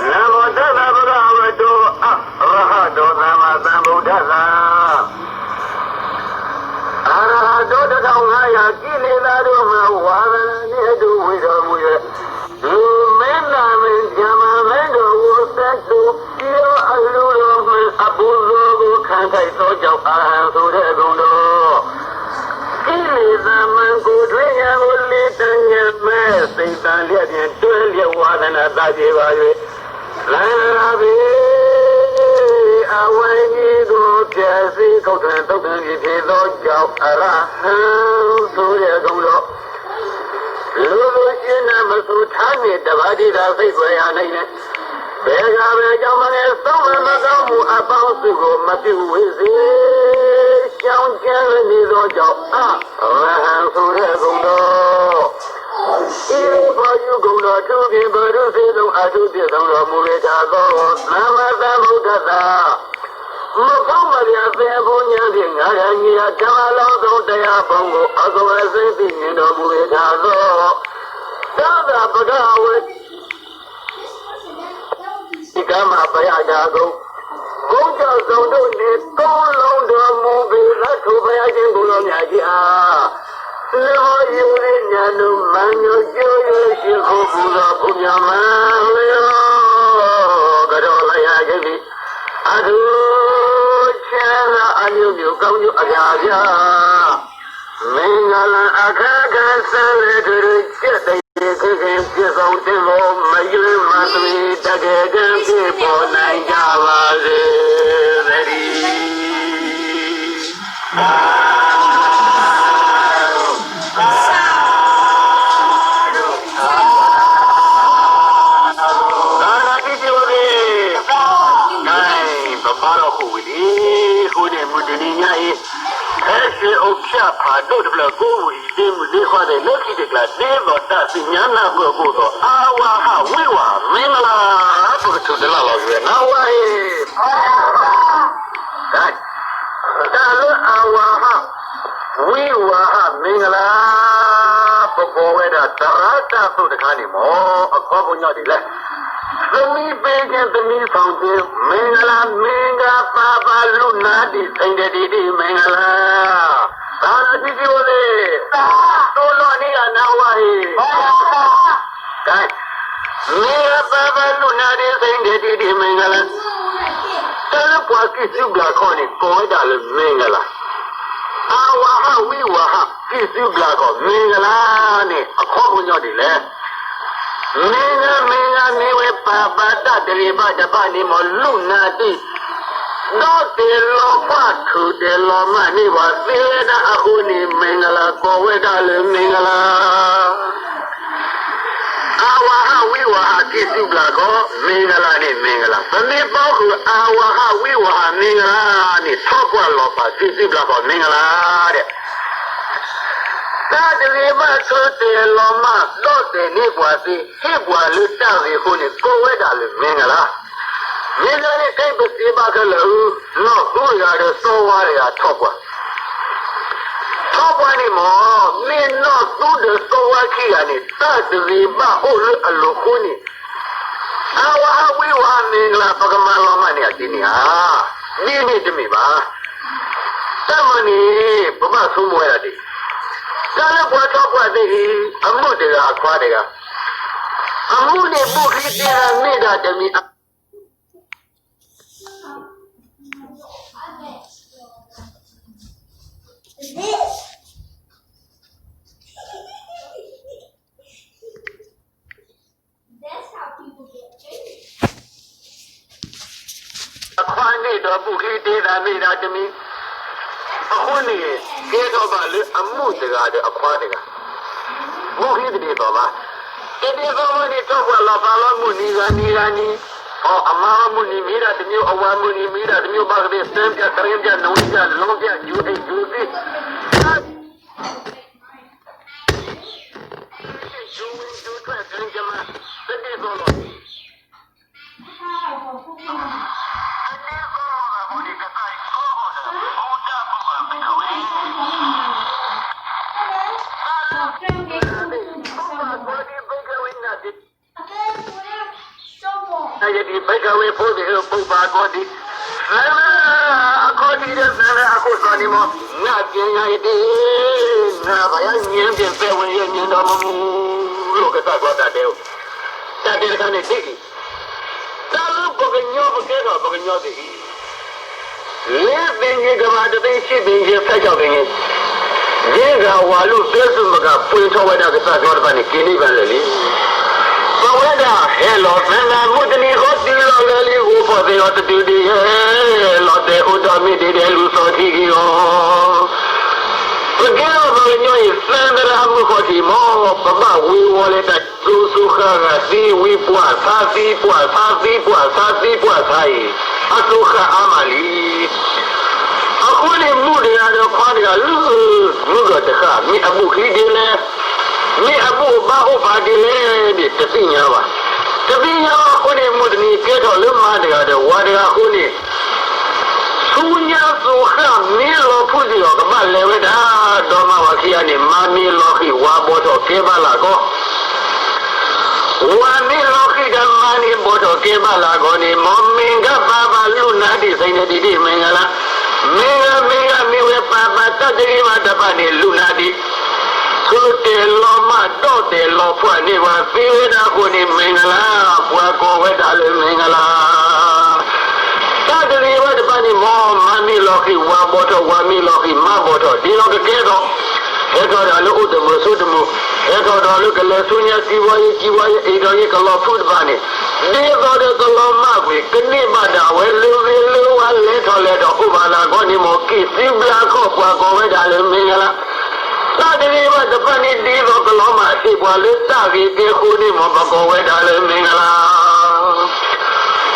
နမောတသ်သ ဘဂဝတေ အရဟတေ သမ္မာသမ္ဗုဒ္ဓသ်သ အရဟတေ တစ်ထောင်ငါးရာ ကိလေသာတို့မှ ဝါသနာနှင့်အတူ ဝေတော်မူ၍ လူမင်းနာမည် ဗျာမမင်းတို့ကို သတ်သူ ပြီးတော့ အလူတော်မှန် အပူဇော်ကို ခံထိုက်သောကြောင့် အရဟံဆိုတဲ့ဂုဏ်တော် ကိလေသာမှန် ကိုယ်တွင်းဉာဏ်ကို လေတံဉာဏ်မဲ့ စိတ်သံလျက်ဖြင့် တွဲလျက်ဝါသနာ သတ်စေပါ၍ သံဃာပေ အဝိညာဉ်ကို ပျက်စီး ခုတ်ထွင် သုတ်သင်ပြီ ဖြစ်သောကြောင့် အရဟံဆိုတဲ့ဂုဏ်တော် လူသူရှင်နာမသူ ထမ်းနေတပါး ဒိဋ္ဌာစိတ်ကွယ်ရာ နိုင်နေ ဘယ်ကဘယ်ကြောင့် မငယ်ဆုံး မကောင်းမှုအပေါင်း သူကို မပြုဝေစေ ရှောင်ကျဉ်နေသောကြောင့် အရဟံဆိုတဲ့ဂုဏ်တော် ဒီလိုပေါ်ယူကုန်တော့ သူဖြင့် ဘုရုသေလုံး အထူးပြည့်စုံတော်မူလေတတ်သော သမ္မာသမ္ဗုဒ္ဓသ်သ မဖုံးမလျာ သင်အပူၤ ဉာဏ်ဖြင့် ငါးရာညီရာ ဓမ္မလောင်းသုံး တရားပုံကို အကုန်အစင် သိမြင်တော်မူလေတတ်သော သံဃာပကဝေ ဒီကမ္မပယဒဂုံ ဘုန်းကြီးဆောင်တို့နှင့် သုံးလုံးတော်မူပေ လတ်ထိုဘုရားရှင် ကိုယ်တော်မြတ်ကြီးအား နမောယုဝိညာဏု မံညိုကျိုး၍ ရှိခိုးပူဇော် ပူဇော်မင်းလျော် ကတော်လရာခြင်းဖြင့် အထူးချမ်းသာအမျိုးမျိုး ကောင်းကျိုးအများအပြား မင်္ဂလာအခါခါ ဆက်လက် ကြွယ်ဝကြွယ်ဝ ပြည့်စုံတင်ဖို့ မရွေးမသွေ တကယ်တမ်း ဖြစ်ပေါ်နိုင်ကြပါစေ သတည်း ဂါရၤတံၢ်တံၢ်ဝဲန့ၣ် ကဲ ပဘါထီၣ်ဃုာ်ဝံၤလံ အဃိန့ၣ် မုၢ်တနံၤညါအံၤ ဖဲရွှေဥဖြတ်ဖးဒိၣ်တဖျၢၣ် ကိးဝံၤအံၤ ဒ့မုၣ်ဒ့ခွါသ့ၣ် လၢခံတကျါ ဒ်သိးတၢ်သ့ၣ်ညါနၢ်ပၢၢ်အဃိဒီး အဝၤဟးဝံဝၤ မင်္ဂလာ ပကထုးတလၢ်လီၤက့ၤဝဲ နဝၤအံၤ တၢ်လၢအဝၤဟး ဝံဝၤဟး မင်္ဂလာ ပကိးဝဲဒၣ် သရၣ်တၢ်သိၣ်တခါန့ၣ်မ့ၢ် အခီပညီဒ်လဲၣ် သမီးပေးခြင်း သမီးဆောင်ခြင်း မင်္ဂလာ မင်္ဂလာပါပါ လူနာသည့် စိန်တည်တည်သည့် မင်္ဂလာ သရၣ်တံၢ်တံၢ်ဝဲန့ၣ် တိၢ်နီၣ်န့ၢ်ယၤ နဝၤအံၤ ကဲ မင်္ဂလာပါပါ လူနာသည့် စိန်တည်တည်သည့် မင်္ဂလာ တၢ်လၢပှၤကံၢ်စုဘျးခီၣ်န့ၣ် ကိးဝဲဒၣ်လၢ မင်္ဂလာ အဝၤဟး ဝံဝၤဟး ကံၢ်စုဘျးခီၣ် မင်္ဂလာန့ၣ် အခီပညီဒ်လဲၣ် မင်္ဂလာ မင်္ဂလာ မ့ၢ်ဝဲ ပါပါ တၢ်တဂ့ၤဘၣ်တဘၣ်န့ၣ်မ့ၢ် လူနာသည့် ဒီးတဲာ်လီၤပှၢ် ထုးတဲာ်လီၤမၢ်န့ၢ်ပှၤသ့ဝဲဒၣ်အဃိန့ၣ် မင်္ဂလာ ကိးဝဲဒၣ်လၢ မင်္ဂလာ အဝၤဟး ဝံဝၤဟး ကံၢ်စုဘျးခီၣ် မင်္ဂလာန့ၣ် မင်္ဂလာ ပမ့ၢ်ပီဃုာ် အဝၤဟး ဝံဝၤဟး မင်္ဂလာန့ၣ် ထီၣ်ပှၢ်လီၤပာ် ကံၢ်စုဘျးခီၣ် မင်္ဂလာ ဒီး တၢ်တဂ့ၤဘၣ် ထုးတဲာ်လီၤမၢ် ဒီးတဲာ်န့ၢ်ပှၤသ့ ဟ့ၣ်ပှၤလၢတၢ်ဂ့ၤအဃိန့ၣ် ကိးဝဲဒၣ်လၢ မင်္ဂလာ မ့ၢ်လၢန့ၣ် ခဲအံၤပစံးဘၣ်ခဲလၢာ် နီၢ်သူတဂၤဒီး စီၤဝါတဂၤ ထီၣ်ပှၢ် ထီၣ်ပှၢ်န့ၣ်မ့ၢ် မ့ၢ်နီၢ်သူဒီးစီၤဝါခံဂၤန့ၣ် တၢ်တဂ့ၤဘၣ်အိၣ်လၢအလိၤအဃိန့ၣ် အဝၤဟး ဝံဝၤဟး မင်္ဂလာ ပကမၤလီၤမၢ်န့ၢ်အီၤဒ်န့ၣ်ဧါ ဒ်န့ၣ်တမ့ၢ်ဘၣ် တၢ်မၤန့ၣ် ပဘၣ်ဆိကမိၣ်ဝဲဒၣ်ဒ်အံၤ, တၢ်လၢပှၤထီၣ်ပှၢ်သ့ၣ်အံၤ အမုၣ်တဂၤအခွါတဂၤ, အမုၣ်န့ၣ် ဘူးချံတ့သးမ့ၢ်ဒၣ်တမံၤ အခွါန့ၣ်ဒီး ဘူးချံတ့သးမ့ၢ်ဒၣ်တမံၤ, အဃိန့ၣ် ကဲထီၣ်ဘၣ်လၢအမုၣ်တဂၤဒီးအခွါတဂၤ, ဘူးချံတဒ်သိးဘၣ်. တဒ်သိးဘၣ်န့ၣ် ထီၣ်ပှၢ်လီၤပာ်လီၤ မုၢ်နံၤဂၤနံၤဂၤနံၤ, အမါမုၢ်နံၤမ့ၢ်ဒၣ်တမံၤ, အဝၤမုၢ်နံၤမ့ၢ်ဒၣ်တမံၤ, ဘၣ်ကသ့ၣ် သၢပျၢ် သရ့ပျၢ် နွံပျၢ် လီပျၢ် ယူၤဟ့ၣ်ယူၤသံ Amen. ယဒံးဘဲကဝဲဖိသ့ၣ်ဧၢ ပုၢ်ပၢ်ကိးဒံး, သၢလၢအခီၣ်ထံးဒီးသၢလၢအခိၣ်သီန့ၣ်မ့ၢ် ငါပျံၤယၤယဒံး, နဘၣ်ယၤညံပျံၤသဲဝဲယဲညံဒီးမမူလိာ်ကသးကျီတၢ်ဒဲးအိၣ်, တၢ်ဒဲးတခါန့ၣ်ဒ်အံၤ, တၢ်လၢပှၤကညီပကဲထီၣ်ပှၤကညီသ့ၣ်အံၤ လေးသိန်းကြီးကမ္ဘာ တစ်သိန်းရှစ်သိန်းကြီး ဆယ့်ခြောက်သိန်းကြီး, ဒ်ဂၤဝၤလူၢ်သၢစုမကၤ ပှ့ၤထီၣ်ဝဲဒၣ်ကသးကျီတဖၣ်န့ၣ် က့ၤန့ၢ်ဘၣ်လၢာ်လံ. ပဝဲဒၣ်ဟဲလီၤသၢနၤ မုၢ်တနံၤဃီတုၤလီၤလၢာ်လံ ဂိၢ်ဖီၣ်သ့ၣ်အီၤတတုၤဒံး ဟဲလီၤတဲာ်အိၣ်ဒီးမ့ၢ်ဒ်ဒဲးလူၤသီထံဂ့ၤအီၤ ပကဲထီၣ်ပှၤကညီအံၤ သၢနရၢမုၢ်ခီၣ်ထံးမ့ၢ် ပဘၣ်ဝ့ၤဝီၤလၢတၢ်ကၠိစိဃၣ်ဂၤသံဝံၤ ပှၢ်သးသံ ပှၢ်သးသံ ပှၢ်သးသံ ပှၢ်သးအံၤ အစိဃၣ်အါမးလံ. အဃိန့ၣ် မုၣ်တဂၤဒီးခွါတဂၤလၢ မုၢ်ဂီၤတဃၣ် မ့ၢ်အဘူၣ်ချံဒ်လဲၣ်, မ့ၢ်အဘူၣ်အဘါအိၣ်ပာ်ဒ်လဲၣ်န့ၣ် တသ့ၣ်ညါဘၣ်. တသ့ၣ်ညါဘၣ်အဃိန့ၣ် မုၢ်တနံၤကဲထီၣ်လၢမါတဂၤဒီးဝၤတဂၤအဃိန့ၣ် ဆူညါစိဃၣ်မ့ၢ်လီၤဖုးစ့ၢ်ကီး ကဘၣ်လဲၤဝဲဒၣ်, ဒီးမါဝၤခံဂၤန့ၣ် မါမ့ၢ်လီၤဃံၣ် ဝၤဘီထီၣ်ကဲဘၣ်လၢ်ကီး, ဝၤမ့ၢ်လီၤဃံၣ်ဒီးမါန့ၣ် ဘီထီၣ်ကဲဘၣ်လၢ်ကီးန့ၣ် မ့ၢ်မ့ၢ်ဂ့ၤ ဘၣ်ဘၣ်လူၢ်နၤဒံး သ့ၣ်ညါဒံးဒံး မ့ၢ်ဂ့ၤလၢ်, မ့ၢ်ဂ့ၤ မ့ၢ်ဂ့ၤ မ့ၢ်ဝဲပၢ်ပၢ် တၢ်တဂ့ၤဘၣ်တဖၣ်န့ၣ် လူၢ်နၤဒံး ဆိတဲာ်လီၤမၢ် ဒီးတဲာ်လီၤဖှၣ်န့ၢ်ဝဲသ့ဝဲဒၣ်အဃိန့ၣ် မ့ၢ်ဂ့ၤလၢ်, ပှၤကိးဝဲဒၣ်လၢမ့ၢ်ဂ့ၤလၢ်. တၢ်တဂ့ၤဘၣ်တဖၣ်န့ၣ်မ့ၢ် မါမ့ၢ်လီၤဃံၣ် ဝၤဘီထီၣ်, ဝၤမ့ၢ်လီၤဃံၣ် မါဘီထီၣ်, ဒ်သိးကကဲထီၣ် ဟဲထီၣ်ဒီးလၢအိၣ်တမုာ်ဆိတမုာ်, ဟဲထီၣ်ဒီးလၢကလဲၤဆူညါ ကံဝီယံၤ ကံဝီယံၤ အ့ၣ်ဒီးယံၤ ကလီၤဖုးတဖၣ်န့ၣ်, ဒ်သိးဒီးကလီၤမၢ်ကွံာ် ကန့ၢ်ဘၣ်ဒၣ်ဝဲလၢဂ့ၤလၢဝါ လဲၤထီၣ်လဲၤထီၣ်အိၣ်ဘၣ်လၢ်အဂီၢ်န့ၣ်မ့ၢ် ကံၣ်သံဘျါခီၣ် ပှၤကိးဝဲဒၣ်လၢမ့ၢ်ဂ့ၤလၢ်. တၢ်တဂ့ၤဘၣ်တဖၣ်န့ၣ် ဒ်သိးကလီၤမၢ်စ့ၢ်ပှၤလၢတၢ်ဂ့ၤကဲအဃိန့ၣ်မ့ၢ် ပှၤကိးဝဲဒၣ်လၢမ့ၢ်ဂ့ၤလၢ်.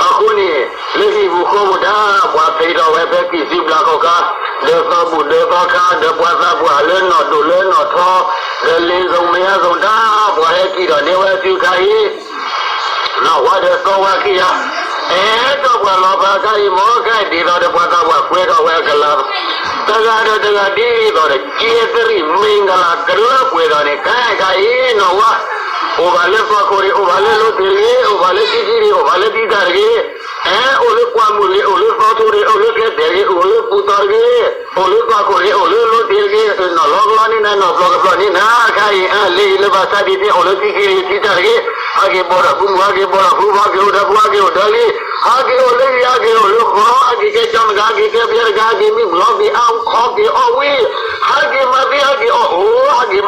အဃိန့ၣ် လၢဟံၣ်ပူၤဃီပူၤတၢ် ပှၤဖံးထီၣ်ဝဲဖဲကံၣ်သံဘျါခီၣ်ခါ, ဒီးသီဘူၣ်ဒီးသီခါ, ဒီးပှၤသးပှၢ်လၢနီၢ်ဒိၣ်လၢနီၢ်ထီ, ဒီးလ့ၤစိၤမ့ၢ်အါစိၤတၢ် ပှၤဟဲကံၣ်ထီၣ်န့ၢ်ဝဲစုခါအံၤ နီၢ်ဝါဒီးသီဝါခံဂၤ, အဲၣ်ဒိးပှၤလီၤဖးခါအံၤမ့ၢ် ခဲအံၤဒ်သိးဒီးပှၤသးပှၢ်ကွဲထီၣ်ဝဲအကလၤ, တဂၤဒီးတဂၤဒ်သိးဒီး ကဲသရံၣ်မ့ၢ်ဂ့ၤလၢ် ကလၢပှဲၤထီၣ်န့ၣ် ခဲအံၤခါအံၤ နီၢ်ဝါ, အိၣ်ဘၣ်လၢသွၣ်ခိၣ်တဂ့ၤ, အိၣ်ဘၣ်လၢလိတ့ၢ်တဂ့ၤ, အိၣ်ဘၣ်လၢထံဆံတဂ့ၤ, အိၣ်ဘၣ်လၢသံတၢ်တဂ့ၤ, အဲ အိၣ်လၢပှၢ်မုၢ်တဂ့ၤ, အိၣ်လၢသီထိတဂ့ၤ, အိၣ်လၢကျဲတဲာ်တဂ့ၤ, အိၣ်လၢပူၤသီတဂ့ၤ, အိၣ်လၢသွၣ်ခိၣ်တဂ့ၤ, အိၣ်လၢလိတ့ၢ်တဂ့ၤ, နီၢ်လီကလီန့ၢ်နၤ နီၢ်ပျီၢ်ကပျီၢ်န့ၢ်နၤ ခဲအံၤ အလ့လၢဘၣ်ဆၣ်ဒ်န့ၣ် အိၣ်လၢထံခံတဂ့ၤ ထံတၢ်တဂ့ၤ, ဟဲက့ၤဘီထီၣ်ဖုမုၢ် ဟဲက့ၤဘီထီၣ်ဖုဘီ ဟဲက့ၤအိၣ်ဒီးဖု ဟဲက့ၤအိၣ်ဒီးလံ, ဟဲက့ၤအိၣ်လၢယၤ ဟဲက့ၤအိၣ်လၢဃီ, ဟဲက့ၤကဲကၠီမကၤ ဟဲက့ၤကဲပယဲတကၤ ဟဲက့ၤမံမုၢ် ဟဲက့ၤအါ ဟဲက့ၤအီၣ်ဝံၤ, ဟဲက့ၤမၤသံ ဟဲက့ၤအီၣ်အိၣ်, ဟဲက့ၤမၤဘူၣ် ဟဲက့ၤမၤဘါ ဟဲက့ၤအိၣ်ဒီးဖု ဟဲက့ၤအိၣ်ဒီးလံ, ပှၤကွဲထီၣ်လၢခိၣ်သံဝါယီၤလွံၢ်ဝါဘၣ်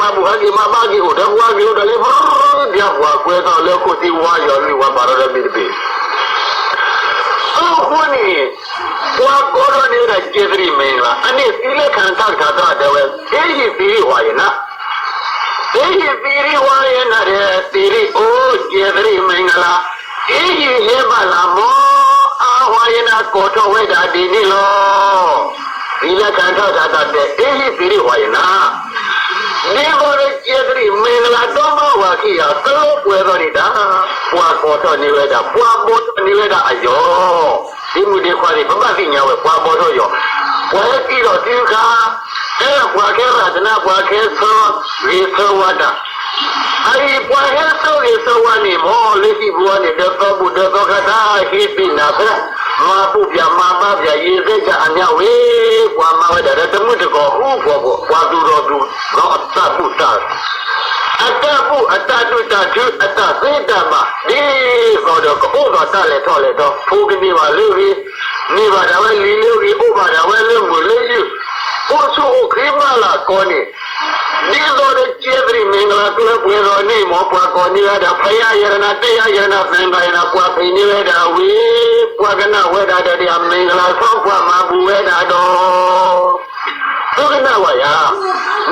ဒီးမ့ၢ်တဘ့ၣ် အဃိန့ၣ် ပှၤကိးထီၣ်န့ၢ်ဝဲဒၣ်ကဲသရံၣ်မ့ၢ်ဂ့ၤလၢ်, အန့ၣ်သံလၢခၣ်ထၣ်ကထါသရၣ်တဲဝဲ, သ့ဟံၣ်သံဟံၣ်ဝါယနၢ်, သ့ဟံၣ်သံဟံၣ်ဝါယနၢ်ဒီး သံရံၣ်အိၣ်ကဲသရံၣ်မ့ၢ်ဂ့ၤလၢ်, သ့ဟံၣ်ဟဲဘၣ်လၢ်မ့ၢ် အဝါယနၢ်ကိးထီၣ်ဝဲဒၣ်ဒ်န့ၣ်လီၤ. သံလၢခၣ်ထၣ်ကထါသရၣ်တဲ သ့ဟံၣ်သံဟံၣ်ဝါယနၢ် ဒ်သိးဒီးကဲသရံၣ်မ့ၢ်ဂ့ၤလၢ် ဒီမါဝၤခံဂၤ ကလၢပှဲၤထီၣ်န့ၣ်တၢ်, ပှၤကိးထီၣ်န့ၢ်ဝဲဒၣ် ပှၤဘီထီၣ်န့ၢ်ဝဲဒၣ်အယီၤ, ဒ်မုၢ်ဒ်ခွါန့ၣ် ပဘၣ်သ့ၣ်ညါဝဲ ပှၤဘီထီၣ်ယီၤ, ပှၤဟဲကံၣ်ထီၣ်တုၤခါ, အဲ ပှၤကဲရၤတနါ ပှၤကဲဆၢဂ့ၤဆၢဝါတၢ် အအံၤပှၤဟဲဆၢဂ့ၤဆၢဝါန့ၣ် မ်လၢဟံၣ်ပူၤအံၤန့ၣ် ဒီးသီဘူၣ်ဒီးသီခါတၢ်ဟ့ၣ်သ့ၣ်နၤဖဲ မၤဘူၣ်ပၠးမၤဘါပၠး ယံာ်သ့ၣ်ကၢ်အညါဝဲ, ပှၤမၤဝဲဒၣ်ဒီးတမုၢ်တကိးဃူဖိးဖိး ပှၤသူၣ်ထီၣ်သူၣ်လီၤအတၢ်ဘူၣ်တၢ် အတၢ်ဘူၣ်အတၢ်ဒုးတၢ်ထု အတၢ်သ့တၢ်ဘၣ် ဒ်သိးဒီးကအိၣ်ဒီးတၢ်လဲၤထီၣ်လဲၤထီ ဖိကန့ၢ်ဘၣ်လၢအဂ့ၤ, န့ၢ်ဘၣ်ဒၣ်ဝဲလံာ်လၢအဂ့ၤ အိၣ်ဘၣ်ဒၣ်ဝဲလၢမုာ်လၢယုၢ်, အိၣ်ဆူၣ်အိၣ်ချ့ဘၣ်လၢ်ကီးန့ၣ် ဒ်သိးဒီးကဲသရံၣ်မ့ၢ်ဂ့ၤလၢ် ကျၢပှဲၤထီၣ်န့ၣ် မ်ပှၤကိးန့ၢ်ဝဲဒၣ် ဖယါယရနၤ တယါယရနၤ သံဃာ်ယရနၤ ပှၤဖံးန့ၢ်ဝဲဒၣ်ဝံၤ ပှၤကနၣ်ဝဲဒၣ်ဒီး ဒ်အမ့ၢ်ဂ့ၤလၢ် ဆီပှၤမၤဘူၣ်ဝဲဒၣ်ဒီး သုကနၣ်ဝဲယၤ,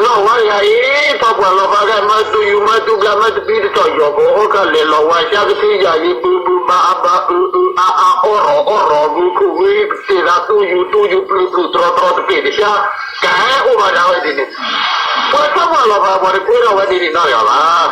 နီၢ်ဝါယၤအံၤ ထီၣ်ပှၢ်လီၤဖးကဲ မၢတူယူၤ မၢတူဘျါ မၢတပံတတီၢ် ယီၢ်ကီၢ်အီၣ်ကလဲာ် လီၤဝါဆါကသံယၤအံၤ ဘုဘုဘၣ်အဘၣ် အုအုအါအါ အီၣ်ရီၣ်အီၣ်ရီၣ် ဂုာ်ခိၣ်ဂုာ် တ့ၢ်သး တူယူၤတူယူၤ ပျုၤပျုၤ တြီတြီ တပ့ၢ်တဆါ ကဟဲအိၣ်ဘၣ်ဒၣ်ဝဲဒ်န့ၣ်, ပှၤထီၣ်ပှၢ်လီၤဖး ပှၤတကွဲထီၣ်ဝဲဒ်န့ၣ်နီတဂၤဘၣ်.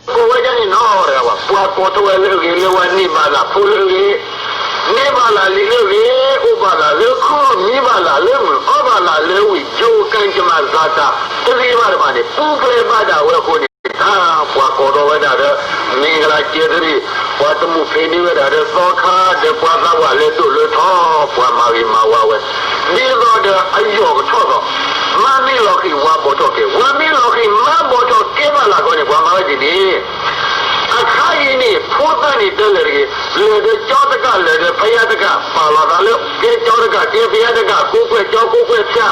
ကိးဝဲဒၣ်န့ၣ်နီတဂၤဘၣ်, ပှၤကိးထီၣ်ဝဲလၢအဂ့ၤလၢဝဲန့ၢ်ဘၣ်လၢဖိလၢအဂ့ၤ, န့ၢ်ဘၣ်လၢလံာ်လၢအဂ့ၤ, အိၣ်ဘၣ်လၢလၢခူၣ်, မံဘၣ်လၢလၢမုာ်, အီၣ်ဘၣ်လၢလၢဝံၤ, ယိၤကၣ်ကမၤစၤတၢ် တဂ့ၤဘၣ်တဘၣ်န့ၣ် ပူၤဖျဲးဘၣ်ဒၣ်ဝဲအဃိန့ၣ် တၢ်ပှၤကိးထီၣ်ဝဲဒၣ်ဒီး မ့ၢ်ကလၤကဲသရံၣ်, ပှၤတမူးဖံးန့ၢ်ဝဲဒၣ်ဒီးသီခါ ဒီးပှၤသးဝးလဲၤဒိၣ်လၢထီ, ပှၤမၤဂ့ၤမၤဝါဝဲ ဒ်သိးဒီးအယီၢ်ကထီၣ်သီ, မါမ့ၢ်လီၤဃံၤဝါဘီထီၣ်ကဲ, ဝါမ့ၢ်လီၤဃံၤမါဘီထီၣ်ကဲဘၣ်လၢအဂီၢ်န့ၣ် ပှၤမၤဝဲဒ်န့ၣ် အခါအံၤန့ၣ် ဖိသၣ်န့ၣ်တဲလၢာ်တဂ့ၤ, လဲၤဒီးကၠီတကး လဲၤဒီးဖယါတကး, ပာ်လီၤသးလၢကဲကၠီတကး ကဲဖယါတကး, ကိးကွဲၢ်ကၠီကိးကွဲၢ်ဖယါ,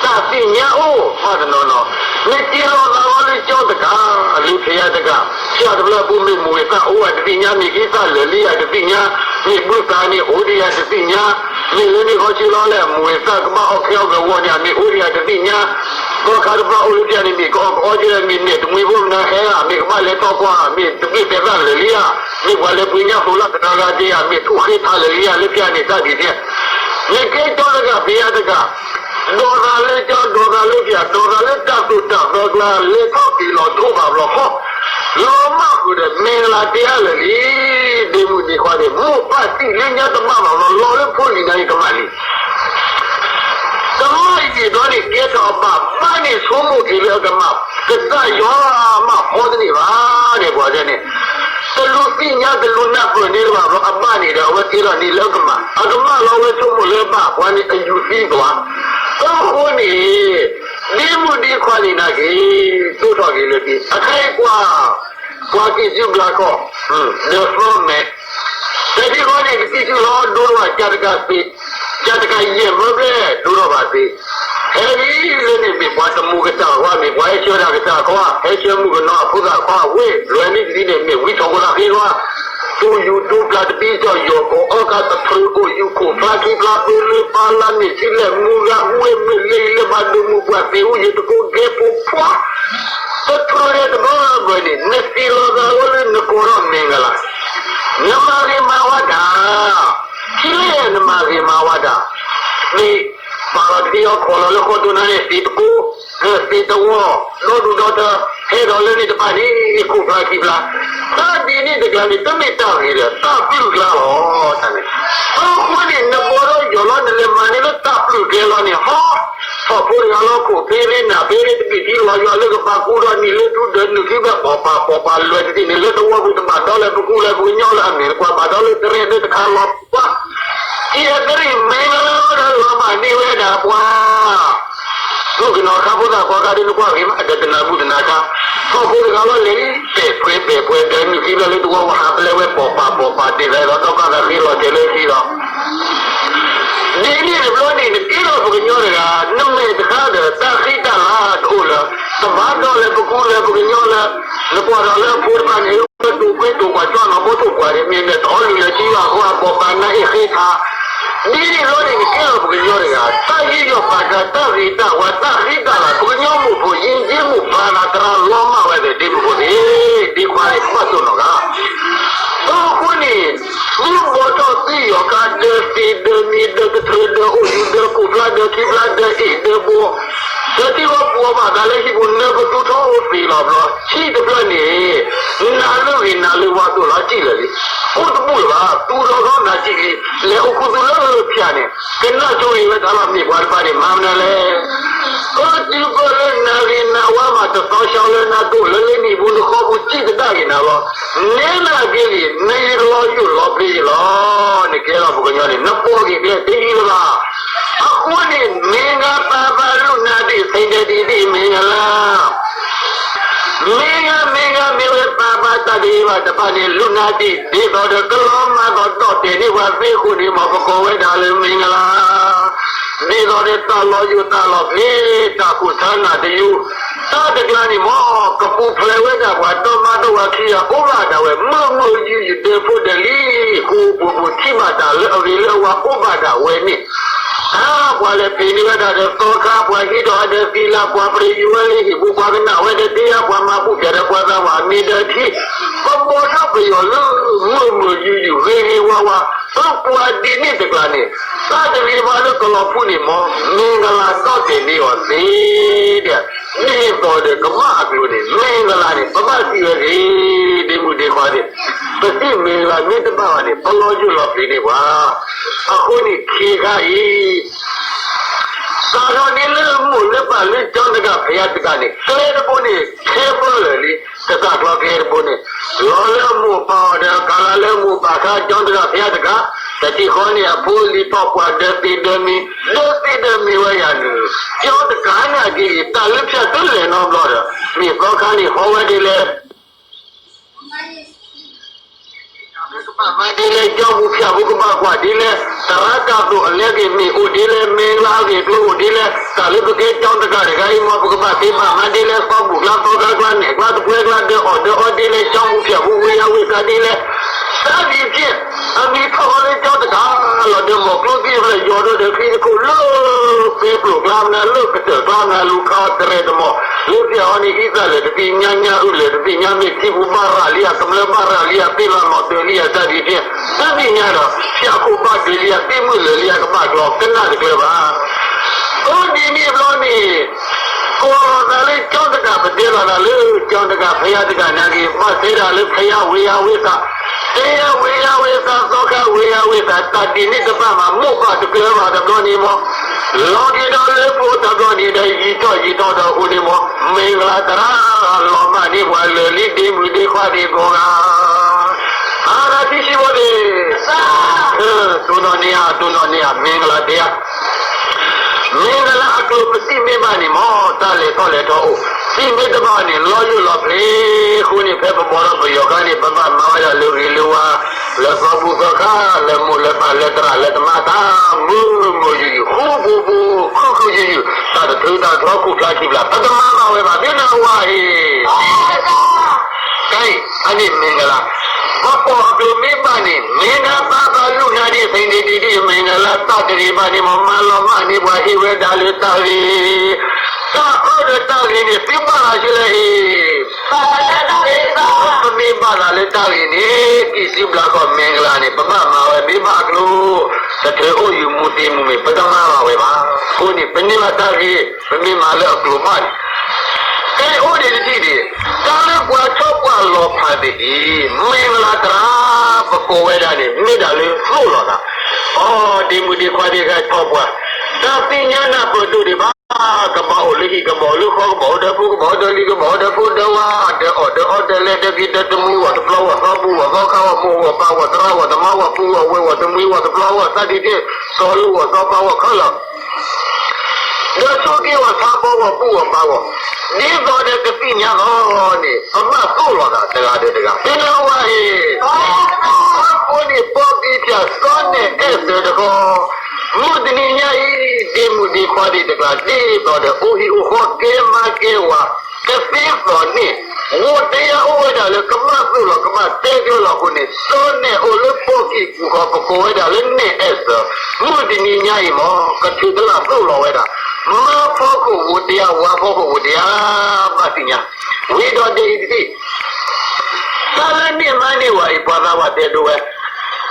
တၢ်သ့ၣ်ညါအိၣ် ဘၣ်တနီၤနီၤ, နက့ၤလီၤသးလီၤလၢကၠီတကး လၢဖယါတကး, ဖယါတဖျၢၣ်အပူၤ မ့ၢ်မူဝဲသၣ်အိၣ်ယၤတသ့ၣ်ညါ, မ့ၢ်ကသၣ်လၢာ်လံယၤတသ့ၣ်ညါ, မ့ၢ်ဘုသးန့ၣ်အိၣ်ဒံးယၤတသ့ၣ်ညါ, မ့ၢ်လၢန့ၣ်ခီဆူလီၤလဲၣ် မူဝဲသၣ်ကဘၣ်အီၣ်ခဲအီၣ်ကဝီၤန့ၣ် အမ့ၢ်အိၣ်ဒံးယၤတသ့ၣ်ညါ, သီခါတဖျၢၣ်အိၣ်လၢဖဲန့ၣ် မ့ၢ်ကအီၣ်ကအီကဲ မ့ၢ်နဲၣ်တမှံဖိမနုၤဟဲဧါ, မ့ၢ်ကဘၣ်လဲၤထီၣ်ကွၢ်, မ့ၢ်တဘ့ၣ်တဲသၣ်လၢာ်လံဧါ, မ့ၢ်ပှၤလဲၤပှ့ၤညၣ်သိးလၢကတၢၢ်ဂၤဒ့ဧါ, မ့ၢ်ထူၣ်ဃ့ထးလၢာ်လံဧါ, လၢဖဲန့ၣ်တၢ်ဒ်န့ၣ်, နကဲကၠီတကး ဖယါတကး, ဒိးသးလၢကၠီ ဒိးသးလၢဖယါ ဒိးသးလၢတၢ်သိၣ်တၢ်သီကျါ လဲၤထီၣ်က့ၤလီၤဒိၣ်ဘၣ်ဘျီဃီ လီၤမၢ်ဃုာ်ဒီး မ့ၢ်ကလၤတဲအါလၢာ်လံ, ဒ့မုၣ်ဒ့ခွါန့ၣ် မိၢ်ပၢ်တံၢ်လၢညါတဘၣ်ဘၣ်ဘျီ လီၤလၢဖိလံၤနၤအံၤကမၣ်လံ, ကမၣ်အံၤန့ၣ်ဘျီန့ၣ် ကဲထီၣ်အဘၣ် ဘၣ်န့ၣ်ဆိကမိၣ်က့ၤလၢအကမၣ် ကစၢ်ယွၤမၤဖီတန့ၢ်ဘၣ်န့ၣ် ပှၤတဲန့ၣ် တလူၤသ့ၣ်ညါတလူၤနၢ်ပၢၢ်န့ၢ်တဘၣ်ဘျီ အဘၣ်န့ၣ်ဒီး အဝဲကဲထီၣ်န့ၢ်လၢအကမၣ် အကမၣ်လီၤ အဝဲဆိကမိၣ်လၢအဘၣ် ပှၤန့ၣ်အယူၤသံပှၤ, အဃိန့ၣ် ဒ့မုၣ်ဒ့ခွါန့ၣ်နာ်က့ၤ တိၢ်ထီၣ်က့ၤလၢသ့ အခဲအံၤကွၢ် ပှၤကံၢ်စုဘျးကီၢ် ဒီးသီမဲာ် တထံၣ်ဃီန့ၣ် ကသံၣ်ထူၣ်လီၤ ဒိၣ်ထီၣ်ဘၣ် ကၢ်တကးသ့, ကၢ်တကးယဲၢ်မၢပျဲၢ် ဒိၣ်ထီၣ်ဘၣ်သ့, ဟဲလံလၢန့ၣ် မ့ၢ်ပှၤတမူကစၢ်ခွါ မ့ၢ်ပှၤဟဲဆှၢတၢ်ကစၢ်ခွါ ဟဲဆှၢမုၣ်ကနီၤအဖိသၣ်ခွါဝ့ၢ် လွဲၤန့ၢ်ကသံၣ်န့ၣ် မ့ၢ်ဝံထီၣ်ဖိသၣ်ဃ့ခွါ တူၢ်ယူၤတူၢ်ပျၢ်တပံၤကီၢ် ယီၢ်ကီၢ်အီကါတဖျၢၣ်အိၣ်ယူၤခိၣ်ဖျါခံဖျါ ပၢလၢပၢလၢမ့ၢ်ထံလဲၣ်မူဂၤ ဝ့ၢ်မ့ၢ်လ့လၢဘၣ်ဒိၣ်မုၢ်ပှၢ်သ့ၣ်အူယံၤတကိးကဲဖိခွါ တဖျၢၣ်တဘျီဘၢန့ၣ် နသ့ၣ်လီၤသးလီၤလၢနကိးထီၣ်မ့ၢ်ကလၤ နမၤဂ့ၤမၤဝါတၢ် ထံၣ်လဲၣ်နမၤဂ့ၤမၤဝါတၢ် မ့ၢ်ပာ်လီၤတသ့အီၤခီၣ်လီၤလၢဃီတိၢ်နါန့ၣ် သ့ၣ်တကိး သ့ၣ်တဝီ ဒီဒူၣ်ဒီထၢ ဟဲဒီးလၢန့ၣ်တဖၣ်န့ၣ် ခိၣ်ဖျါခံဖျါ တၢ်ဒ်န့ၣ်တကျါန့ၣ် တမ့ၢ်တၢ်ဂ့ၤဒီး တၢ်ပျုၢ်ကျါလီၤ တၢ်န့ၣ် အဃိန့ၣ် နဘီထီၣ်ယီၤလီၤ နလဲၤမၤန့ၢ်လၢတၢ်ပျုၢ်ကျဲလီၤန့ၣ် ဟီ ထီၣ်ဖိတဂၤလီၤ ခိၣ်ဖ့ရ့နၢ်ဖ့ရ့ တဘ့ၣ်ထံလီၤယွၤလၢကပာ်ကူဒီးနံၤလၢထူဒီးနုာ်ခံဘၣ် ပိာ်ပာ်ပိာ်ပာ်လွဲၢ်တထံၣ်န့ၣ် လၢတဝီပူၤတဘၣ်ဒီးလၢပကူလၢပကညီလၢအမ့ၢ်တကွၢ်ဘၣ်ဒီးလၢတရဲၣ်လၢတခါလီၤပှၤ ကဲသရံၣ်မ့ၢ်လၢဒီးလီၤမၢ်န့ၢ်ဝဲဒၣ်ပှၤ မုၣ်ကနီၤခါဖိသၣ်ခွါခါဒ်နကွၢ်ဂ့ၤမး ဒီးတနၢ်ဘူၣ်တနၢ်ခါ ထီၣ်ဖိတဂၤလီၤလဲၤ ပဲာ်ဖှဲးပဲာ်ဖှဲးဒီးနုာ်ခံဘျီလၢတဝီပူၤဟးပလဲဝဲပိာ်ပာ်ပိာ်ပာ်တ့ၢ်သးဒီး ဒီးကီၢ်သးဃ့လီၤတဲာ်လၢခံလီၤ ဒ်န့ၣ်တဘျီန့ၣ် နကဲထီၣ်ပကညီတဂၤ နမဲာ်တခါဒီး တၢ်ဃံတၢ်လၤတအိၣ်လၢၤ တဘၣ်ဒီးလၢပကူလၢပကညီလၢ နကွၢ်ဒီးလၢအဖိတဖၣ်န့ၣ် ဝဲတိာ်ကွ့တိာ်ကွၢ်ကၠီနီၢ်ဘီထိၣ်ကွၢ်န့ၣ် မ့ၢ်မဲာ်တအီလုၢ်လၢထံဘၣ်အဃိ အပိာ်ပာ်နါအ့ၣ်ဃ့ထါ ဒ်န့ၣ်တဘျီန့ၣ် နကဲထီၣ်ပကညီတဂၤ တၢ်ဟ့ၣ်ယီၢ်ပာ်ကၤ တၢ်ဂ့ၤတၢ်ဝါ တၢ်ဃံတၢ်လၤ ပကညီမိၢ်ဖိ ယဉ်ကျေးမှု ဘာသာတရား လီၤမၢ်ဝဲသ့ၣ် ဒ့မုၣ်ဖိသ့ၣ် ဒ့ခွါန့ၣ် ဘၣ်တိၢ်နီၢ်ဂၤ အဃိန့ၣ် သုဘီထီၣ်သုယီၤခါ ဒၢးသ့ၣ်ဒၢးမံၤ ဒၢးကထၢၣ်ဒၢးအိၣ်ယူၤ ဒၢးခိၣ်ဖျါ ဒၢးခံဖျါ ဒၢးအ့ၣ်ဒၢးဘိ ဒၢးထံဂီၤပူၤအီၤဘၣ်သးလၢဟံၣ်ပူၤ နၢပတူၤထီအိၣ်သ့ၣ်လီၤဘျီ ဟံၣ်တဖျၢၣ်န့ၣ် နၤလၢဂ့ၤနၤလၢဝါသိၣ်လီၤစံၣ်လၢာ်လံ အိၣ်တဘူၣ်လၢၤဘၣ် သူၣ်ထီၣ်ထီနၤစံၣ်လံ လဲၤအိၣ်ခူသူၣ်လၢဖၠၣ်န့ၣ် ကနၣ်ဆိဂ့ၤဝဲတၢ်လီၤ မ့ၢ်ပှၤတဖၣ်န့ၣ် မၤမနုၤလဲၣ် ပတုၤပၢၢ်လၢနၤဂ့ၤနၤဝါမး တသီဆှီလၢနၤဒိၣ်လၢလၢနံၣ်ပူၤ နဃီပူၤစံၣ်တဒၣ်ဂ့ၤနၤလီၤ နဲနၤက့ဂ့ၤ နယံၤကလီယိာ်လီၤပျ့ၤလီၤ နကဲလီၤပကညီန့ၣ် နပိာ်က့ၤကျဲတယံၤလၢၤဘၣ် အဃိန့ၣ် မ့ၢ်ဂၤပၢ်ပၢ်လူၢ်နၤဒံး သ့ၣ်ဒဲးဒံးဒံး မ့ၢ်ဂၤလၢ မ့ၢ်ဂၤ မ့ၢ်ဂၤ မ့ၢ်ဝဲပၢ်ပၢ်တၢ်တဂ့ၤဘၣ်တဖၣ်န့ၣ် လူၢ်နၤဒံး ဒ်သိးဒီးကလီၤမၢ်သိးဒီးတဲာ်န့ၢ်ပှၤသ့အဃိန့ၣ် မ်ပကိးဝဲဒၣ်လၢမ့ၢ်ဂၤလၢ ဒ်သိးဒီးတၢ်လီၤယိာ်တၢ်လီၤဖျ့ တၢ်ကူၣ်ဆါနၢ်တယု တၢ်တကျါန့ၣ်မ် ကပူၤဖျဲးဝဲဒၣ်ပှၤဒီမါဒီဝၤခံဂၤအိၣ်ဘၣ်ဒၣ်ဝဲ မုာ်မုာ်ယုာ်ယုာ်ဒၢဖိဒၢလံ ဃူပူၤပူၤထံၣ်ဘၣ်တၢ်လၢအဂ့ၤလၢအဝါအိၣ်ဘၣ်ဒၣ်ဝဲန့ၣ် အါ ပှၤလဲၤဖံးန့ၢ်ဝဲဒၣ်ဒီးသီခါ ပှၤဟံးထီၣ်အဒၢးသံလၢ ပှၤပြံယူၤဝဲလၢဟံၣ်ပူၤ ပှၤကနၣ်ဝဲဒီးဒ့ယါ ပှၤမၤဘူၣ်ဖျဲးဒီးပှၤသးဝးအမံၤဒီးထံ ပဘီထီၣ်ပယီၤလၢ မုာ်မုာ်ယုာ်ယုာ်ဂ့ၤဂ့ၤဝါဝါ ပပှၤဒ်န့ၣ်တကျါန့ၣ် တၢ်တဂ့ၤဘၣ်လၢကလီၤဖှူန့ၣ်မ် မ့ၢ်ဂၤလၢ်ဒီၣ်တဲာ်န့ၢ်အီၤသ့ဒီး ဒ်သိးဒီးကမၣ်အကျိၤန့ၣ် မ့ၢ်ဂၤလၢ်န့ၣ် ပဘၣ်စံးဝဲသ့ၣ် ဒ့မုၣ်ဒ့ခွါသ့ၣ် ပစံးမ့ၢ်လၢမ့ၢ်တဘၣ်ဘၣ်န့ၣ် ပလီၤယိၣ်လီၤပျံၤန့ၢ်ပှၤ. အဃိန့ၣ်ခံခါအံၤ စးထီၣ်န့ၢ်လၢမိၢ်လၢပၢ်လၢကၠီတဂၤဖဲယၤတဂၤန့ၣ် ကျဲတဘိန့ၣ် ခဲပၢလၢာ်လံ, တစးကျီကျဲတဘိန့ၣ် လီၤလၢအမိၢ်ပၢ်အီၤဒီးကၤလၤလၢအမိၢ်ပၢ်ခါကၠီတဂၤဖဲယၤတဂၤ, တထံၣ်ဃီန့ၣ်အဖိလံၤထီၣ်ပှၤဒၢသံဒၢမံ, ဒၢသံဒၢမံဝဲယၤန့ၣ် ကၠီတဂၤန့ၣ်အက့ၢ်အဂီၤ တၢ်လၢဖၠၣ်တုၤလဲၣ်နီတဘျီဒီး မ့ၢ်သီခါန့ၣ်ဟီဝဲဒ်လဲၣ် မၤဒ်လဲၣ် ကၠီပူၤဖၠၣ်ပူၤကဘၣ်ကွၢ်ဒ်လဲၣ်, သရၣ်တၢ်သိၣ်အလဲက့ၤမ့ၢ်အိၣ်ဒ်လဲၣ်, မ့ၢ်လၢအဂ့ၢ်ကျိၤအိၣ်ဒ်လဲၣ်, တၢ်လၢပကဲကၠီတဂၤတဂၤအံၤမ့ၢ် ပကဘၣ်သ့ဘၣ်မၤဒ်လဲၣ်, သီဘူၣ်ကျါသီခါကျါ နဲၣ်ကျါသပှဲၤကျါ ဒၢးအီၣ်ဒၢးအီဒ်လဲၣ်, ကၠီပူၤဖၠၣ်ပူၤဝ့ၤယၤဝ့ၤသးဒ်လဲၣ်, သးဒ်အံၤ, အမံၤထီၣ်လၢကၠီတဂၤလီၤဒီး မီၢ်ကျိသံဖျၢၣ်ယီၤဒီးဒီးချံတခိၣ်လၢ ပဲပျိၢ်ကျါမနုၤ လၢကတၢၢ်ကျါမနုၤ လူၤခးတရဲၣ်တမီၢ်, လၢပျၢ်အီၤန့ၣ် အံသၣ်လၢာ်တသ့ၣ်ညါ ညၣ်အုၣ်လၢာ်တသ့ၣ်ညါ မ့ၢ်ထံပူၤဘၣ်ရၤလံဧါ ကမျၢၢ်ဘၣ်ရၤလံဧါ သ့ၣ်လီၤနီၣ်တၢၤလံဧါ တၢ်ဒ်အံၤ, တသ့ၣ်ညါဒီး ဖၠၣ်ခိၣ်ဘၣ်ဒုးလံဧါ သ့ၣ်မုၢ်လၢာ်လံဧါ ကဘၣ်ကျီ ကနၣ်တကျၢၤဘၣ်. အဒ်န့ၣ်အဘျီန့ၣ် ကိးလီၤသးလၢကၠီတဂၤ ပတဲလီၤသးလၢ ကၠီတဂၤဖဲယၤတဂၤန့ၣ်က့ၤ ဘၣ်တဲဒၣ်လၢဖဲယၤဝ့ၤယၤဝ့ၤသး, ဖဲယၤဝ့ၤယၤဝ့ၤသး သီခါဝ့ၤယၤဝ့ၤသး တၢ်ဒ်န့ၣ်တဘၣ်မး မိၢ်ပၢ်တကျၢၤဘၣ်တဘျီန့ၣ်မီၢ်, လီၤက့ၤဒီးလၢဖိတဘျီန့ၣ်ဒီး ယံာ်ထီၣ်ယံာ်ထီၣ်ဒီးအဃိန့ၣ်မီၢ် မ့ၢ်ကလၤသရၣ်လီၤမၢ်န့ၢ်ပှၤလၢာ်လံ ဒ့မုၣ်ဒ့ခွါဒ့ကိးဂၤ အါရၤထံဆံးဖိသ့ၣ်, တိၢ်နီၣ်န့ၢ်ဧါ တိၢ်နီၣ်န့ၢ်ဧါ မ့ၢ်ကလၤတဲဧါ, မ့ၢ်ကလၤအကျိၤပစံးမ့ၢ်ဘၣ်န့ၣ်မီၢ် တၢ်လဲၤထီၣ်လဲၤထီအိၣ်, စံးမ့ၢ်တဘၣ်န့ၣ် လီၤယိၣ်လီၤပျံၤအဃိန့ၣ် ဖဲပဘီဒီးပယီၤခါန့ၣ် ပဘၣ်မၤဝဲဒၣ်လၢဂ့ၤလၢဝါ, လၢသီဘူၣ်သီခါ လၢမိၢ်လၢပၢ်လၢသရၣ်လၢသမါ တၢ်မုာ်မုာ်ယုာ်ယုာ် ဃူပူၤပူၤ ခုၣ်ခုၣ်ယုာ်ယုာ် တၢ်တထုးတၢ်တထီ ခူၣ်ဖျါခံဖျါ ပတမၤဘၣ်ဝဲဘၣ် မ့ၢ်နဝၤအံၤ ကဲအံၤ အန့ၣ်မ့ၢ်ကလၤ, ပကိးအကျိၤမ့ၢ်ဘၣ်န့ၣ် မ့ၢ်နဘၣ်ဘၣ်လူၢ်နၤဒ်သ့ၣ်န့ၣ်ဒ်ဒ်မ့ၢ်နလၢတၢ်တဂ့ၤဘၣ်န့ၣ် မ့ၢ်မၤလီၤမၢ်န့ၢ်ပှၤဟ့ၣ်ဝဲဒၣ်လၢတၢ်ဂ့ၤ, တၢ်အၢဒီးတၢ်ဂ့ၤန့ၣ် သုဘၣ်သးဆူလဲၣ်အံၤ ပမ့ၢ်ဘၣ်သးလၢတၢ်ဂ့ၤန့ၣ် ကံၢ်စံဘျးကီၢ်မ့ၢ်ကလၤန့ၣ် ပဘၣ်မၤဝဲမ့ၢ်ဘၣ်အကျိၤ, တချုးအိၣ်ယံၤမူသ့မူမ့ၢ် ပတမၤဘၣ်ဝဲဘၣ်. အဃိန့ၣ် ပန့ၢ်ဘၣ်တၢ်ဂ့ၤ ပမ့ၢ်မၤလၢအကျိၤဘၣ်န့ၣ် ကဲအိၣ်ဒံးတထံၣ်ဒံး, တၢ်လၢပှၤထီၣ်ပှၢ်လီၤဖးသ့ၣ်အံၤ မ့ၢ်ကလၤသရၣ် ပကိးဝဲဒၣ်န့ၣ် မ့ၢ်ဒၣ်လၢသိၣ်လီၤသး, အိ ဒ့မုၣ်ဒ့ခွါဒ့ဂၤထီၣ်ပှၢ်, တၢ်သ့ၣ်ညါနၢ်ပၢၢ်ဒိၣ်ဒံးဘၣ်, ကဘၣ်အိၣ်လၢဟံၣ် ကဘၣ်အိၣ်လၢဃီ ကဘၣ်အိၣ်ဒီးဖိ ကဘၣ်အိၣ်ဒီးလံၤ ကဘၣ်အိၣ်ဒီးဖိဒီးဝၤ, ဒီးအီၣ်ဒီးအီဒီးလဲၤဒီးက့ၤဒီးတမှံၤဝဲ တပျီဝဲ သီဘူၣ်ဝဲ သီခါဝဲ မိၢ်ဝဲပၢ်ဝဲ သရၣ်ဝဲ သမါဝဲ ပူဝဲ ဝဲၢ်ဝဲ တမှံၤဝဲ တပျီဝဲ သၣ်ဒံးတ့ၢ် စီၤလူဝဲ စီၤပၤဝဲခဲလၢာ် ဒီးဆိးက့ဝဲ ဆါဘီဝဲ ဘူၣ်ဝဲဘါဝဲ, ဒ်သိးဒီးကသ့ၣ်ညါလီၤန့ၣ် ပဘၣ်သိၣ်လီၤသးတဂၤဒီးတဂၤ ဖဲန့ၣ်ဝဲအံၤ, အဃိန့ၣ် ပီၣ်ကံၢ်ဖၠၣ် စီၤနဲၣ်အဲၣ်စၢၤတခီ, မုၢ်တနံၤညါအံၤ ဒ့မုၣ်ဒ့ခွါသ့ၣ်တကျါ ဒ်သိးဒီး အိၣ်ဟံၣ်အိၣ်ဃီ ကဲမါကဲဝၤ ကသ့သိးန့ၣ် ဝိတယါအိၣ်ဝဲဒၣ်လၢကဘၣ်သိၣ်လီၤ ကဘၣ်တဲကျၢၤလီၤအဃိန့ၣ် စီၤနဲၣ်အိၣ်လၢပီၣ်ကံၢ်ပူၤဃီ ပကိးဝဲဒၣ်လၢနဲၣ်အဲၣ်စၢၤ, မုၢ်တနံၤညါအံၤမ့ၢ် ကထုးတလၢ်သိၣ်လီၤဝဲဒၣ် မါဖီခိၣ်ဝိတယါ ဝၤဖီခိၣ်ဝိတယါ ဘၣ်သ့ၣ်ညါ, ဝံၤဒီးဒ်အံၤတထံၣ် တၢ်လၢန့ၢ်မါန့ၢ်ဝၤအံၤ ပှၤသးပှၢ်တဲဒိဝဲ,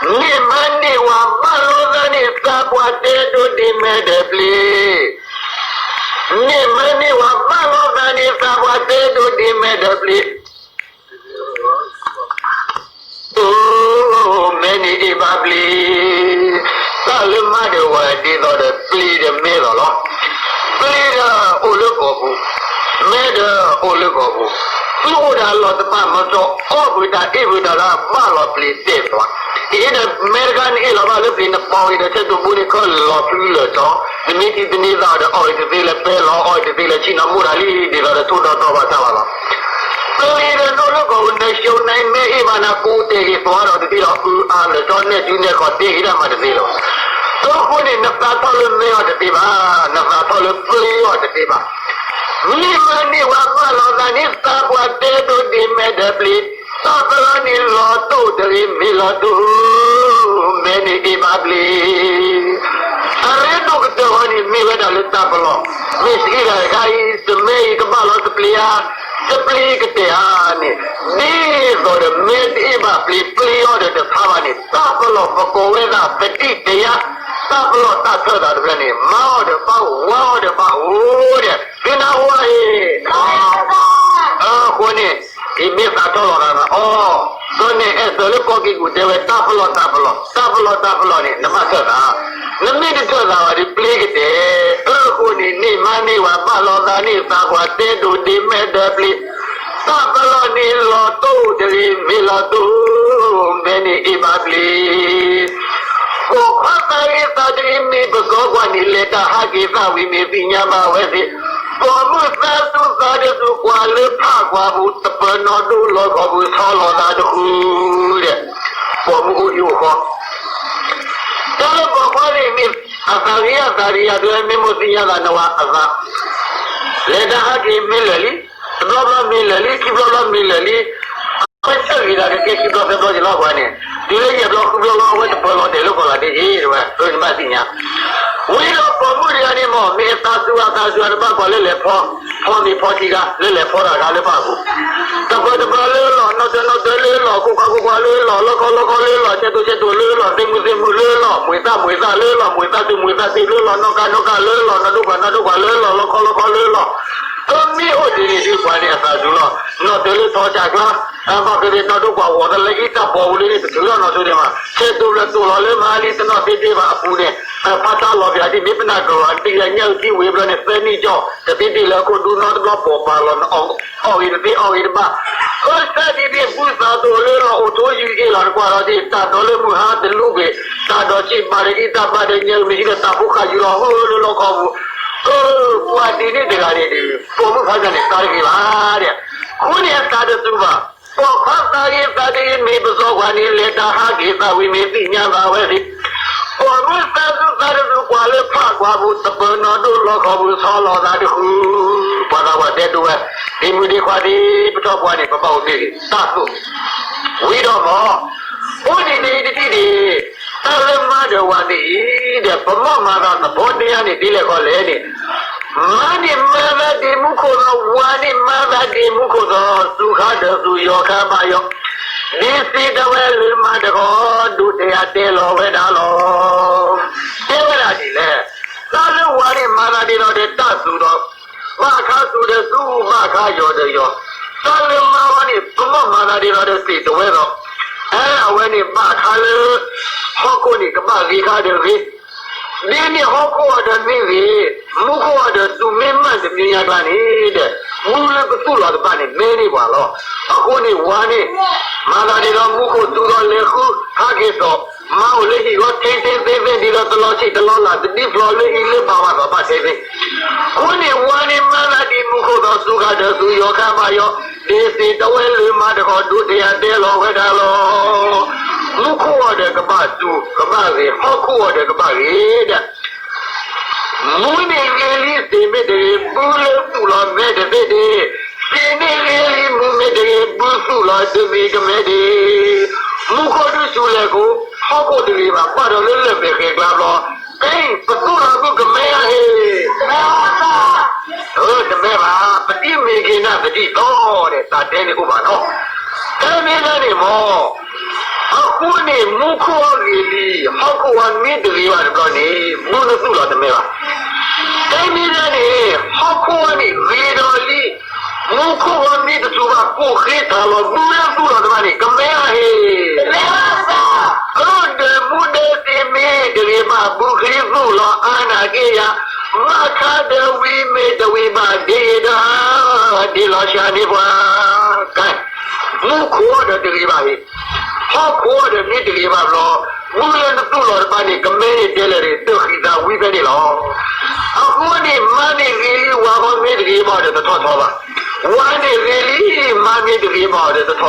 န့ၢ်မါန့ၢ်ဝၤ ဘၣ်လိာ်သးန့ၣ် သးပှၢ်တဲဒိ ဒ့မဲဒီးပျ့ၤ န့ၢ်မါန့ၢ်ဝၤ ဘၣ်လိာ်သးန့ၣ် သးပှၢ်တဲဒိ ဒ့မဲဒီးပျ့ၤ အိ မဲန့ၣ်အ့ၣ်ဘၣ်ပျ့ၤ, တၢ်လၢမါဒီးဝၤဒ်သိးဒီးပျ့ၤဒီးမဲလီၤလီၤ, ပျ့ၤဒီးအိၣ်လၢကီၢ်ပူၤ, မဲဒီးအိၣ်လၢကီၢ်ပူၤ, သုအိၣ်ဒၣ်လီၤတဘၣ်မစီၢ် အီၣ်ဘှံးတၢ်အ့ၣ်ဘှံးတၢ်လၢ ဘၣ်လီၤပျ့ၤတဲာ်သွါ, အ့ၣ်ဒီးမဲတခါန့ၣ်အ့ၣ်လီၤဘၣ်လၢပျ့ၤ နပီၤအံၤဒီးဆဲးတိၢ်ဘိန့ၣ် ခၢၣ်လီၤဖျုလၢာ်တီၤ, နမ့ၢ်ထံၣ်တန့ၢ်သးဒီး အီၣ်အံၤတသ့လၢၤ ပဲလီၤ အီၣ်အံၤတသ့လၢၤ ဆံၣ်နီၤမိၢ်တၢ်လံ ဒ်သိးဒီးထိၣ်ဒီးတီၢ်ဘၣ်တၢ်ဘၣ်လီၤ. ပျ့ၤဒီးဒိၣ်လၢကီၢ်ပူၤ နၡိနမဲအ့ၣ်ဘၣ်နၤ ကိးတဲာ်ဂ့ၤသွါဒီးတသ့ဒီး အုၣ်အါလၢာ်တီၤ နဲၣ်စုနဲၣ်ခီၣ်တဲာ်ဂ့ၤတၢ်မၤတသ့လၢၤဘၣ်. အဃိန့ၣ် နသးထီၣ်လၢမဲအီၤတသ့ဘၣ်, နသးထီၣ်လၢပျ့ၤအီၤတသ့ဘၣ်. န့ၢ်မါန့ၢ်ဝၤ ဘၣ်လိာ်သးန့ၣ် သးပှၢ်တဲဒိ ဒ့မဲဒီးပျ့ၤ, တၢ်သရၣ်န့ၣ် လီၤတိၢ်တဂ့ၤ မ့ၢ်လီၤတိၢ်, မဲန့ၣ်အ့ၣ်ဘၣ်ပျ့ၤ အရ့ဒိၣ်ကတၢၢ်ဝဲန့ၣ် မ့ၢ်ဝဲဒၣ်လၢတၢ်ပလီၢ်, မ့ၢ်စ့ၢ်ကီးတခါအံၤ တမဲအံၤကဘၣ်လီၤတပျ့ၤဧါ, တပျ့ၤကတဲာ်ဧါန့ၣ်, ဒ်သိးဒီးမဲတအ့ၣ်ဘၣ်ပျ့ၤ ပျ့ၤအီၤဒီးတဖးဘၣ်န့ၣ် တၢ်ပလီၢ်ပကိးဝဲဒၣ်သတိတရား, တၢ်ပလီၢ်တၢ်ထၢသးတဖျၢၣ်န့ၣ် မၤအီၤဒီးဘၣ်အိၣ် ဝၤအီၤဒီးဘၣ်အိၣ်ဒီး သ့ၣ်နါဝဲအံၤ အဃိန့ၣ် ယမ့ၢ်သးထီၣ်လီၤသးအီၤ, စီၤနဲၣ်အဲၣ် တၢ်လၢကီၢ်က့ၣ်ကူၣ်တဲဝဲ တၢ်ပလီၢ်တၢ်ပလီၢ်, တၢ်ပလီၢ်တၢ်ပလီၢ်န့ၣ် နဘၣ်ထၢၣ်သး, နမ့ၢ်တထၢၣ်သးဘၣ်ဒီးပျ့ကတဲာ်, အဃိန့ၣ် န့ၢ်မါန့ၢ်ဝၤ ဘၣ်လီၤသးန့ၢ်သး ပှၤတဲဒိၣ်ဒ့မဲာ်ဒၢပျ့ၤ, တၢ်ပလီၢ်န့ၣ်လီၤတိၢ်တဂ့ၤ မ့ၢ်လီၤတိၢ် မဲန့ၣ်အ့ၣ်ဘၣ်ပျ့ၤ ပိာ်ခွါသးဂ့ၤသးတဂ့ၤ မ့ၢ်ပစီကွၢ်န့ၣ် လဲၤတၢ်ဟးက့ၤသးဝံၤ မ့ၢ်သ့ၣ်ညါဘၣ်ဝဲသ့ၣ်, ပိာ်မုၣ်သးစူၤသးတစူၤ ကွၢ်လၢဖးကွၢ်ပူၤ တပၢၤနီၣ်ဒိၣ်လီၤခီပူၤဆီလီၤသးတဃုာ်ဒီး ပိာ်မုၣ်အိၣ်ဟံၣ်အိၣ်ဃီ တၢ်လၢပိာ်ခွါန့ၣ်မ့ၢ် အသးဂ့ၤအသးတဂ့ၤ အဒိ မ့ၢ်မိၢ်သ့ၣ်ညါသးနဝၤအသး, လဲၤတၢ်ဟးက့ၤမ့ၢ်လၢာ်လံ, တဘျီဘျီမ့ၢ်လၢာ်လံ ခံဘျီဘျီမ့ၢ်လၢာ်လံ, အဝဲဆၢဂ့ၤသးကကဲခံဘျီသၢဘျီယလီၤပှၤန့ၣ်, တုၤလၢယဲၢ်ဘျီဃုဘျီလီၤ အဝဲတပၢၤလီၤတဲာ်လၢကီၢ်လီၤတဲာ်က့ၤ တဝဲ အၢနဘၣ်သ့ၣ်ညါ ဝံၤဒီးပိာ်မုၣ်တဂၤန့ၣ်မ့ၢ် မ့ၢ်အသးစူၤအသးစူၤ အတဘၣ်ကွၢ်လၢလဲၤဖီ, ဖီမ့ၤဖီထံဂၤ လၢလဲၤဖီတၢ်ဂၤလၢဖးပူၤ, တပၢၤတပၢၤလၢလီၢ် နီၣ်တနီၣ်တၢၤလၢလီၢ် ခိၣ်ခွါခိၣ်ခွါလၢလီၢ် လီခီလီခီလၢလီၢ် ဆဲးတိၣ်ဆဲးတိၣ်လၢလီၢ် သ့ၣ်မုၣ်သ့ၣ်မုၣ်လၢလီၢ် မွေသၣ်မွေသၣ်လၢလီၢ် မွေသၣ်စူၤမွေသၣ်စူၤလၢလီၢ် နီၣ်ကၣ်နီၣ်ကၣ်လၢလီၢ် နီၣ်ဒိၣ်ကွၢ်နီၣ်ဒိၣ်ကွၢ်လၢလီၢ် လီခီလီခီလၢလီၢ် အမ့ၢ်အိၣ်ဒ်န့ၣ်ဒုးပှၤန့ၣ်အသးစူၤလီၤ, နီၣ်တၢၤလၢထီၣ်ဆၣ်ကျါ, ဘၣ်ဃးဒီးနီၣ်ဒိၣ်ကွၢ်ဝီၤတၢ်လၢအံၤတၢ်ပီၤပူၤလၢန့ၣ် တထုးလီၤနီၣ်ဆိန့ၣ်ဘၣ်, ဆဲးတိၣ်လၢတိၣ်လီၤလၢမၤလံတနီၣ်သ့ဒ့ဘၣ်အပူၤန့ၣ်, ဖးဆါလီၤပၠးဒ်မ့ၢ်ပနၢ်ကလီၤ တံၢ်လၢညၣ်အုၣ်ထံဝံၤဘျီန့ၣ် သၢနံၣ်ကၠီၣ် တသ့ဒ့လၢအခိၣ်ဒူနီတဘျီပိာ်ပာ်လီၤ အီၣ်ဂ့ၤတသ့အီၣ်ဂ့ၤတဘၣ်, အၢ ဆၢဒ်န့ၣ် ဘူၣ်သးသိၣ်လၢလီၢ်အိၣ်ထိယူၤအ့ၣ်လီၤတကွၢ်ဒီးဒ် တၢ်ဒီးလၢမုၢ်ဟါတလူၤကွံာ်, တၢ်ဒီးဆံးဘၣ်ဒီးဒ်တၢ်ဘၣ်ဒီးညၣ်အုၣ်မ့ၢ်ဟံးဒီးတၢ်ဖိဃာ်ယူၤလီၤဟိလၢလီခီပူၤ, အၢ ပှၤဒ်န့ၣ်တဂၤန့ၣ်ဒုး ပိာ်မုၣ်ဖးဒိၣ်န့ၣ် သးတဂ့ၤဘၣ်ဒီး, အဃိန့ၣ်အသးတစူၤဘၣ်, ပိာ်ခွါသးဂ့ၤသးတဂ့ၤ မ့ၢ်ပစီကွၢ်န့ၣ် လဲၤတၢ်ဟးက့ၤသးဝံၤ မ့ၢ်သ့ၣ်ညါဘၣ်ဝဲသ့ၣ်, ပိာ်မုၣ်သးစူၤသးတစူၤ ကွၢ်လၢဖးကွၢ်ပူၤ တပၢၤနီၣ်ဒိၣ်လီခီပူၤဆီလီၤသးတဃုာ်, ပှၤသးပှၢ်တဲဒိဝဲ, ဒ့မုၣ်ဒ့ခွါသ့ၣ် ပထီၣ်ပှၤန့ၣ် ပဘၣ်အိၣ်မ့ၢ်ဂ့ၤ တၢ်သိၣ် ဝံၤဒီးမ့ၢ်, အိၣ်ဒ်န့ၣ်အံၤတထံၣ်ဒံး, တၢ်လၢမါဒီးဝၤသ့ၣ်အံၤဒီး ပမီၢ်မၤသးသဖီဒ့ဧါန့ၣ် ဒ်လဲၣ်ခီလဲၣ်န့ၣ်, မါန့ၣ်မၤသးဒ့မူခိၣ်သီ, ဝၤန့ၣ်မၤသးဒ့မူခိၣ်သီ, သူၣ်ခါဒၢးသူၣ် ယီၤခါဘၣ်ယီၤ, ဒ်စ့တဝဲလၢမါတခီ, ဒိးတဲယၤတဲလီၤဝဲဒၣ်လီၤ. တဲဝဲဒၣ်ဒ်လဲၣ်, တၢ်လၢဝၤန့ၣ်မၤသးဒ်သိးဒီးတၢ်သူၣ်ဒီး ဘၣ်ခါသူၣ်ဒီးသူၣ် ဘၣ်ခါယီၤဒီးယီၤ, တၢ်လၢမါဝဲန့ၣ် ပမီၢ်မၤသးဒ်သိးဒီးစ့တဝဲလီၤ. အဝဲန့ၣ်ဘၣ်ခါလၢ ဟီၣ်ခိၣ်န့ၣ်ကဘၣ်ဂ့ၤခါဒီးဂ့ၤ, ဒ်န့ၣ်ဟီၣ်ခိၣ်အီၤဒီးမ့ၢ်ဂ့ၤ, မူခိၣ်အီၤဒီးသူၣ်မ့ၢ်မးတမံၤညါကျါန့ၣ်ဒီး မူလၢပသူၣ်လီၤတဘၣ်န့ၣ် မဲန့ၢ်ပှၤလီၤ. အဃိန့ၣ်ဝၤန့ၣ် မၤသးဒ်သိးမူခိၣ်သူၣ်ဒီးလဲၤဃုဟးက့ၤသိး, မါအိၣ်လၢဟံၣ်ဂီၤ ထဲထဲသ့သ့ဒ်သိးတလီၤဆံးတလီၤလၢ် တဒ်ဖျိးလၢဟံၣ်လၢဘၣ်ဝဲသိးဘၣ်ထဲသ့ အဃိန့ၣ်ဝၤန့ၣ်မၤသးဒ်မူခိၣ်သီ, သူၣ်ခါဒၢးသူၣ် ယီၤခါဘၣ်ယီၤ, ဒ်စ့တဝဲလၢမါတခီ, ဒိးတဲယၤတဲလီၤဝဲဒၣ်လီၤ. မူခိၣ်အီၤဒီးကဘၣ်သူၣ်ကဘၣ်ဂ့ၤ, ဟီၣ်ခိၣ်အီၤဒီးကဘၣ်ဂ့ၤဒီး မူန့ၣ်ဂ့ၤလံစ့မ့ၢ်တဂ့ၤ, ဘုလၢသူၣ်လီၤမဲာ်တသ့ဒ့, စ့န့ၣ်ဂ့ၤလံမူမ့ၢ်တဂ့ၤ, ဘုသူၣ်လီၤတမံၤကမဲာ်ဒ့, မူခိၣ်ဒုးစူၤလဲၤကိး, ဟီၣ်ခိၣ်တဂ့ၤဘၣ်, ဘၣ်ဒီးလၢလၢၢ်ပှဲၤဃဲၤကျါဘျီ, ကဲ ပသူၣ်လီၤဘုကမဲာ်ဧါဟ့ၣ်, တမဲာ်ဘၣ်, ပဒ်မ့ၢ်က့ၤနၢ်သဒံးသီဒီး တၢ်တဲန့ၣ်အိၣ်ဘၣ်နီၤ, တၢ်မ့ၢ်ဒ်န့ၣ်မ့ၢ် အဃိန့ၣ် မူခိၣ်အီၤဂ့ၤလံ, ဟီၣ်ခိၣ်အီၤမ့ၢ်တဂ့ၤဘၣ်တဘျီန့ၣ် ဘုနသူၣ်လီၤတမဲာ်ဘၣ်. တၢ်မ့ၢ်ဒ်န့ၣ် ဟီၣ်ခိၣ်အီၤန့ၣ်ဂ့ၤဒီးလံ, မူခိၣ်အီၤမ့ၢ်တသူၣ်ဘၣ် ကိၣ်ဃ့ထးလီၤ ဘုလၢသူၣ်လီၤတဘၣ်န့ၣ် ကမဲာ်ဧါဟ့ၣ်, အၢ ဒီးမူဒီးစ့မ့ၢ်တဂ့ၤဘၣ် ဘုခရံာ်သူၣ်လီၤအါနာ်က့ယၤ, ဘၣ်ခါဒီးဝံၤမ့ၢ်တဝံၤဘၣ်ဒ့ဒီး ဒ့လီၤဆှးန့ၢ်ပှၤ, ကဲ မူခိၣ်အီၤဒီးတဂ့ၤဘၣ်ဟ့ၣ်, ဟီၣ်ခိၣ်အီၤဒီးမ့ၢ်တဂ့ၤဘၣ်ဘျီ, ဘုလၢနသူၣ်လီၤတဘၣ်န့ၣ် ကမဲာ်န့ၣ်တဲလဲၣ်န့ၣ် တဃံးသးဝံဖဲန့ၣ်လီၤ. အဃိန့ၣ် မါန့ၣ်ဂ့ၤလံ ဝၤဂီၢ်မ့ၢ်တဂ့ၤဘၣ်ဒီးတထီၣ်ထီဘၣ်, ဝၤန့ၣ်ဂ့ၤလံ မါမ့ၢ်တဂ့ၤဘၣ်ဒီးတထီၣ်ထီဘၣ်, မါအီၤဒီးမ့ၢ်တဂ့ၤ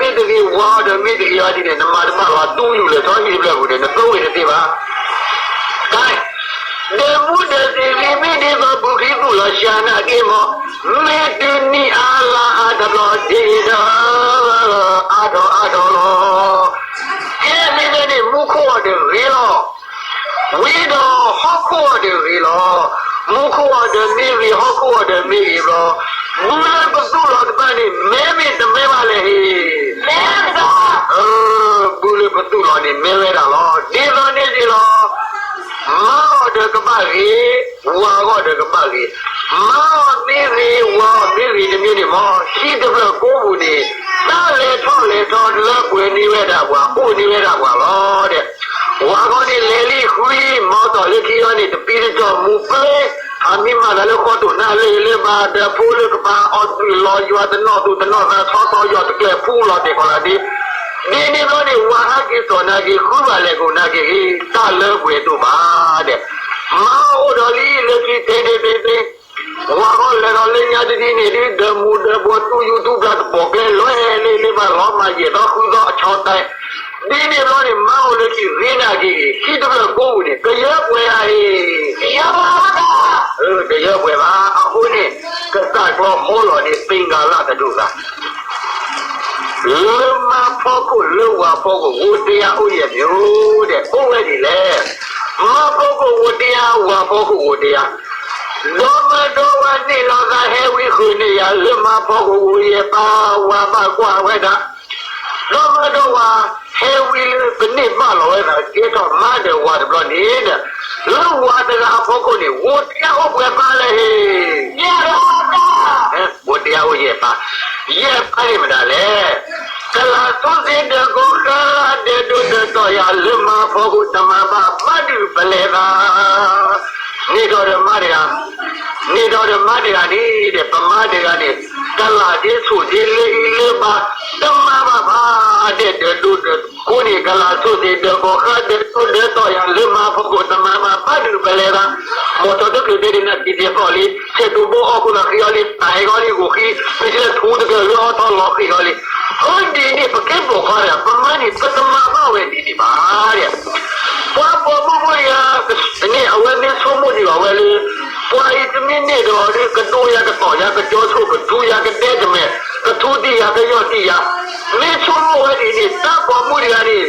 ဝၤအီၤဒီးမ့ၢ်တဂ့ၤဘၣ်ဒ်န့ၣ် နမၤတဘၣ်လီၤ တူၢ်ယူၢ်လၢာ်ထီၣ်ဟံၣ်တဖျၢၣ်ပူၤန့ၣ် နသိဝ့ၤတသ့ဘၣ်. ကဲ ဒီးမူဒီးစ့ဂ့ၤမ့ၢ်ဒ်သိး ဘုခရံာ်သူၣ်လီၤဆှးနာ်က့မီၢ်, မ့ၢ်တုၤနံၣ်အါလါအါတဘျီဒ့ဒီး အါထီၣ်အါထီၣ်လီၤ. ကဲမ့ၢ်ဖဲန့ၣ် မူခိၣ်အီၤဒီးဂ့ၤလီၤ. ဝံၤဒီးဟီၣ်ခိၣ်အီၤဒီးဂ့ၤလီၤ. မူခိၣ်အီၤဒီးမ့ၢ်ဂ့ၤ ဟီၣ်ခိၣ်အီၤဒီးမ့ၢ်ဂ့ၤဘျီ, ဘုလၢပသူၣ်လီၤတဘၣ်န့ၣ် မဲမ့ၢ်တမဲဘၣ်လဲၣ်ဟ့ၣ်, အၢ ဘုလၢပသူၣ်လီၤန့ၣ် မဲဝဲဒၣ်လီၤ. ဒ်သိးန့ၣ်စ့ၢ်လီၤ. မါအီၤဒီးကဘၣ်ဂ့ၤ, ဝၤအဂီၢ်ဒီးကဘၣ်ဂ့ၤ, မါအီၤမ့ၢ်ဂ့ၤ ဝၤအီၤမ့ၢ်ဂ့ၤတမံၤန့ၣ်မီၢ် ဟံၣ်တဖျၢၣ်ကိးပူၤန့ၣ် တၢ်လဲၤထီၣ် ကဲထီၣ်လၢပှဲၤန့ၢ်ဝဲဒၣ်ပှၤ အိၣ်န့ၢ်ဝဲဒၣ်ပှၤလီၤဒီး ဝၤဃီန့ၣ်လဲၤလံဃု မၤအီၣ်တီၢ်လၢခံအီၤန့ၣ် တပံတကီၢ်မူပျ့ အမံၤမၤသးလၢဃီတိၢ်နၢ်လၢလၢဘၣ် ဒီးဖိလၢကပၤအီၤသွံၣ်လီၤယွၤတနီၣ်သူၣ်တနီၣ်သး ဆီသီယွၤတကျဲၤဖူလီၤတဲာ်ခီလာ်ဒ့ ဒ်န့ၣ်ဘျီန့ၣ် ဝၤဟးက့ၤစိာ်နာ်က့ၤ ဃုဘၣ်လဲၤကိၣ်နာ်က့ၤ တၢ်လၢပှဲၤတအိၣ်ဘၣ်ဒီး မၤအီၣ်အိၣ်ဒီးလံလၢခံတဲတဲတဲတဲ ဝၤဃီလဲၤဒီးလၢညါတဒ်န့ၣ်ဒ် ဒီးမူဒီးဘှီးသူယူၤသူဘျၣ်တပိာ်ကျဲ လွဲလ့လ့ဘၣ်လီၤမၤယဲၢ်သီဃုသီအဆီတဲာ် ဒ်န့ၣ်ဘျီန့ၣ် မၤအီၣ်လၢခံဂ့ၤနာ်က့ၤဂ့ၤ ခံတဖျၢၣ်ကိးပူၤန့ၣ် ကယၢပှဲၤဧါဟ့ၣ် ကယၢပှဲၤဘၣ် အဃိန့ၣ် ကစၢ်ကျီဟီလီၤန့ၣ် သင်္ဃာလတဒိၣ်သး လၢမါဖီခိၣ်လၢဝၤဖီခိၣ် ဝိတယါအိၣ်ယဲၢ်မ့ၢ်ဧိၤဒီး အိၣ်ဝဲဒ်လဲၣ်. မါဖီခိၣ်ဝိတယါ ဝၤဖီခိၣ်ဝိတယါ, ဒီမါဒီဝၤန့ၣ်လီၤသးဟဲဝံဃုာ်န့ၢ်ယၤ လၢမါဖီခိၣ်ဝိယဲၢ်ပၢ် ဝၤဘၣ်ကွၢ်ဝဲဒၣ် ဒီမါဒီဝၤ ဟဲဝံလၢပန့ၢ်ဘၣ်လီၤဝဲဒၣ် ကဲထီၣ်မါဒီးဝၤတဘျီန့ၣ်ဒီး လၢဝၤတဂၤအဖီခိၣ်န့ၣ် ဝိတယါအိၣ်ပှဲၤပၢ်လဲၣ်ဟ့ၣ် ဝိတယါအိၣ်ယဲၢ်ပၢ်, ယဲၢ်ပၢ်န့ၣ်မတၤလဲၣ်. ကလၤစိစ့ဒၢးကိးဃါ ဒၢးဒိၣ်ဒၢးတီၢ်ယၤ လၢမါဖီခိၣ်တမၤဘၣ် ဘၣ်ဒုးပလဲၤသး န့ၣ်ဒီးဒီးမါတဂၤ, န့ၣ်ဒီးဒီးမါတဂၤန့ၣ်ဒီး ပမါတဂၤန့ၣ် ကလၤဒ့ဆိၣ်ဒ့လၢအံၤလၢဘၣ် တမၤဘၣ်ဘၣ် ဒဲးဒၢးဒိၣ်ဒၢးကိးန့ၣ် ကလၤစိစ့ဒၢးကိးဃါ ဒၢးဒိၣ်ဒၢးတီၢ်ယၤ လၢမါဖီခိၣ်တမၤဘၣ် ဘၣ်ဒုးပလဲၤသး မိၢ်ထီၣ်တချုးတဲဒၣ်နၤ ကံၢ်သီၣ်လံ ဆဲးဒိးဘိအီၣ်ခိၣ်သးဃံအီၤလံ သးအဲၣ်အီၤလံ ဂိၢ်ဃံ ပစံးလၢထူတကၢၢ်လၢအီထီၣ်လီၤဃံအီၤလံ. အဒ်န့ၣ် ပကဲပိာ်ခွါတဂၤ ပမါန့ၣ် ပတမၤဘၣ်ဝဲဒ်န့ၣ်ဘၣ်ဒီး ပှၤပိာ်မုၣ်ဖိတဂၤန့ၣ် အဝဲမ့ၢ်ဆိကမိၣ်ဒံးဘၣ်ဝဲလၢ ပှၤအံၤတမ့ၢ်န့ၣ်ဒီး ကဒိယၤကတီၢ်ယၤ ကကၠီဆိၣ် ကထူယၤကဒဲကမဲာ် ကထူတံၢ်ယၤ ကယီၢ်တံၢ်ယၤ မ့ၢ်ဆိကမိၣ်ဝဲဒ်န့ၣ် တၢ်ပိာ်မုၣ်တဂၤန့ၣ်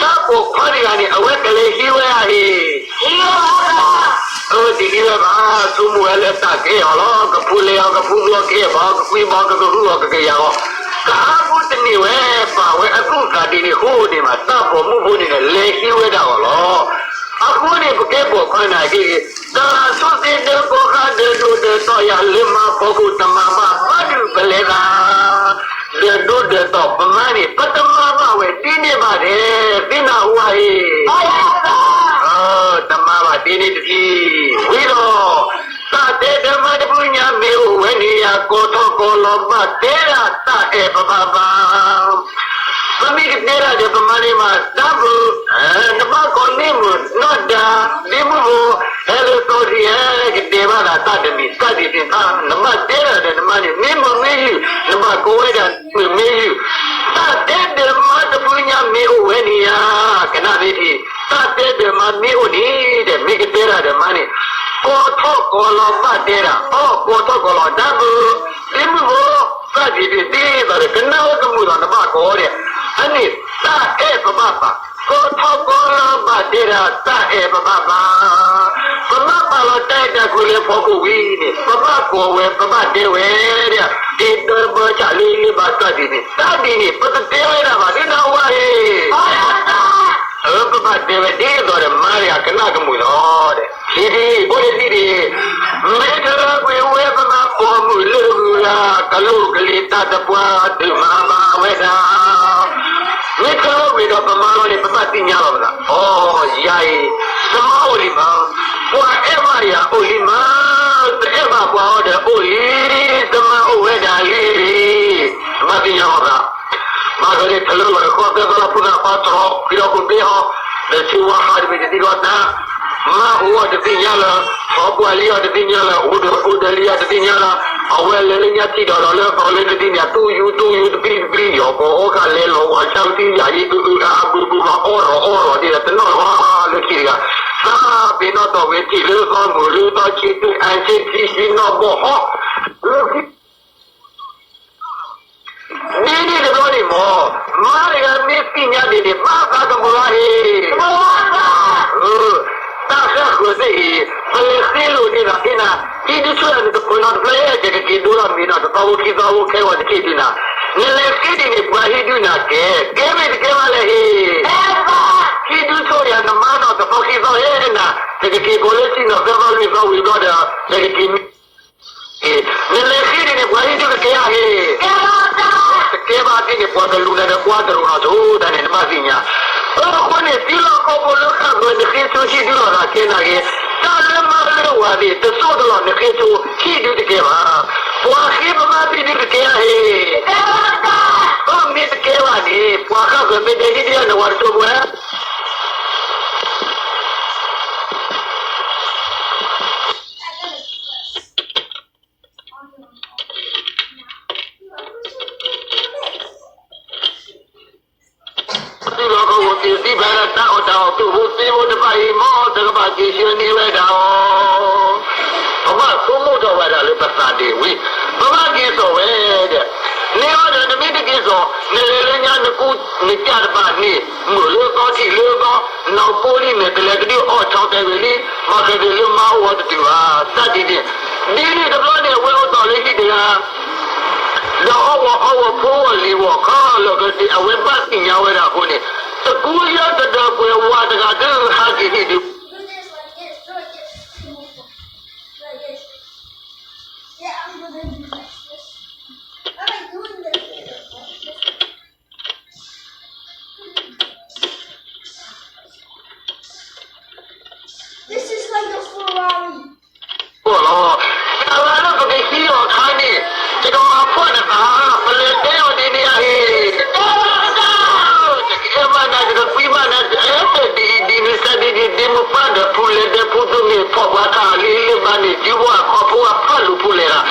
တၢ်ပိာ်ခွါတဂၤန့ၣ် အဝဲကလဲၤဟံးဝဲဧါဟ့ၣ် အဝဲတဟံးဝဲဘၣ် ဆိကမိၣ်ဝဲလၢတၢ်ကဲအီၤလီၤ ကဖူလဲၤအီၤ ကဖူသူအီၤ ကအဲၣ်ဘၣ်အီၤ ကကွံဘၣ်အီၤ ကကဟုအီၤ ကကယၤအီၤ ကအါမူတန့ၢ်ဝဲ ပာ်ဝဲအသူၣ်သးဒ်န့ၣ်အဃိန့ၣ်မး တၢ်ပိာ်မုၣ်ဖိန့ၣ် လဲၤဟံးဝဲဒၣ်အီၤလီၤ. အဃိန့ၣ် ပကဲပိာ်ခွါနာ်က့ ကလၤစိစ့ဒၢးကိးဃါ ဒၢးဒိၣ်ဒၢးတီၢ်ယၤ လၢမါဖီခိၣ်တမၤဘၣ် ဘၣ်ဒုးပလဲၤသး ဒၢးဒိၣ်ဒၢးတီၢ်ပမါန့ၣ် ပတမၤဘၣ်ဝဲဒ်န့ၣ်ဘၣ်န့ၣ် သ့ၣ်နၤဝါအံၤ တမၤဘၣ်ဒ်န့ၣ်တထံၣ် ဝံၤဒီး တၢ်တဲတမါတဖုညါမ့ၢ်အိၣ်ဝဲန့ၣ်ယၤ ကိးထီၣ်ကိးလီၤဘၣ်တဲဒၣ်တၢ်အဲၣ်ပဘၣ်ဘၣ် ပမ့ၢ်ကတဲဒၣ်ဒီးပမါန့ၣ်မး တၢ်ဘုး နဘၣ်ကိးန့ၢ်မုၢ်နီၢ်ဒါ ဒ့မုၣ်ဖိ ဟဲလၢသီထံဟဲကတဲဘၣ်သးတၢ်တမံၤ တၢ်ဒ်န့ၣ်တဖၣ် နဘၣ်တဲဒၣ်ဒီးနမါန့ၣ် မ့ၢ်မုာ်မ့ၢ်ယုၢ် နဘၣ်ကိးဝဲဒၣ်မုာ်မ့ၢ်ယုၢ် တၢ်တဲဒီးမါတဖုညါမ့ၢ်အိၣ်ဝဲန့ၣ်ယၤ ကနၣ်မ့ၢ်ထံ တၢ်တဲဒီးမါမ့ၢ်အိၣ်န့ၣ်ဒီး မ့ၢ်ကတဲဒၣ်ဒီးမါန့ၣ် ကိးထီၣ်ကိးလီၤဘၣ်တဲဒၣ် အီၣ်ကိးထီၣ်ကိးလီၤ တၢ်ဘုး ဒ့မုၣ်ဖိ သၣ်ဒံးဒံးဒ်သိးဒီး ကနၣ်ဝဲကမုာ်လီၤနဘၣ်ကိးဒီး အန့ၣ် တၢ်အဲၣ်ပဘၣ်ဘၣ် ကိးထီၣ်ကိးလီၤဘၣ်တဲဒၣ် တၢ်အဲၣ်ပဘၣ်ဘၣ် ပဘၣ်ပာ်လီၤတၢ်အဲၣ်တၢ်ကွံလၢဖီခိၣ်ဝံၤန့ၣ် ပဘၣ်ကိးဝဲ ပဘၣ်တဲဝဲဒီး က့ၤဒၢဘၢဆၣ်လၢလၢဘၣ်သၣ်ဒံးန့ၣ် တၢ်ဒံးန့ၣ် ပတတဲဝဲဒၣ်ဘၣ် ဒ်နၢ်ဟူဧါ အၢ ပဘၣ်တဲဝဲဒ်သိးဒီး မါတဂၤကနၣ်ကမုာ်လီၤဒီး ဟံးဒံး အိၣ်လၢဟံးဒံး မ့ၢ်တလၢကွံာ်ဝဲပမၤပိာ်မုၣ်လၢဂုၤဂၤ ကလိာ်ကလံၤတၢ်တပှၢ် ဒုးမၤဘၣ်ဝဲဒၣ် မ့ၢ်တလၢကွံာ်ဒီးပမါလီၤန့ၣ် ပဘၣ်သ့ၣ်ညါလီၤပသး အီ ယၤအံၤ တမါအိၣ်လံမး ပှၤအဲၣ်ဘၣ်ယၤအိၣ်လံမး တအဲၣ်ဘၣ်ပှၤအီၤဒီးအိၣ်လံ တမါအိၣ်ဝဲဒၣ်လံ ပဘၣ်သ့ၣ်ညါလီၤပသး ဘၣ်ဒီးန့ၣ် တလၢလီၤဃီသၢသီလီၤ ဖိသၣ်ခွါတြီ ဃံဒီးခိၣ်ဘ့အီၤ ဒီးဆ့ဝါဟးတမ့ၢ်တသံဒီးနၤ မါအိၣ်အီၤတသ့ၣ်ညါလၢ ဟီပှၢ်လံအီၤတသ့ၣ်ညါလၢ အိၣ်ဒီးအိၣ်ဒီးလံအီၤတသ့ၣ်ညါလၢ အဝဲလဲၤလၢညါထံၣ်ဒီးဒီးလၢအသီလၢတသ့ၣ်ညါ သူယူၤသူယူၤတပံတပံ ယီၤကီၢ်အီၣ်ခါလဲၤလီၤဝဲဆၣ်ဝံၤသံယၤယံၤ အအါဘုဘုမး အီၣ်ရီၣ်အီၣ်ရီၣ်ဒ်ဒီး တနီၣ်လီၤလၢခံတဂၤ သးပ့ၤနီၣ်တီၢ်ဝဲထံၣ်လၢသီမုၢ်လၢသီဆံး တုၤအဆ့ထံဆံနီၣ်ဘီၣ်ဟီ လၢခံ ဒ်န့ၣ်တဘျီန့ၣ်မ့ၢ် မါတဂၤမ့ၢ်သ့ၣ်ညါဒ်န့ၣ် ဘၣ်သးကမုာ်ဧါဟ့ၣ်, တၢ်ဃၣ်ဃၢၤသ့ၣ်အံၤ ပလဲၤဃ့လိာ်န့ၢ်သးဖဲနၤ, ဟံၣ်ဒုးဆိၣ်ယၤန့ၣ်တပှဲၤနီတဖျၢၣ် ယကက့ၤဒိလီၤမ့ၤနီၤ တသီဖိခံသီဖိခဲဂီၤတက့ၢ်ဒ်နၤ, နလဲၤဃ့ဒ်န့ၣ် ပှၤဟံၣ်ဒုးနၤကဲ, ကဲမ့ၢ်တကဲဘၣ်လဲၣ်ဟ့ၣ်, ဟံၣ်ဒုးဆိၣ်ယၤနမါနီၤ တသီခံသီဟဲနၤ, ယကက့ၤကိးလၢဆံနီၤ သၢသီလွံၢ်သီဝံၤဘျီဒီး ယကက့ၤမ့ၢ် နလဲၤဃ့ဒ်န့ၣ် ပှၤဟံၣ်ဒုးကကဲဧါဟ့ၣ်, တကဲဘၣ်, တကဲဘၣ်, တဲဘၣ်သ့ၣ်န့ၣ် ပှၤကလူၤနၤဒီးကွၢ်တရူးနီၤဆိ တၢ်န့ၣ်နဘၣ်သ့ၣ်ညါ. အဃိန့ၣ် သံလီၤခီဖိလၢဃၣ်ဃၢၤ နဃ့ဆိဟံၣ်ဒုးလိာ်သးခဲနာ်က့ၤ, တၢ်လၢမၤလၢဝၤသ့ၣ် တစိၢ်တလီၢ် နဃ့ဆိဟံၣ်ဒုးတကဲဘၣ်. ပှၤဃ့ပမၤသံဒုးတကဲဧါဟ့ၣ်. အမ့ၢ်တကဲဘၣ်န့ၣ် ပှၤဃၣ်ဃၢၤမ့ၢ်တဲဟံၣ်ဒုးယၤ နဝၤတစိၢ်ဖိဧါ. သုလီၤကဝီၤသ့ၣ်သံဖဲဒၣ်တၢ်အီၣ်တၢ်အီၣ် သုးဖိသ့ဖိတဖၣ်အံၤ မ်တကဘၣ်က့ၤဆှၢန့ၢ်ဝဲဒၣ်အီၤ, ပဘၣ်ဆိကမိၣ်ထီၣ်ဝဲဒၣ်လၢပသးဒ့ၣ်ဝံၤ ပဘၣ်က့ၤစိာ်ဝဲဒၣ်. န့ၢ်အီၤဒီးနမ့ၢ်တက့ၤစိာ် နလဲၤလၢညါနကူနကၢ်တဘၣ်န့ၣ် မုာ်လၢသီထံၣ်လၢသီ နီၢ်ပိလံၤန့ၣ် တလဲၤကဒုအီၣ်ဆီတဲဝဲလံ, ဘၣ်ဃးဒီးလၢမါအိၣ်ဝဲတတုၤဘၣ် သးဒ့ၣ်န့ၣ်, ဒ်န့ၣ်တဘျီန့ၣ် အဝဲအိၣ်တီၢ်လၢဟံၣ်တဂၤ ဒီးအီၣ်ဝီၤအီဝီၤဖိဝီၤလံၤဝီၤခီလၢာ်ကသ့ၣ် အဝဲဘၣ်သ့ၣ်ညါဝဲဒၣ်အဃိန့ၣ်, တကူယၢတဒၢးပှဲၤဝၤတဂၤဒုးဟးက့ၤဟံၣ်ဒုး အီၤလီၤ. တၢ်လၢပကဟံးအီၤခါန့ၣ် ယကမၤဖှီၣ်နသး, ပလဲၤတဲအီၤဒ်န့ၣ်ဧါဟ့ၣ်, ယကအဲၣ်ဘၣ်နၤ ယကကွံဘၣ်နၤ ယအဲၣ်ဒ်အံၤဒ်နုၤ သးဒ်န့ၣ် ဒ့မုၣ်ပှၢ်ဒီးဖူလဲၤဒဲဖူသူန့ၣ် ဖီၣ်ပှၤခးလံလၢဘၣ်န့ၣ် စုဖိအခီဖိအဖးလူၤဖူလဲၤတၢ်,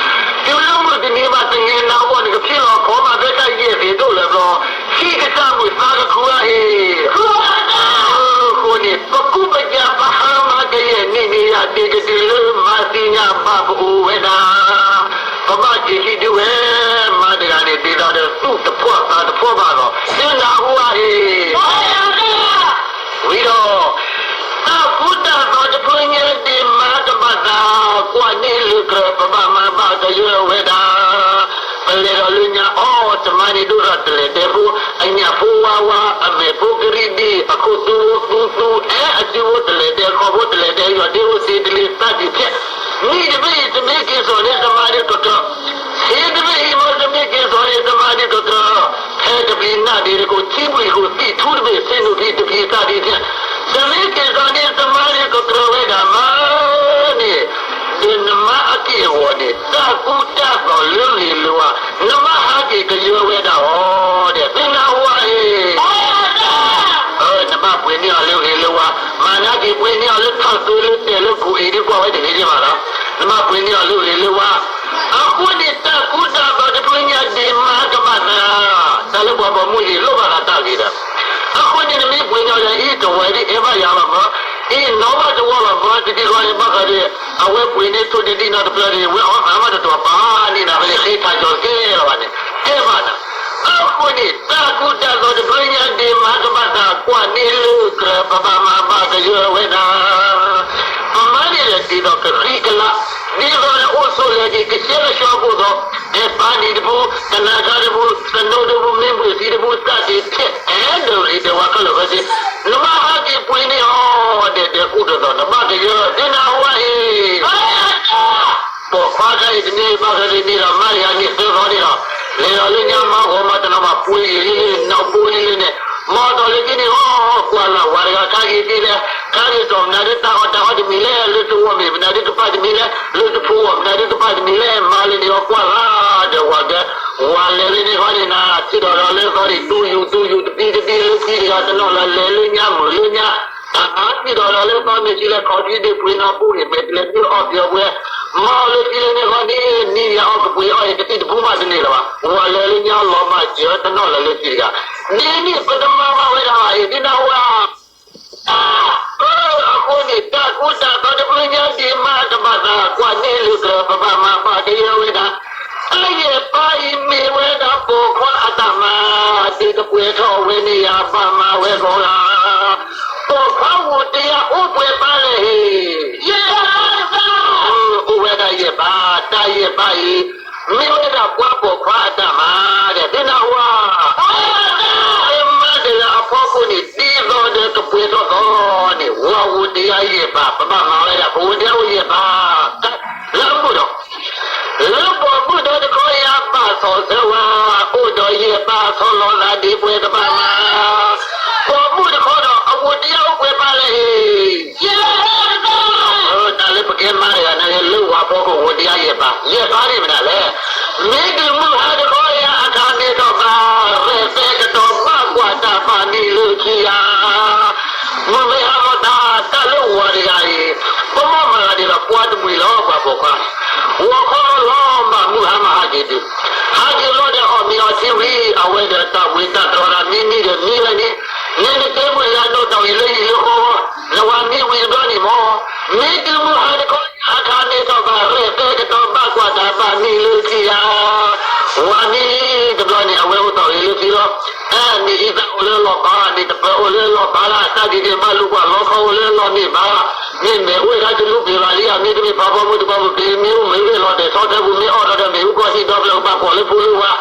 တုၤလၢမုၢ်တနံၤဘၣ်တနံၤနၤအဂီၢ်န့ၣ် ကဖံးလီၤခီမး ဖဲတၢ်ယဲၢ်သ့ၣ်ဒိၣ်လၢဘျီ ဟံၣ်ကစၢ်မုၣ်သါကခူဧါဟ့ၣ်. အဃိန့ၣ် ပကူပကၤပဟါမၢ်ကယဲၢ်နံၣ်န့ၣ်ယၤ ဒ့ၣ်ကတၢၢ်လၢမၤသ့ၣ်ညါဘၣ်ပအိၣ်ဝဲဒၣ်, ပဘၣ်က့ၤဟံၣ်ဒုးဝဲ, မါတဂၤန့ၣ် ဒ်သိးဒီးသူၣ်တဖှီၣ်သးတဖှီၣ်ဘၣ်ဒီး သုနၢ်ဟူဧါဟ့ၣ် ဝံၤဒီး တၢ်ကူတၢ်သိးတဖုညါဒ့ၣ်မါကဘၣ်သး ကွၢ်န့ၢ်လၢကြၢး ပဘၣ်မၤဘၣ်ကယၢဝဲဒၣ်, ပလဲၤဒီးလၢညါအီၤ တမါန့ၣ်ဒိၣ်ထီၣ်တလဲၤတဲဖိ, အညၣ်ဖိဝါဝါ အမဲာ်ဖိကရံၣ်ဒံၣ် အခိၣ်သူသူသူ အဲအစုဖိတလဲၤတဲ ခီဖိတလဲၤတဲ ယွၤဒ့အိၣ်သ့တလ့သးဒံးဖျဲး, နံၣ်တဘ့ၣ်အံၤ တမ့ၢ်က့ၤစိာ်န့ၣ် တမါဒုးကကြၢး, ဆ့တဘ့ၣ်အံၤမ့ၢ်တမ့ၢ်က့ၤစိာ်န့ၣ် တမါဒုးကကြၢး, ဖဲတပျံၤနၢ်ဒ့တကိး ထံဘှံးတကိး သံၣ်ထူတဘ့ၣ် ဆ့နုာ်ဖံးတဖံးသးဒံးဖျဲး, တမ့ၢ်က့ၤစိာ်န့ၣ် တမါဒုးကကြၢးဝဲဒၣ်မးန့ၣ်, ဒီးနမါအက့ၢ်အဂီၤန့ၣ် တၢ်ကူတၢ်သိးလၢဂ့ၤလၢဝါ, နမါဟးက့ၤကယၢဝဲဒၣ်အီၤဒီး သုနၢ်ဟူဧါဟ့ၣ် နဘၣ်ပှ့ၤန့ၢ်အီၤလၢဂ့ၤလၢဝါ, မၤနာ်က့ၤပှ့ၤန့ၢ်အီၤလၢထီၣ်သိလၢတဲာ်လၢကူၣ်အ့ၣ်ဒ်ကွၢ်ဝဲတဂ့ၤဒံးဘၣ်လီၤ, နဘၣ်ပှ့ၤန့ၢ်အီၤလၢဂ့ၤလၢဝါ, အဃိန့ၣ် တၢ်ကူတၢ်သိးတဖုညါဒ့ၣ်မါကဘၣ်သး, တၢ်လၢပှၤဘီမုၢ်အံၤလိၣ်ဘၣ်သးတၢ်ဂ့ၤဒီး, အဃိန့ၣ် နမ့ၢ်ပှ့ၤန့ၢ်အီၤဒီး အံၤတဝီဒ်အံၤဘၣ်ယၤလီၤမၢ်, အံၤနီၣ်ဘၣ်တဝီလီၤမၢ်, တဒ်ဃီန့ၣ်ဘၣ်ဃးဒီး အဝဲပှ့ၤန့ၢ်ဆိတဒံၣ်နီတဖျၢၣ်န့ၣ် ဝဲအီၣ်သးမးတတီၤပာ်န့ၢ်နၤ ပလဲၤဃ့ထးကၠီၤကဲလီၤဘၣ်န့ၣ် တဲဘၣ်နၤ, အဃိန့ၣ် တၢ်ကူတၢ်သိးတဖုညါဒ့ၣ်မါကဘၣ်သး ကွၢ်န့ၢ်လၢကြၢး ပဘၣ်မၤဘၣ်ကယၢဝဲဒၣ်, ပမၤန့ၣ်ဒီးဒ်သိးကဃံကလၤ, ဒ်သိးဒီးအိၣ်ဆိးလဲၤက့ၤ ကဆှဲကဆှီအဃိဒီး, ဟဲပၢ်နံၤတဖု, သနါခါတဖု, သနိတဖု, မ့ၢ်ဘှ့ၣ်သံတဖု သးတ့ၢ်ထဲအဲၣ်ဒိးဂ့ၤဒဲးဝဲခဲလၢာ်ခဲဆ့, နဘၣ်ဟးက့ၤပှ့ၤန့ၢ်အီၤ ဒဲးဒဲးကူတသိး နဘၣ်ကယၢ သုနၢ်ဟူဧါဟ့ၣ် ပိာ်ခွါတဂၤအံၤတမ့ၢ်ဘၣ်ဃးန့ၣ်ဒီး မါတဂၤန့ၣ်သၢသီန့ၣ်ဒီး, လဲၤဒီးလၢညါမါဂီၤမးတနီၤဘၣ် ပှ့ၤအံၤလံလံ နီၢ်ပိလံလံန့ၣ်, မ်ဒီးလၢခံန့ၣ် အီ ကွၢ်လၢ်ဝၤတဂၤ ခါဂ့ၤဒ်လဲၣ်, ခါဂ့ၤဒီးမနုၤဒ်တၢ်အီၣ်တၢ်အီတမံၤလဲၣ်, လၢတဝီမ့ၢ်မနုၤဒ်တပၢ်တမံၤလဲၣ်, လၢတဖိဝီမနုၤဒ်တပၢ်တမံၤလဲၣ်, မါလၢန့ၣ်အီ ကွၢ်လၢ်ဒီးဝၤဒီး, ဝၤလဲၤလၢန့ၣ်ဃီန့ၣ်နၤ, ထံၣ်ဒီးဒီးလၢသီန့ၣ် တူယူၤတူယူၤ တပံတပံလၢခံတဂၤတနီၤလၢ် လဲၤလၢညါမုာ်လၢညါ ထံၣ်ဒီးဒီးလၢသီမ့ၢ်ထံလဲၤခီၣ်ထံဒ့ၣ်ပှ့ၤနီၢ်ပိန့ၣ် မဲာ်တလဲၤဒုးအီၣ်ပျီပှဲၤ, မ့ၢ်လၢခံလၢန့ၣ်ဃီန့ၣ် နံၤယၤအီၣ်ကပှ့ၤအီၣ်အံၤ ကသံၣ်တပူၤမးတန့ၢ်လၢၤဘၣ်, ဝၤလဲၤလၢညါလီၤမၢ်စၢၤတနီၤလၢ်လၢခံတဂၤ, ဒ်န့ၣ်ပတမၤဘၣ်ဝဲဒၣ်ဘၣ်အံၤ ဒ်နၢ်ဟူဧါ အဃိန့ၣ် တၢ်ကူတၢ်သိးတဖုညါဒ့ၣ်မါကဘၣ်သး ကွၢ်န့ၢ်လၢကြၢး ပဘၣ်မၤဘၣ်ကယၢဝဲဒၣ်, တၢ်ယဲၢ်ပၢ်အံၤမ့ၢ်ဝဲဒၣ်ပိာ်ခွါအတၢ်မၤ, ဒ်ကပှဲၤထီၣ်ဝဲန့ၣ်ယၤ ဘၣ်မၤဝဲဂီၤဂၤ, ပိာ်ခွါဧိၤတယၤအိၣ်ပှဲၤပၢ်လဲၣ်ဟ့ၣ် အိၣ်ဝဲဒၣ်ယဲၢ်ပၢ်, တၢ်ယဲၢ်ပၢ်အံၤ မ့ၢ်ဝဲဒၣ်ပှၤပိာ်ခွါအတၢ်မၤဒီး သုနၢ်ဟူဧါ, မါတဂၤအဖီခိၣ်န့ၣ် ဒ်သိးဒီးကပှဲၤထီၣ်သီန့ၣ် ဝၤဧိၤတယၤယဲၢ်ပၢ်, ပဘၣ်မၤဝဲဒၣ် ပအိၣ်တယၤအိၣ်ယဲၢ်ပၢ်, လၢအဘူၣ်ဒီး လၢပှၤဘူၣ်ဒီးတခီယၤဘၣ်စီၤဆၢဝါ အိၣ်ဒီးယဲၢ် ပာ်ထီၣ်လီၤသးဒ်ပှဲၤကဘၣ်မး, ပိာ်မုၣ်တခီဒီး အဝိတယၢ်အိၣ်ပှဲၤပာ်လဲၣ်အံၤ, တၢ်လၢပကဲမါတဂၤန့ၣ် လၢဝၤဖီခိၣ်ဝိတယၢ်ယဲၢ်ပာ်, ယဲၢ်ပာ်န့ၣ်မနုၤလဲၣ်, မ့ၢ်တုၤမုၢ်ဟါတခီယၤအခါန့ၣ်ဒီးဘၣ်, ရဲၣ်သဲကတီၤဘၣ်ကွၢ်တၢ်ဘၣ်နံၤလၢခံယၤ မုၢ်မ့ၢ်ဟါလီၤတၢ် တၢ်လၢဝၤတဂၤအံၤ, ပမ့ၢ်မၤဂၤဒ်ဒီးပှၤတမှံၤလီၤ ပှၤပိာ်ခွါ, ဂီၤခီလီၤမး မုၢ်ဟါမးဟးက့ၤဒုး, ဟးက့ၤလီၤဒီးအီၣ်မ့ၤအီထံဝံၤ အဝဲဒီးတၢ်ဝံတၢ်တြီတၢ်မံမံဒီးမံဝဲန့ၣ်, နနတဲမုၢ်တဂၤနီၣ်တီၢ်အံၤလၢယံၤလၢဃီ, နဝၤမံဝံၤတဘျီန့ၣ်မး, မ့ၢ်တုၤမုၢ်ဟါတခီအခါန့ၣ်ဒီးဘၣ် ရဲၣ်သဲကတီၤဘၣ်ကွၢ်တၢ်ဘၣ်နံၤလၢခံယၤ ဝၤမံတဘျီန့ၣ် အဝဲအိၣ်တီၢ်ဂ့ၤလၢခံလီၤ, အဲ မ့ၢ်အံသၣ်အိၣ်လၢလီၢ်ဘါ, မ့ၢ်တပၢၤအိၣ်လၢလီၢ်ဘါလၢ တၢ်ဒ်န့ၣ်ဘၣ်လိာ်ကွၢ်လီခီအိၣ်လၢလီၢ်မ့ၢ်ဘါ, မ့ၢ်မဲာ်အိၣ်အခါတလူပှဲၤဘၣ်လံဧါ, မ့တမ့ၢ်ဖးဖီမုၢ်တပှၢ်မုၢ်ကလံၤမ့ၢ်အိၣ်မ့ၢ်ဝ့ၢ်လီၤတဲာ်ထီၣ်ထဲပူၤမ့ၢ်အီၣ်ထီၣ်ဒီးမ့ၣ်အူကီၢ်ဟံၣ်ဒီဖျၢၣ်ကဘၣ်ကွၢ်လၢဖိလၢဝါ,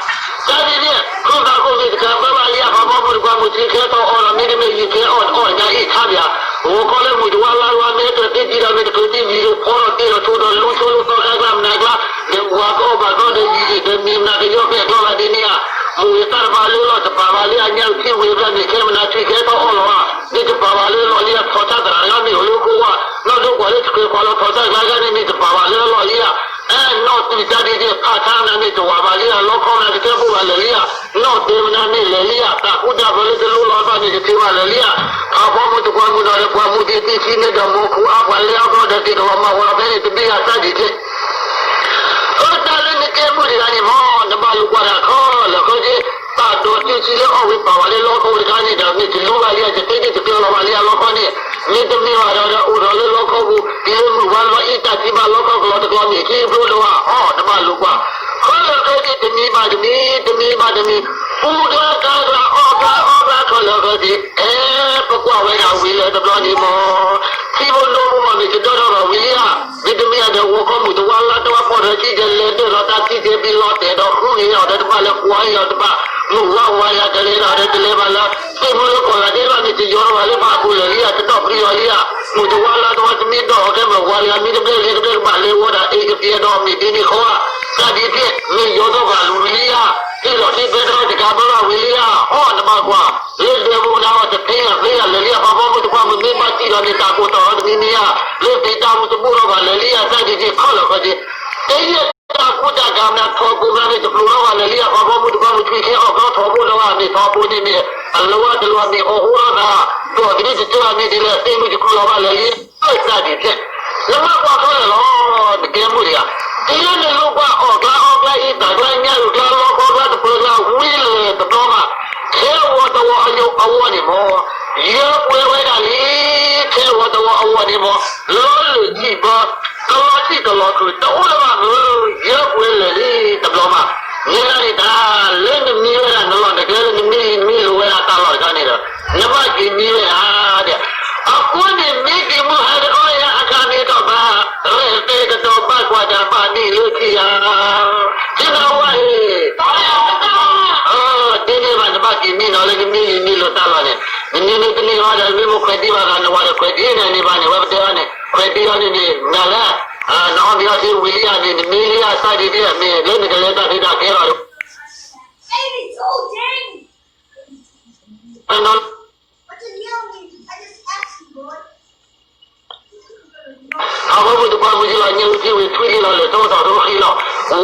တၢ်ဒ်န့ၣ် ခိၣ်သးခိၣ်မ့ၢ်တကးဘၣ်ဘၣ်လံဧါ, ဖးဖီမုၢ်တပှၢ်မုၢ်ထံခဲထီၣ်အီၣ်ဒီး မ့တမ့ၢ်ယံၤခဲအီၣ်အီၣ်တကးအံၣ်ခါပၠး, ဂီၤခီလၢမုၢ်တဝါလါတဝါမ့ၢ်တၢ်တ့တံဒီးမ့ၢ်တချုးတံမံၤဒီး ဖီထီၣ်တ့ထီၣ်ထူဒီးလူၤဆိလၢသီခါကျါမနၤကျါ, ဒီးဝၤကအီၣ်ဘၣ်သီဒီးယံၤဒီးမ့ၢ်မနၤကယီဖဲအကျီဘၣ်ဒ်န့ၣ်ဧါ, မိၢ်ဂ့ၤသးတပာ်လၢလီၢ်တပာ်ဘၣ်လံဧါ, ညၣ်အုၣ်ထံဝ့ၤဘျီမ့ၢ်ခဲမနၤထွံၣ်ခဲထီၣ်အီၣ်လီၤဧါ, မ့ၢ်တပာ်ဘၣ်လၢလီၢ်လံဧါ, ထီၣ်ဆၣ်သရၣ်တဂၤမ့ၢ်အိၣ်လၢခိဝါ, နီၢ်ဒိကွၢ်လၢတကြၢးကွၢ်လီၤထီၣ်ဆၣ်ကျါဂၤန့ၣ် မ့ၢ်တပာ်ဘၣ်လၢလီၢ်လံဧါ, အဲ နီၢ်တုၤတၢ်ဒ်န့ၣ် ဖးထါမနၤမ့ၢ်တဝၤဘၣ်လံဧါ, လီခီမနၤကစၢၢ်ဘိၣ်ဘၣ်လၢာ်လံဧါ, နီၢ်တဲမနၤမ့ၢ်လၢာ်လံဧါ, တၢ်ဃူတၢ်ဖိးလၢတလိၣ်လီၤဘၣ်န့ၣ် ကထံၣ်ဘၣ်လၢာ်လံဧါ, ဖးဖီမုၢ်တပှၢ်မုၢ်ဒီး ပှၤမူသ့ၣ်သ့ၣ်ခံန့ၣ်ဒီး မိၢ်ခိအါပှၤလဲအီၣ်ကီၢ်ဒီး က့ၤကဝီၤမၤဝဲဖဲန့ၣ်တဘ့ၣ်ဂၤတၢ်ဒ်န့ၣ် အၢ တၢ်လၢနကဲမုၢ်တဂၤန့ၣ်မ့ၢ် နဘၣ်လူၤကွၢ်တၢ်ခီလၢာ်ခီက့ၤ, တၢ်ဒိးတုၤဆံလၢအီၣ်ဝံၤပာ်ဝဲလၢလီခီဝံၤတခါန့ၣ်ဒီး မ့ၢ်တလူၤဘၣ်လံဧါ, တသ့ဒ်တကျၢၤလီၤဘၣ်လံဧါလီခီန့ၣ်, မ့တမ့ၢ်ဘၣ်ဒီး အိၣ်ဒီးလၢလီခီပူၤ တုၤလၢမုၢ်ဝါလီၤအံၤ တၢ်ထံၣ်ဘၣ်လီခီကလီၤတကျီမ့ၢ်ခံဖျိလၢၤဘၣ်, အီၣ် နဘၣ်လူၤကွၢ်, ခီလၢာ်ခီက့ၤ တမံၤဘၣ်တမံၤ တမံၤဘၣ်တမံၤ, ပူၤကျါကါကျါ အီၣ်ကျါအီကျါ ခီလၢာ်ခီက့ၤ, အဲ ပကွၢ်ဝဲဒၣ်ဝံၤလၢတဘျီန့ၣ်မ့ၢ် ထံဖိဒိၣ်မုၢ်မ့ၢ်မ့ၢ် ကဒီထီၣ်ဘၣ်ဝံၤလံဧါ, မ့တမ့ၢ်ဒီး ဂီၤခီမုၢ်တဝါလါတဝါဖီၣ်ထီၣ်ခံကလဲၤဒၢၣ်ဒီးတၢ်ထံၣ်ကဲဘံလီၤတဲာ်ဒီး ဃုက့ၤအီၤဒီးတဘၣ်လၢကွၢ်အီၤတဘၣ်, မုၢ်ဝါဝါယၤကလဲၤဒီးတလဲၤဘၣ်လၢ သ့ၣ်မုၢ်လၢကီၢ်ဂၤဒဲးတဘၣ် မ့ၢ်တယီၤထီၣ်ဘၣ်လၢပှၤအပူၤလၢာ်လံဧါ, တတီၢ်ပျံၤအီၤလံဧါ, မုၢ်တဝါလါတဝါတမ့ၢ်ဒီၣ်အီၤကဲမ့ၢ်ဝါလံဧါ, မ့တဘျဲၣ်လံတဘျဲၣ်တဘၣ်လဲၤဝီဒၣ်အ့ၣ်ကပျဲၢ်ဒီးမ့ၢ်ဒ်န့ၣ်ဃီဧါ, တၢ်ဒ်န့ၣ် မ့ၢ်ယီၤထီၣ်ဘၣ်လူၤလံဧါ, ဟ့ၣ်လီၤဟ့ၣ်ဘဲထီၣ်တကးဘၢဘၣ်ဝံၤလံဧါ, အီၣ် နဘၣ်ကွၢ်, လၢဒဲမုၢ်နၤအီၤတသ့လၢၤသ့လၢာ်လံဧါ, ပှၤဘီမုၢ်တပှၢ်မုၢ်မ့ၢ်ဘၣ်တံၢ်ဒီးန့ၣ် တၢ်ကိၢ်တီၢ်လီၤတမံၤမံၤဧါ, လၢသ့ၣ်တၢ်မူတဘိၣ်ထီၣ်ဘၣ်လၢာ်လံဧါ, တၢ်ဒ်န့ၣ်ခီလၢာ်ခီက့ၤ, တယဲၢ်တၢ်ကူတၢ်ကၤမနၤထီဘိမနၤမ့ၢ်တပျိၤထီၣ်ဘၣ်လၢာ်လံဧါ, ပှၤဘီမုၢ်တပှၢ်မုၢ်ထွံၣ်ခဲအီၣ်ကျီထီဘိဒီးဘၣ် မ့ၢ်ထီဘိန့ၣ်မ့ၢ် အလီၤဝါတလီၤမ့ၢ်အီၣ်ဟိထီၣ်သး, ဒီးတမ့ၢ်တကၢၢ်မ့ၢ်ဒ်လဲၣ်, သ့ၣ်မုၢ်တကူလီၤဘၣ်လၢာ်လံ, တၢ်ဒ်န့ၣ် နဘၣ်ကွၢ်ခီလၢာ်လီၤ, နကဲမုၢ်တဂၤ, တုၤလၢနလိၣ်ကွၢ်အီၣ်ကျါအီကျါအံၤ သၣ်ကျါညၣ်အုၣ်ကျါလီခီကျါ တပၢၤကျါဝံၤလၢာ်တဘျီဘၣ်, ခဲဝီတဝီအယိာ်အဝီၢ်န့ၣ်မ့ၢ် ယၢပှဲၤဝဲဒၣ်လံ, ခဲဝီတဝီအဝီၢ်န့ၣ်မ့ၢ် လီၤလုၢ်ထံၣ်ဘၢ ကလီထံၣ်ကလီချုး တအိၣ်လၢၤဘၣ်မ့ၢ် ယၢပှဲၤလၢာ်လံတဘျီဘၣ်, မ့ၢ်ဒၣ်န့ၣ်တၢ် လၢနမံဝဲဒၣ်နလီၢ်နကျဲလၢနမံလံနမံလိၤဝဲဒၣ်တၢ်လီၢ်တခါန့ၣ်ဒီး နဘၣ်က့ၤမံဝဲဒၣ်ဒီး အဃိန့ၣ် မ့ၢ်က့ၤမုၢ်ဟါတခီယၤအခါန့ၣ်ဒီးဘၣ် ရဲၣ်သဲကတီၤဘၣ်ကွၢ်တၢ်ဘၣ်နံၤလၢခံယၤ, သ့ၣ်နဝဲအံၤ, ဒ်န့ၣ်ဘၣ် နဘၣ်က့ၤမံနီၤလၢနမံလံမံလိၤတၢ်လီၢ်န့ၣ်, နမံမ့ၢ်တန့ၢ်ဘၣ်ဒီး မ့ၢ်မိၢ်ခွဲးဒံးဘၣ်သး နဝၤဒီးခွဲးဒံးန့ၣ်န့ၣ်ဘၣ်န့ၣ် ဝဲပတဲအီၤန့ၣ် ခွဲးဒံးအီၤန့ၣ်န့ၣ် နၤလၢ နအီၣ်မ့ၤအီထံဝံၤလံဧါမ့ၢ် နမံလံဧါ စၢ်ဒံးဒံးမ့ၢ် လၢနကလဲၤတၢ်ဖံးတၢ်ကဲလီၤ အဝဲမုၢ်တပှၢ်မုၢ်ကလီၤ ညၣ်အုၣ်ထံဝံၤထွံၣ်လံလီၤ လဲၤထီၣ်ထီၣ်ထီၣ်ဃံလီၤ, ဂီၤခီတဘျီ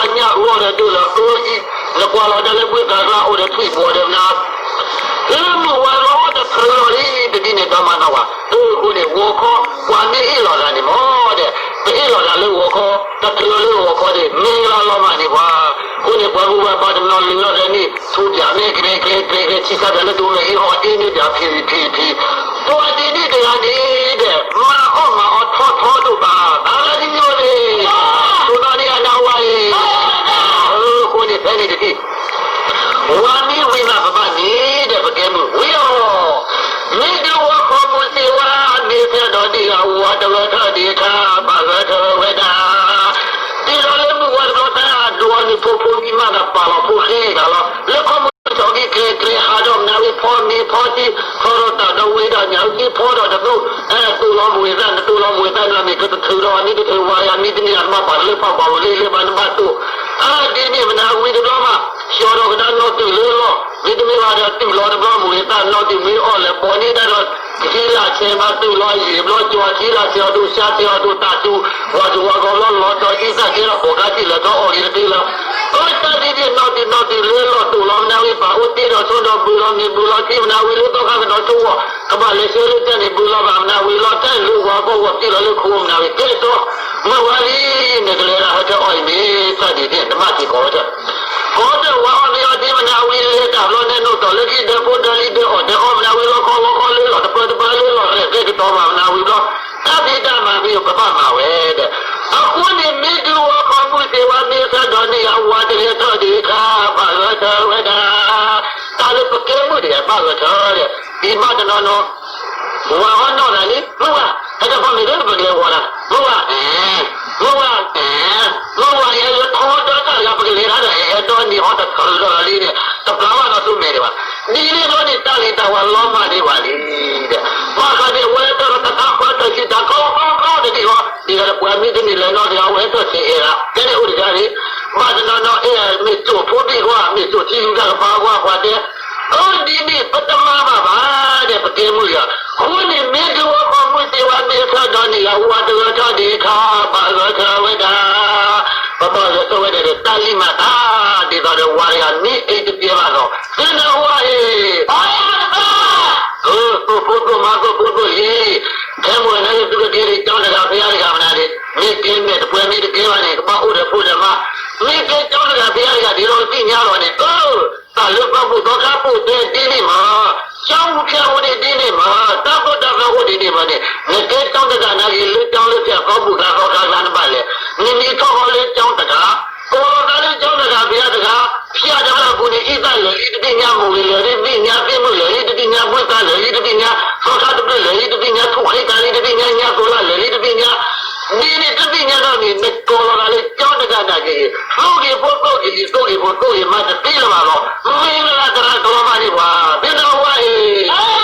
တဝၣ်ညၣ်အူအီၣ်ဒီးဒိၣ်လၢအၢအံၤ, နကွၢ်လီၤတၢ်လၢဘှ့ၣ်သၣ်ကျါအိၣ်ဒီးထွံၣ်ဘီဒီးမနၤ လၢမုၢ်ဝါလီၤတဖျၢၣ်လီၤလံ တဒ်န့ၣ်ဒီးမၤနီၣ်ဝဲ, အဃိန့ၣ် ဂီၤခီ ပှၤမ့ၢ်အ့ၣ်လိာ်သးန့ၣ်မ့ၢ်ဒီး ပအ့ၣ်လိာ်သးလၢဂီၤခီ တဖျၢၣ်လၢဂီၤခီန့ၣ် မ့ၢ်လၢလီၤမၢ်န့ၢ်ပှၤ, အဃိန့ၣ် ပှၤမုၢ်ဝဲဘၣ်တနီၤလၢာ်လီၤဒီးန့ၣ် ထူပၠးမ့ၢ်ကျဲကျဲကျဲကျဲ ထံဆၢပၠးလၢတအိၣ်လၢဟံၣ်ဟီၣ်အ့ၣ်န့ၢ်ပၠးဖံးဖံးဖံး, ပှၤဒ်န့ၣ်တဂၤန့ၣ်ဒီး မၤအီၣ်မၤအီထီထီဒိၣ်ဘၣ် ဘၣ်လၢဒ်န့ၣ်န့ၣ်, တိၢ်နီၣ်န့ၢ်အနၢ်ဝဲအံၤ, အဃိန့ၣ် ဖဲန့ၣ်တထံၣ် ဝၤမ့ၢ်ဝံၤမးပဘၣ်န့ၣ်ဒီး ပကဲမုၢ်ဝံၤလီၤ. မ့ၢ်ဒုးဝဲခီမူၤသ့ဝဲ မ့ၢ်ဖဲဒီးဒ်ဂၤဝၤတဂၤထၢၣ်ဒံးခါ ဘၣ်ဂဲၤထၢၣ်ဝဲဒၣ်, ဒ်သိးလၢမုၢ်ဝဲတဘျီတၢ်ဒိးန့ၢ်ဖိဖိမံမးဒီးပာ်လီၤဖိဃ့တၢ်လီၤ. လၢခီမူၤစီၤကံကျဲကျဲဟးဒီးမနုၤဝံၤဖီမ့ၤဖီထံ ထီထီၣ်တၢ်ဒီးဝံၤဒီးညၣ်အုၣ်ကံဖီဒီးတဘိ တိၢ်လီၤမူၤဝဲသၣ် နတိၢ်လီၤမူၤဝဲသၣ်န့ၣ် မ့ၢ်ကတထုးဒီးအမ့ၢ်တထုးဝဲယၤမ့ၢ်တန့ၢ်အတဘၣ်ပာ်လၢဖးဘၣ်ဝဲလၢလၢဘၣ်နဘၣ်တိၢ်, အဒ်န့ၣ်မနုၤဝံၤတဘျီမး ကၠီဒီးကဒါနီၢ်တုၤလၢလီၢ်, မ့တမ့ၢ်ဘၣ်ဒီးတုၤလီၤတဘျီမူၤဂ့ၤသးနီၢ်တုၤမ့ၢ်အီၣ်လဲၤဘီန့ၢ်တၢ်ဒီး ထံလာ်ဆဲးမၤတုၤလီၤအယံာ်ဘျီ ကၠီထံလာ်ဆဲးအီၤဒိၣ် ရှါဆဲးအီၤဒိၣ်တၢ်တူၢ်, ဝၤကဝါကီဘျီလီၤဒီးအံသၣ်ကဲဒီးပိာ်ခါထံလၢာ်ထီအီၣ်ဂ့ၤတသ့လီၤ. အတၢ်ဒ်န့ၣ်နီၢ်တုၤနီၢ်တုၤလၢလီၢ်တိာ်လီၤမနုၤဝံၤ ပာ်အိၣ်တ့ၢ်ဒီးဆိဒီးဘုလီၤမ့ၢ်ဘုလီၤထံမနုၤဝံၤ လၢသီခါကဒီးဆိဝီၤ ကဘၣ်လဲၤဆှၢလၢတၢ်န့ၣ်ဘုလီၤဘၣ်မနုၤဝံၤလီၤ တၢ်လၢဝၤကီဝီၤတ့ၢ်လီၤလၢခိမနုၤဝံၤ ကဲတီ မုၢ်ဝါလံ နကလဲၤဒၣ်ဟဲထဲအီၣ်အံၤမ့ၢ်တၢ်ဒ်န့ၣ် နဘၣ်က့ၤကိးဝဲဒၣ် ကိးဒီးဝၤအီၣ်မ့ၤအီထံမနုၤဝံၤ လဲၤတၢ်ဘျီန့ၣ် နိၣ်တီၢ်လၢခံဒၢဖိဒၢလံဒၢအီၣ်ဒၢအီမနုၤဝံၤ လီခီလီခီလၢလီၢ်တပၢတပၢလၢလီၢ်ရဲၣ်သဲကတီၤဘၣ်မနုၤဝံၤဘျီ တၢ်ဖံးတၢ်မၤမ့ၢ်ပဘၣ်မၤဝဲဒီး အဃိန့ၣ် မ့ၢ်ဒုးဝဲခီမုၢ်သ့ၣ်ဝါမ့ၢ်အဆၢဒီးန့ၣ် အဝၤတဂဲၤထီၣ်ဒံးခါ ဘၣ်ဂဲၤထၢၣ်ဝဲဒၣ် တၢ်လၢပကဲမုၣ်တဂၤဘၣ်ဂဲၤထၢၣ်ဒီး ဒ်ဘၣ်တနီၤနီၤ ဝၤဟီၣ်နီၢ်သးလံ မုၢ်ဝါ ဟဲတၢ်ဖီမ့ၢ်လၢပကလဲၤဝီၤတၢ် မုၢ်ဝါ မုၢ်ဝါ မုၢ်ဝါ ယဲယထီဒီးတၢ်တဂၤ ပကလဲၤတၢ်ဒီး ဟဲဒီးနံၤဟီၣ်တထၢၣ်ဒီးလံန့ၣ် တပျၢ်ဘၣ်နီၢ်သူမဲာ်ဒံးဘၣ် ဒ်န့ၣ်ဘျီန့ၣ် တၢ်လံၤတၢ်ဝါလီၤမၢ်ဒံးဘၣ်လံ ဒီး ဘၣ်ဃးဒီးဝဲတၢ်ဒီးတၢ်ခါဃီတၢ်ဆံးတၢ်ကီကီကီတဒံးဃီ ဒ်သိးဒီးပှၤမ့တမ့ၢ်လဲၤနီတဂၤ ဝဲတၢ်ဆံးအဲၣ်ဒၣ် ကဲန့ၣ်အိၣ်တဂၤန့ၣ် ဘၣ်တနီၤနီၤ အဲၣ်မ့ၢ်စိာ်ဖိဒံးကွၢ် မ့ၢ်စိာ်ထံလူၤတၢ်ကပၤကွၢ်ပှၤတဲ အၢ ဒ်န့ၣ် ပတမၤဘၣ်ဘၣ်ဒီး ပကဲမုၢ်ယၤ အဃိန့ၣ် မ့ၢ်ဒုးဝဲခီမုၢ်သ့ၣ်ဝါမ့ၢ်အဆၢဒီးန့ၣ် ယဝၤတဂဲၤထီၣ်ဒံးခါ ဘၣ်ဂဲၤထၢၣ်ဝဲဒၣ် ပဘၣ်ဂဲၤထၢၣ်ဝဲဒၣ်ဒီး တၢ်လံၢ်မၤသး ဒ်သိးဒီးဝၤတဂၤမ့ၢ်အ့ၣ်တပျဲဘၣ်ဒီး သုနၢ်ဟူဧါ အ့ၣ် အၢ သိၣ်ဖိသိၣ်မါ သိၣ်ဖိသိၣ်လံၤ ခဲမုၢ်နၤ သုကက့ၤဒံး ကၠီတဂၤဖဲယၤတဂၤမနုၤဒံး မ့ၢ်ကဲမဲာ်တပှဲၤမ့ၢ်တကဲဘၣ်န့ၣ် ကဘၣ်အိၣ်ဒီးဖိဒီးမါ မ့ၢ်ကဲကၠီတဂၤဖဲယၤတဂၤဒ်သိးသ့ၣ်ညါလီၤန့ၣ် အၢ တၢ်လၢပှၤဘူၣ်သီခါပိာ်တဲဒ်န့ၣ်မး, ကၠီမူးဖၠၣ်အိၣ်ဒ်န့ၣ်မး, တၢ်သိၣ်တၢ်သီအိၣ်ဒ်န့ၣ်မးန့ၣ်, နကဲကၠီတဂၤနာ်က့ၤ လၢကၠီလၢဖၠၣ်သီဘူၣ်သီခါသီခါကျါနဘၣ်လဲၣ်, နမံၤထီၣ်ဃီလၢကၠီတဂၤ, ကိးလီၤသးလၢကၠီတဂၤဖဲယၤတဂၤ, ဖၠၣ်တဂၤအပူၤန့ၣ် အံသၣ်လၢာ်လံတသ့ၣ်ညါ, မိၢ်ဂ့ၤလၢာ်လံတသ့ၣ်ညါ, သ့ၣ်မုၣ်လၢာ်လံတသ့ၣ်ညါ, ဘုသၣ်လၢာ်လံတသ့ၣ်ညါ, သီခါတဘျုးလၢာ်လံတသ့ၣ်ညါ, ထူၣ်ဃ့ကၤလံတသ့ၣ်ညါ, ညါသိးလၢာ်လံတသ့ၣ်ညါ, ဒ်န့ၣ်တသ့ၣ်ညါဒီးန့ၣ် နကိးလီၤသးလၢကၠီတဂၤနာ်က့ၤ, သိၣ်ဂ့ၤဖိသိၣ်ဂ့ၤလံ သိၣ်ဂ့ၤဖိသိၣ်ဂ့ၤမးတသ့လၢၤဘၣ်လီၤ. မ့ၢ်လၢသရၣ်ကလီၤမးန့ၣ်ပှၤ, သ့ၣ်နီၣ်ဝဲအံ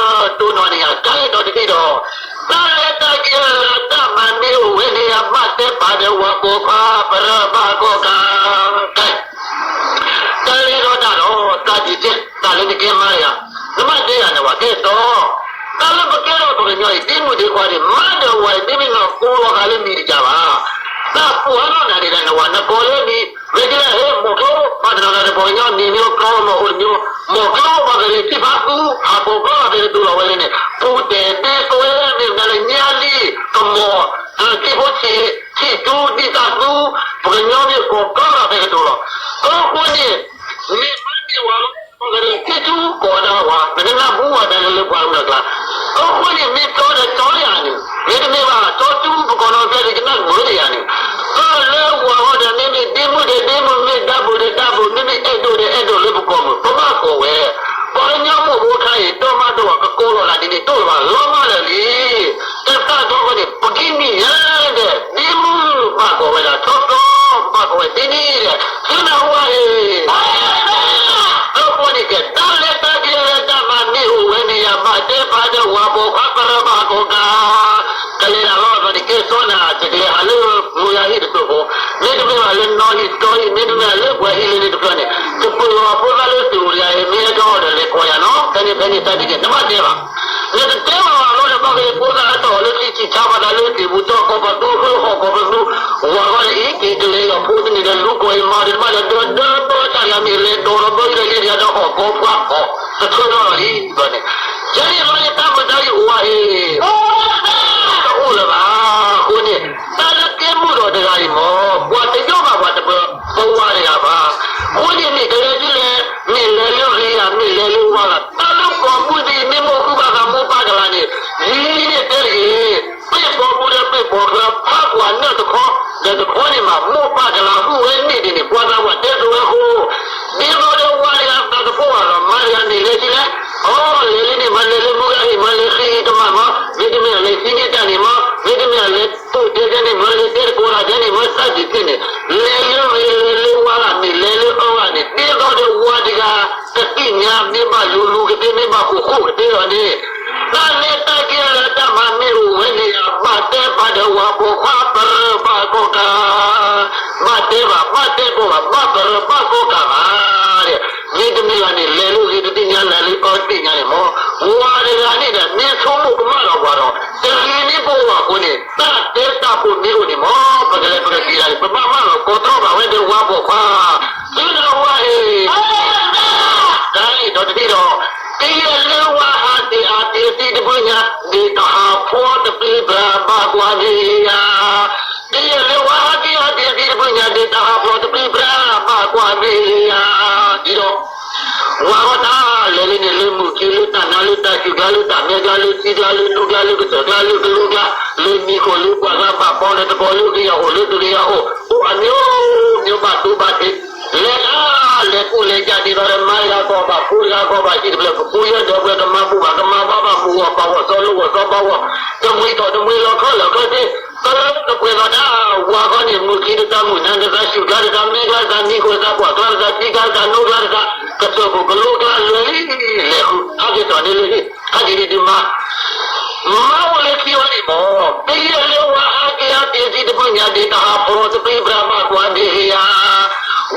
ၤ, တိၢ်နီၣ်န့ၣ်ယၤ ကါအဲၣ်ဒိးတသ့ဒီး, တၢ်လဲၤတၢ်က့ၤလၢတၢ်မၤမ့ၢ်အိၣ်ဝဲန့ၣ် အဘၣ်တဲပာ်ဒီးဝၤပိာ်ခွါပရၢဘၣ်ကိးဂၤ, ကဲ တၢ်လဲၤဒီးတၢ်ဒီး တၢ်ဒ်တဲ တၢ်လၢနကဲမါတဂၤ, နမ့ၢ်တဲယၤန့ၣ် ပှၤကဲဒီး, တၢ်လၢပကဲထီၣ်ပှၤကညီအံၤ ဒ့မုၣ်ဒ့ခွါန့ၣ် မါဒီးဝၤအံၤ မ့မ့ၢ်နီၢ်ကိးလီၤသးလၢမံၤတကးဘၣ်, တၢ်ပှၤနီၢ်နၤန့ၣ်ဒီး နဝၤနကိးလၢမံၤ, မ့ၢ်ကဲလၢဟဲ မိၢ်ကျိ ဘၣ်တနီၤနီၤတပှၤကညီမံၤမ့ၢ်ကျိမီၤအိၣ်တမံၤ, မိၢ်ကျိပှၤကရ့ၣ်ထံၣ်ဖးသူ ဟးပိာ်ကျိလီၤသဲကတိၤလီၤဝဲလၢန့ၣ်, ပူၤတဲာ်တဲာ်သွဲမ့ၢ်မနုၤလဲၣ် ညါလံ ကမီၤ ထံဖိဆံး ထံၣ်သူဒံသးသူ, ပှၤကညီမ့ၢ်ကိးကျိလီၤသဲကတိၤလီၤ. အဃိန့ၣ် မ့ၢ်မါမ့ၢ်ဝၤလီၤ ပှၤကရ့ၣ်ထံၣ်သူကိးတၢ်ဝၤ နကနၢ်ဟူဝဲဒၣ်လၢပှၤကမျၢၢ်ကျါ, အဃိန့ၣ် မ့ၢ်ကၠီဒီးကၠီယၤန့ၣ်, မ့တမ့ၢ်ဘၣ် ကၠီသူ ပကိးနီၣ်ဖျဲၣ်ဒီးကနၣ်မုာ်တယၤန့ၣ်, အၢ လၢဝၤဂီၢ်ဒီး မ့မ့ၢ်ဒ့မုၣ်ဒီးဒ့မုၣ် မ့ၢ်ဒၣ်ဘုၣ်ဒီးဒၣ်ဘုၣ် မ့မ့ၢ်အဲၣ်ဒိးဒီးအဲၣ်ဒိးလၢပကိာ်မုၣ် ပဘၣ်ကိးဝဲ, ပှၤကညီမိၢ်ဖိခါအံၤ ဒီမါဒီဝၤကကိးလီၤသးဒ်န့ၣ် တိၢ်လၢၤဘၣ်လီၤမၢ်လၢာ်လံ. တၢ်သၣ်ဒီဃီန့ၣ် ပကံၣ်နံၣ်ညါဒီး ဒ့မုၣ်ဘၣ်ကိးဝဲဒၣ် ထီၣ်သီ ဘၣ်ကိးဝဲဒ်န့ၣ်ဒီး သုနၢ်ဟူဝဲအံၤ, အဃိန့ၣ်ကဲ တၢ်လဲၤတၢ်က့ၤလၢတၢ်မၤမ့ၢ်အိၣ်ဝဲန့ၣ် ယဘၣ်တဲပာ်ဒီးဝၤပိာ်ခွါပရၢဘၣ်ကိးဂၤ, ကလဲၤတၢ်လီၤအသီန့ၣ် ကဲစီနၤ တကလဲၤဟးလၢမုၢ်ဂၤဟံၣ်တဖျၢၣ်ဖိ, မ့တမ့ၢ်ဘၣ်လၢနီၢ်ဟံၣ်တီဟံၣ် မ့တမ့ၢ်ဘၣ်လၢပှၤဟံၣ်လၢန့ၣ်တဖျၢၣ်န့ၣ်, တပၢၢ်လီၤဖိသၣ်လၢသုးဧိၤတဂၤအံၤ မ့ၢ်ဟဲထီၣ်အီၤဒီးလဲၤကိးယၤနီၤ ဖဲန့ၣ်ဖဲန့ၣ်တၢ်ဒ်န့ၣ် နဘၣ်တဲဘၣ် နတတဲဘၣ်ဘၣ်လီၤဒီး ဘၣ်က့ၤဖိသၣ်အတီၢ်လၢထံဆံးဆါဘၣ်သးလၢသ့ၣ်ပူၤတီၢ်ကီၢ်ပသူ ဃုဟီၣ်ကီၢ်ပသူ, ဝၤဂီၢ်ဒီးအံၤ က့ၤကလဲၤလီၤဖိတန့ၣ်ဒီး လူၤကိးအံၤမၤဒီး တဘၣ်ဒီးဒၢဘၢတၢ်ယၤမ့ၢ်လဲၤဒိးဒီးဘၢအံၤဒီး ယဲဒၣ်ဒီးဟီၣ်ကီၢ်ဖှါအီၣ် တထၢထီၣ်လီၤလံ ဘၣ်န့ၣ်, ယဲန့ၣ်လီၤန့ၣ် တၢ်မုာ်တၢ်ဂ့ၤအိၣ်ဝဲအံၤ တအိၣ်လၢၤဘၣ်. အဃိန့ၣ် တၢ်လၢကဲမုၣ်ဒီးတဂၤအံၤမ့ၢ် ပှၤတယိၣ်ဘၣ်ပှၤတပၢၤ ပဝၤတဂၤဘၣ်. အဃိန့ၣ် မ့ၢ်ကလဲၤဒ်လဲၣ်, မ့ၢ်လဲၤလၢဂ့ၤဂၤ မ့ၢ်လဲၤလၢဝါဂၤ, တၢ်လၢပိာ်မုၣ်သ့ၣ် မ့ၢ်မိၢ်ဃုဘၣ်သးမိၢ်ပၢ်ကလၤန့ၣ် ဒ်န့ၣ်တဲတဂ့ၤ, ပ့ၢ်ပိာ်မုၣ်ဒီးပ့ၢ်ပိာ်ခွါ ဖးကွၢ်နၢၣ်တခီ ဒီးတခီန့ၣ်မး မိၢ်ပၢ်ကလၤဃုဝဲန့ၣ်ဒ်န့ၣ် ပှၤသးပှၢ်တဲဆိဝဲအဃိ ဒ်သိးဒီးဝၤတဂၤသးတဖီၣ်ဘၣ်ဒီး မါတဂၤမ့ၢ်လဲၤဒ်လဲၣ်, အီ လဲၤလၢန့ၣ်မး လဲၤလၢမုၢ်ဂၤဟံၣ်မး လဲၤဃ့ကမၣ်မး, မ့တမ့ၢ်လဲၤသံန့ၢ်တၢ်န့ၣ်မး, မ့တမ့ၢ်လဲၤသိၣ်တဲတဲန့ၣ်မး လဲၤတဲတကိးတၢ်တဲန့ၣ်မး တၢ်ဒ်န့ၣ်န့ၣ်, လဲၤလၢမ့ၢ်လဲၤလၢဝါဂၤမ့ၢ်လဲၤလၢအီဂၤန့ၣ် ဒ်သိးဒီးဝၤတဂၤ ကသ့ၣ်ညါ မ့ၢ်ဘၣ်လူၤလူၤကသ့ မ့ၢ်ဘၣ်ဃိာ်ဃိာ်ကသ့ဒီးန့ၣ်, တၢ်လဲၤတၢ်က့ၤလၢတၢ်မၤမ့ၢ်အိၣ်ဝဲန့ၣ် ဘၣ်တဲပာ်ဒီးဝၤပိာ်ခွါပရၢဘၣ်ကိးဂၤ, ဘၣ် ဘၣ်တဲဘၣ်ဘၣ်တဲဘၣ်ဘၣ်ဘၣ်ပရၢဘၣ်ကိးကၤဘၣ် မ့တမ့ၢ်ဘၣ်န့ၣ် လဲၤလိာ်ဂ့ၤတသ့ၣ်ညါ လဲၤလၢအီၤတသ့ၣ်ညါန့ၣ်မ့ၢ် ဝၤတဂၤန့ၣ်ဒီး မ့ၢ်ဆိကမိၣ်ကမၣ်လီၤပှၤဒီး တဂ့ၤမ့ၢ်ပအိၣ်အဃိန့ၣ် တၢ်တဲတၢ်ပိာ်မ့ၢ်အိၣ်န့ၣ်မ့ၢ် ပကလဲၤပကက့ၤဒၣ်န့ၣ် ပဘၣ်မၢလီၤကိးတြီဘၣ်ဝဲဒီးဝၤပိာ်ခွါ သုတဝၤအံၤ တၢ်အံၤဒီးတဘ့ၣ်ဒီး တယဲၢ်လၢဝၤဟးက့ၤအတ့ၢ်သံတဘုညါ ဒ့ၣ်တဟးဖီတပျံၤပြၤဘၣ်ကွၢ်န့ၣ်ယၤ တယဲၢ်လၢဝၤဟးက့ၤအတ့ၢ်သံတဘုညါ ဒ့ၣ်တဟးဖီတပျံၤပြၤဘၣ်ကွၢ်န့ၣ်ယၤ ဒ်ဒီး ဝၤဂီၢ်တၢ်လဲၤလၢန့ၣ် လၢမုၢ်ခံ လၢတၢ်နါ လၢတၢ်စူၣ်ကျါ လၢတၢ်မဲကျါ လၢထံကျါ လၢဒိကျါ လၢကစၢၢ်ကျါ လၢကလိကျါ လၢမံၤခိၣ် လၢပှၤဂၤဘၣ်ဖီ လၢတကီၤ လၢကယၤအိၣ် လၢတကယၤအိၣ် အိၣ်အမျိုးမျိုးဘၣ်ဒိဘၣ်ထံး လဲၤတၢ်လဲၤကူၣ်လဲၤကၢ်ဒ်သိးဒီး မါတဂၤကီၢ်ဘၣ် ဖိတဂၤကီၢ်ဘၣ် ဟံၣ်တဖျၢၣ် ကပူၤယဲၢ်ဒီးပှဲၤ ကမၤဘူၣ်ဘၣ် ကမၤဘါဘၣ် မုၢ်ဂီၢ်ပၢ်ဂီၢ် စီၤလိဂီၢ်စီၤပၤဂီၢ် တမှံၤထီၣ်တမှံၤလီၤ ခီလၢာ်ခီဆ့ တလၢတပှဲၤဘၣ်တၢ် ဝၤခီန့ၣ် မုၢ်ခံတသး မုၢ်နၤတသး စူၣ်ကျါတသး မဲကျါတသး မံၤခိၣ်တသး ပှၢ်ကျါတသး ထံကျါတသး နိကျါတသး ကစၢၢ်ခိၣ်ကလိကျါ လဲၤလံ လဲၤဃု ဟးက့ၤထီၣ်န့ၣ်လၢဟံၣ် ဟဲက့ၤဒံးဒံးမါ မါအိၣ်လၢခံအီၤန့ၣ်မ့ၢ် တယဲၢ်လၢဝၤဟးက့ၤဟးက့ၤသံတဘုညါ ဒ့ၣ်တဟးဖီတပျံၤပြၤဘၣ်ကွၢ်န့ၣ်ယၤ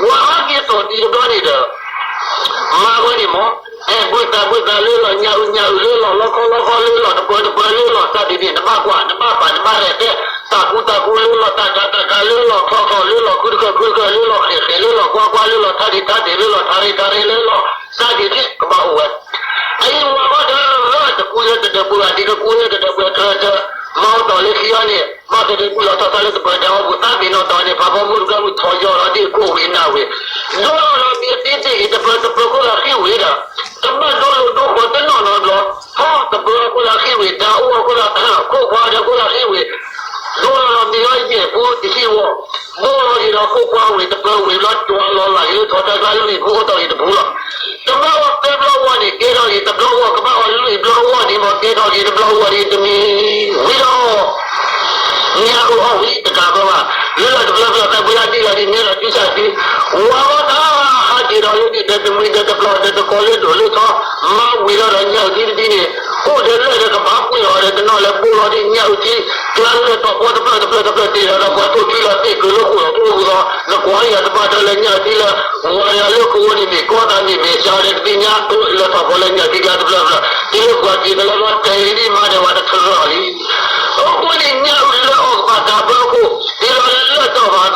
ဝၤဟးက့ၤထီၣ်ဒံးတဘျီန့ၣ်ဒီး မါဝဲန့ၣ်မ့ၢ် အဲၣ်ဘုသးဘုသးလၢလီၤ ညၣ်အုၣ်ညၣ်အုၣ်လၢလီၤ လီခီလီခီလၢလီၤ တပၢၤတပၢၤလၢလီၤ စးဒ်န့ၣ် နဘၣ်ကွၢ် နဘၣ်ပာ် နဘၣ်ရဲၣ်တဲ တၢ်ကူတၢ်ကူလၢလီၤ တၢ်ကၤတၢ်ကၤလၢလီၤ ခီခီလၢလီၤ ခုတခၢၣ်ခုတခၢၣ်လၢလီၤ ဃဲၣ်ဃဲၣ်လၢလီၤ ကွၢ်ကွၢ်လၢလီၤ ထါဒံးထါဒံးလၢလီၤ ထါရ့ထါရ့လၢလီၤ စးဒ်န့ၣ် ကဘၣ်အိၣ်ဝဲ အံၤဝၤဂီၢ်ဒီး တကူလၢတဒၢးပှဲၤဘၣ် ဒ်တကူလၢတဒၢးပှဲၤ တၢ်တၢ် မၤအီၤတီၢ်လၢခံအီၤန့ၣ် ဘၣ်သဒၢကူလီၤထီၣ်သးလၢတပၢၤတၢ်အီၣ်ပူၤ သးပ့ၤနီၣ်တီၢ်န့ၣ် ဖးဖီမုၢ်တဂၤမုၢ်ထီၣ်ယီၤလီၤဒ်ခိၣ်ဝံၤနၢ်ဝံၤ ဒိလီၤလီၤမ့ၢ်သ့သ့ၣ်အံၤ တပၢၤတပၢၤခိၣ်လၢဃံဝံၤဒီး တမၢဒိလိာ်ဒိဃီၤတနီၤနီၤဘျီ ဟီၣ်တပၢၤခိၣ်လၢဃံဝံၤ တၢ်အိၣ်အခိၣ်လၢ ခိၣ်ခွါဒီးခိၣ်လၢဃံဝံၤ ဒိလီၤလီၤမ့ၢ်အီၤယဲၢ်ပူၤတဟံၣ်ဝီ ဒိလီၤယံၤဒီးခိၣ်ခွါဝံၤ တပၢၤဝံၤဘျီ ကၠီလီၤလၢ်ယံၤလၢထီၣ်တၢ်ကျါလွံၢ်ပူၤအိၣ်တီၢ်ယံၤတပူၤလီၤ တဘျီဝီၤသၢဘျီဝီၤန့ၣ် ကဲထီၣ်ယံၤတဘျီဝီၤ ကဘၣ်အီၤလွံၢ်ဘျီဝီၤန့ၣ် မ့ၢ်ကဲထီၣ်ယံၤတဘျီဝီၤန့ၣ်တမံၤဝံၤဒီး ညၣ်အုၣ်အီၣ်ဝံၤတကးဘၣ်ဘၣ် လၢလီၢ်တဘျီဘျီ သးပှ့ၤအဒံၣ်လီၤဒ်န့ၣ်လီၤ တူၢ်ဆၣ်သံ ဝၤဂီၢ်တၢ်ဟးက့ၤဒီးလၢန့ၣ်ဒီးတမှံၤဒီးတပျီၤဒီးတကီၤ လၢဒိၣ်လၢထီ မၤဝံၤဒီးဒီးညၣ်အုၣ်ထံတဒ်န့ၣ် အိၣ်ဒီးလၢာ်ဒီးကဘၣ်ပှ့ၤအီၤဒီးတနီၤလၢဘိလီၤဒ်ညၣ်အုၣ်ထံ ကျါလၢာ်တီၢ်ဖီတဖျၢၣ်တဖျၢၣ်တဖျၢၣ်တ့ၢ်ဒီးဒီးပှၤထိၣ်ထံလီၤသ့ၣ်ကုၤလၢဃိၣ်လီၤ ကျိၣ်ဃိၣ်လီၤ နကွၢ်ယၤတဘၣ်ဒီးလၢညၣ်အုၣ်ထံလၢ ဝၤယၤလၢခိၣ်န့ၣ်မ့ၢ်ကီသးမ့ၢ်မဲာ်ဆှးဒီးတသ့ၣ်ညါ လၢာ်တီၢ်ဖီလၢညၣ်အုၣ်ထံကျါတဖျၢၣ်တဖျၢၣ် တုၤလၢပှၤက့ၤတလီၤလီၤတဲာ်ဒ်မါဒီးဝဲတထရၢၣ်လံ အဃိန့ၣ်ညၣ်အုၣ်လၢအီၣ်ကဘၣ်တၢ်ဘၢခိၣ် ဒ်လီၤလ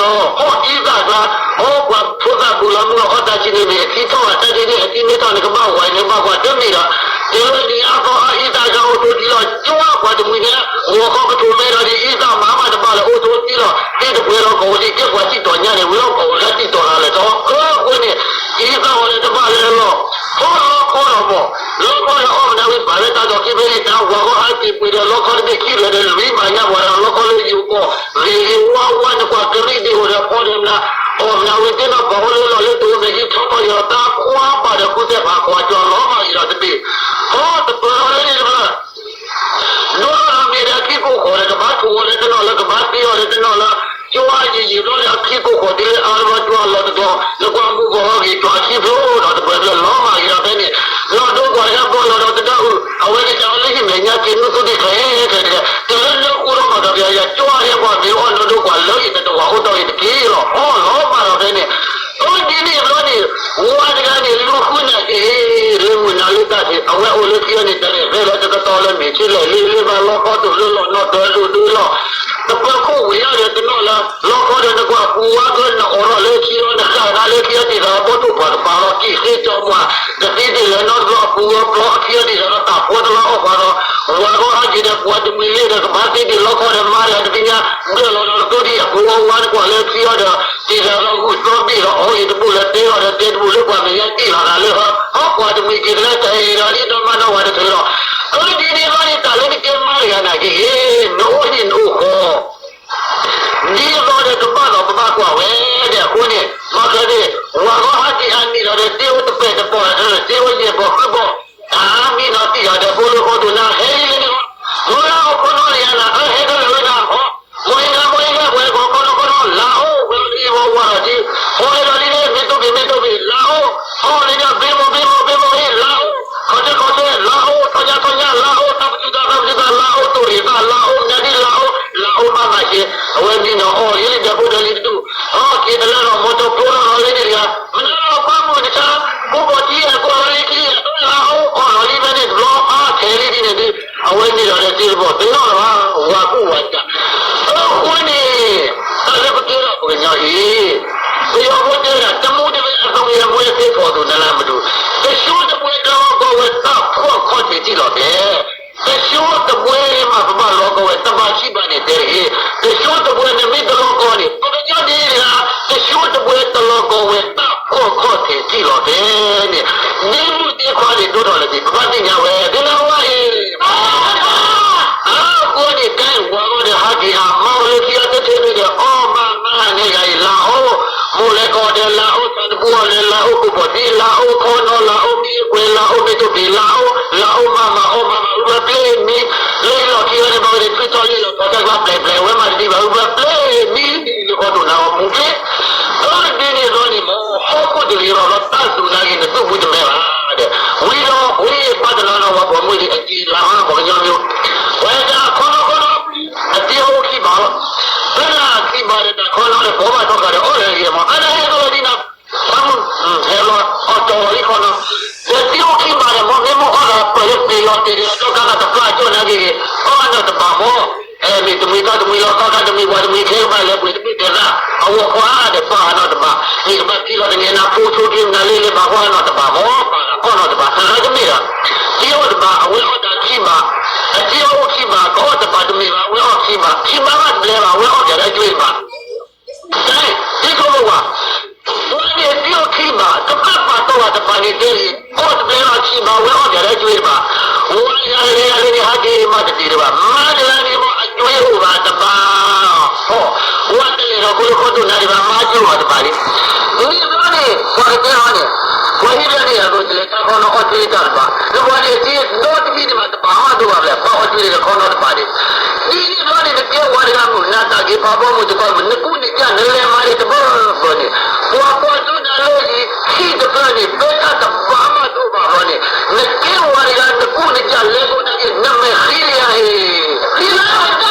ၢလၢာ်တီၢ်ဘၣ်ဒီး ဟီၣ်အံသၣ်ကျါ ဟီၣ်ပှၤဖိသၣ်ဘူးလီၤမုၢ်အီၣ်တၢ်ဆံးန့ၣ်မ့ၢ်အခံထီၣ်ဘၣ်တၢ်ဒ်န့ၣ် အခံမ့ၢ်ထီၣ်န့ၣ်ကဘၣ်ဝဲန့ၣ်ဘၣ်ပှၤတမ့ၢ်ဒီး တုၤလၢနံၤအါသီအါအံသၣ်ကျါအိၣ်ထိၣ်ဒံးလီၤ ကၠီပှၤတမှံၤန့ၣ် ဂီၤခီကထိၣ်မဲဒီးဒ်အံသၣ်မၤမးတဘၣ်လၢအိၣ်ထိၣ်ဒံးလီၤ သ့ၣ်တပှဲၤဒီးကီၢ်အိၣ်ဒံး ကဲပှၤစံၣ်တီၢ်ညါန့ၣ် ဝံၤလီၤကီၢ်အိၣ်လၢစံၣ်တီၢ်လၢ်လၢာ်တီ အဃိန့ၣ် အံသၣ်ဝဲလၢတဘၣ်လၢလီၢ် ဟီၣ်လီခီလီၤမး လီခီလၢအီၣ်မနုၤဝံၤပာ်လၢတၢ်ဒိးခံဖဲန့ၣ် တၢ်ဝၤဂီၢ်ဟဲက့ၤပှ့ၤဒီးလီခီတဘ့ၣ်ခံဖျၢၣ်ဒီးလွံၢ်ဘၣ်ညါပှၤဒီးလီခီလၢယိၤကီၢ် ဂ့ၤဂ့ၤဝါဝါနကွၢ်ကရံၣ်ဒ်အိၣ်ဒီးဖီဒီးမနုၤ အီၣ်မနုၤဝံၤသ့ၣ်နီၣ်ပှၤအိၣ်လၢလီၢ်လၢတိၤမ့ၢ်ဟံးထီၣ်ထီၣ်ယီၤတၢ်ခွါဘၣ်ဒီး ဃုသဲၣ်ဖးခွါကၠီလီၤမၢ်အံၤဒီးတဘ့ၣ် ဟီၣ်တပၢၤလီၤလၢန့ၣ်တဖျၢၣ် ဒိလီၤမ့ၢ်ဒီးအခံကိၢ်ဃီၤဒီး ကဘၣ်ထိၣ်ဝီၤလၢတနီၤလၢကဘၣ်သ့အီၤလၢတနီၤလၢ ကၠီယံာ်ယံာ်ဘျီလၢအခံကိၢ်ဃီၤတုၤလၢအါတဘျီကၠီလီၤတတီၤ နကွၢ်မုၢ်ဂီၤဂ့ၤကၠီအခံဖျိဒီးတပၢၤဖျၢၣ်လီၤမၢ်အံၤဒီးဖဲန့ၣ် နီၢ်ဒိကွၢ်ဟဲဘီလီၤဒီးတဒၢအုၣ် အဝဲန့ၣ်တၢ်လၢဟံၣ်မဲာ်ညါက့ၤနုာ်သူဒံးခဲခဲဒီး တုၤလၢလၢဃူဒီးမၤကပျၤယၤကၠီဟဲပှၤမ့ၢ်အီၣ်နီၢ်ဒိကွၢ်လၢအံၤတတဝၤအိၣ်တီၢ်အံၤတက့ၢ်လီၤ အီၣ်လီၤမၢ်ဒီးဖဲန့ၣ် အဒ်န့ၣ်ဘျီန့ၣ် ဝၤတဂၤန့ၣ် လူၤဃုနၤက့ၤ လၢမုၢ်နၤလၢတၢ်ထံး အဝဲအိၣ်လၢခံအီၤန့ၣ် တရဲၣ်ဖဲလၢတကတီၢ်လၢမ့ၢ်ဆ့လဲၣ်လံလၢဘၣ်လီခီတိၢ်လၢလီၢ်နီၢ်တၢၤဒိၣ်ဒိၣ်လီၤ တပၢၤခိၣ်ဝံၤအီၤဒီးတနီၤလၢ လီခီဒီးနကွၢ်ပူၤဝါကျၢနအိးထီၣ်လၢခံအီၤ နဃၣ်နၤလၢခံအီၤတ့ၢ်သးဘီထိၣ်ပှၢ်တပၤလီၤ ကံၢ်ဃ့ကၠီမွၤ တသ့တ့ၢ်လၢနီတဘျီအပူၤဝဲပျီအခံအီၤတ့ၢ်သးဒီးတၢ်ဖိတလီၤအီၣ်ပှၤဒီး ဝၤဂီၢ်ဟဲက့ၤဒီးပှၤတမှံၤလ့ၣ်ဒီးကဘၣ်သ့တ့ၢ်လီခီဒီးမါဒီးတသ့ၣ်ညါ ဘျၢၣ်လီၤဒီးတသိဒံၣ်အပူၤဝါဝါနကွၢ်လၢခံအီၤဒီး တ့ၢ်သးဒီးဂုၢ်သီဘ့ၣ်ဒီးအီၣ်အံၤတဘူၣ်လၢတဲလီၤဒီးတဲတဘူၣ်လၢပှၤမဲာ်ညါတ့ၢ်လီၤသးလၢဟီ ဟီပှၤတမှံၤက့ၤတလၢတဟ့ၣ်ဒီးဒ်ဒီမါဒီဝၤတချုးလီၤ အဒ်န့ၣ်ဘျီန့ၣ် တၢ်လၢနကဲမါတဂၤနာ်က့ၤ နအိၣ်ဟံၣ်နအိၣ်ဃီ ဒ်သိးဒီးကဘၣ်လီၤပဘၣ်ကွၢ်ဝဲဒီးအဃိန့ၣ် မၤကဒီး ဝၤဂီၢ်ဟဲက့ၤအနံၣ်လီၤဒီး တ့အိၣ်တပဲာ်တပီၢ် တ့အိၣ်ယဲၢ်ပီၢ်ဃုပီၢ် တၢ်မံနီၤတံၢ်လီၤဒီးဖိလၢဃီဒိၣ်နၤဟဲလံလၢန့ၣ်လီၤ မ့ၢ်လၢအခိၣ်နီၢ်န့ၣ်ယၤနၤ အဟဲကလၢာ်ဝဲနၤဟီ မိၢ်အံၤနၤ မိၢ်အံၤနၤ ပှၤကိးနီၢ်ခိၣ်နီၢ် လၤအိၣ် ဝဲလံဝဲဝၤဒီးက့ၤ ဟီလၢဒီးလံန့ၣ် မ့ၢ်တိၢ်ဘ့ၣ်မ့ၢ်တိၢ်ဘ့ၣ် လၤအိၣ် ဟီလၢဒီး ဘ့မိၢ်ဘ့မိၢ် ဘ့မိၢ်အံၤ လၤအိၣ် ခီဆဲခီဆဲ လၤအိၣ် ထီၣ်ညါထီၣ်ညါ လၤအိၣ် တၢ်ပစုတၢ်သီပစုတၢ် လၤအိၣ် တိၢ်ရ့ၣ်သၣ် လၤအိၣ် မနုၤဒ်လၤအိၣ် လၤအိၣ်ဘၣ်မၤက့ၤ အဝဲမံနီၤအီၣ်လံဒီးဖိဒီးလံတဒူၣ် ဟီက့ၤတလၢ ထံလီၤကျဲ, တဆိတဘှဲမး ပဘၣ်လီၤကီဝဲ တဘၣ်ခံဘၣ်န့ၣ်တဲတဂ့ၤ, တဆိတဘှဲန့ၣ်မ့ၢ်တလီၤကီန့ၣ် ပကညီဒ်န့ၣ်လၢ တဆိတဘှဲတလီၤကီဝဲ တၢ်ဖှီၣ်ခီၣ်ထံးထံလီၤကျဲန့ၣ်, ဒ်မုၢ်ဒ်ခွါန့ၣ် ဒိၣ်ထီၣ်လၢၤက့ၤ ပဘၣ်သ့ၣ်ညါဝဲ ဒ်လၢဝဲအံၤ အဃိန့ၣ် ကဲဝဲဂီၢ်ဒီးဟးက့ၤဟးမၤလၢခံအတထံၣ်န့ၣ်ဒီး အီၣ်မးမးန့ၢ်ဂၤအံၤ လၤအိၣ်, မိၢ်လဲၤကီၢ်ဒီးလၤအိၣ်, သးတဘူၣ်အီၤလၢလၤအိၣ်, ကိးဘီၣ်ဒံလၤအိၣ်, ခီနီလၤအိၣ်, မ့ၢ်အကွဲးလၤအိၣ်, မ့ၢ်တိၢ်ဘ့ၣ်လၤအိၣ်, လၤအိၣ်မးမးအီၣ်မးမး အုၣ်ဘၣ်ပျ့ၤမံ, လၢလီၢ်ခံဝဲန့ၣ် ဘၣ်ဝဲန့ၣ် ထွံၣ်ထီၣ်လ့ၣ်လီၤ ထီၣ်တၢ်ကျါပျဲၤပျဲၤ အဝဲမၤတဒံးဘၣ် အုၣ်ဘၣ်ပျ့ၤမံ လၢဃီဒိၣ်နၤအီၤမူပျ့ၤ အၢဒ်န့ၣ်အသိးန့ၣ်မ့ၢ် ဟီၣ်ခိၣ်တဂ့ၤဘၣ်လီၤ တၢ်စူၤနာ်က့ၤ နသူၣ်ဘုတမဲဘၣ်ဒီး ဝံၤဒီးဝံၤပှၤတနီၤနီၤဝဲပှၤမွေးဒံးအကံလၤမးပှၤကညီမ့ၢ် ဝဲဒၣ်ခီနီခီနီ အတံၢ်အိၣ်ခံဘးလီၤ ဖဲန့ၣ်ခံဘးဒီးတၢ်ခီနီဒီး ကိးဘၣ်ထီၣ်ဃာ်ဒီးအီၣ်လၢအဂ့ၤမး အါန့ၣ်ဟဲလီၤဒ်နၤ ဖးမုၢ် ဟဲလီၤအီၣ်တီၢ်ဝဲလံခီနီ ဒီးတံၢ်အိၣ်ခံဘးဒီး မ့ၢ်မ့ၢ်အီၣ်ဒီးပှဲၤလၢပှ့ၤလီၤတ့ၢ်ဒီး ဒီကါကတဖျါကၠီၣ်နာ်က့ၤ အီၣ်အနီၢ်တဘးမး အဲ မ့ၢ်တမှံၤသီတမှံၤလီၤ သီခါတမှံၤပှၤတမှံၤ ခဲကဘၣ်လဲၤပှ့ၤတဘ့ၣ်တဲသး အဝီၢ်ခွါဒီးပာ်အနီၢ်တဘး မ့ၢ်ကဘၣ်ထံလီၤတန့ၢ်နၤ ဖိဆိက့ၤနၤလ့လ့ဘၣ် အီၣ်အနီၢ်တဘးမး ပာ်အီၣ်နီၢ်တဘး သရၣ်တမ့ၢ်ဒီး တံၢ်အိၣ်တဘး အဝဲအီၣ်တၢ်ခံဘး အတံၢ်အိၣ်ခံဘး ကအီၣ်တဘးတမ့ၢ်ဘၣ် အဝဲအီၣ်ခံဘး ခံဘးဘၣ်တဘျဲဘၣ် အဝဲအီၣ်ကဒီးအကၠွ့တဘး တံၤခိၣ်ဝါ ပှၤန့ၣ်တံၢ်အိၣ်ခံဘး ကဘၣ်ပာ်တီၢ်ဘၣ်တဘးန့ၣ်တဲလံ အီၣ်တဘျဲဘၣ်ခံဘး ဝဲအီၣ်ကဒီးအကၠွ့တဘး ဝဲယၤလဲၤယၤလဲၤန့ၣ် ဟးက့ၤမၤတတ့ၢ်တဘၣ် မၤတဂၤန့ၣ်မ့ၢ်အကၠွ့အိၣ်ဘၣ်တဘး ဟီ ဝဲတလဲၤဒီးဖိလၢခီဒိၣ်နၤဒံးဘၣ် မၤကၠွ့အိၣ်ဘၣ်တဘးလံ ဒ်န့ၣ်ဘျီန့ၣ် ပှၤကတဲအီၤန့ၣ် ပှၤဟံးလၢန့ၣ်အသိး တလဲၤတၢ်ခီနီအီၣ်ကၠွ့တၢ်တဘး နပှၤန့ၣ် တံၤဒီတမံၤန့ၣ်မး တဘးမးဒိၣ်ဘၣ်ဖျဲၣ် ဘၣ်အီၣ်ကၠွ့တခီနီတဘးန့ၣ် ဒ်န့ၣ်ဘျီန့ၣ် နကဲဝၤတဂၤမုၢ်နၤတၢ်ဂ့ၤဖးဘီမုၢ်တကီမုၢ် နကူန့ၢ်ကၢ်နလဲၤမၤန့ၣ်တဘျီဘျီန့ၣ် ပှၤကွၢ်ဒိနၤလၢယံၤ ခံတဖျၢၣ်န့ၣ် ဘဲတၢ်တဘးမးဒိၣ်ဘၣ်ဘျီန့ၣ် နကဲဝၤတဂၤ နကူန့ၢ်ကၢ်လဲၤကိးနၤက့ၤ နမဲာ်ဃံလယါအံၤ ဃံလၤတၢ်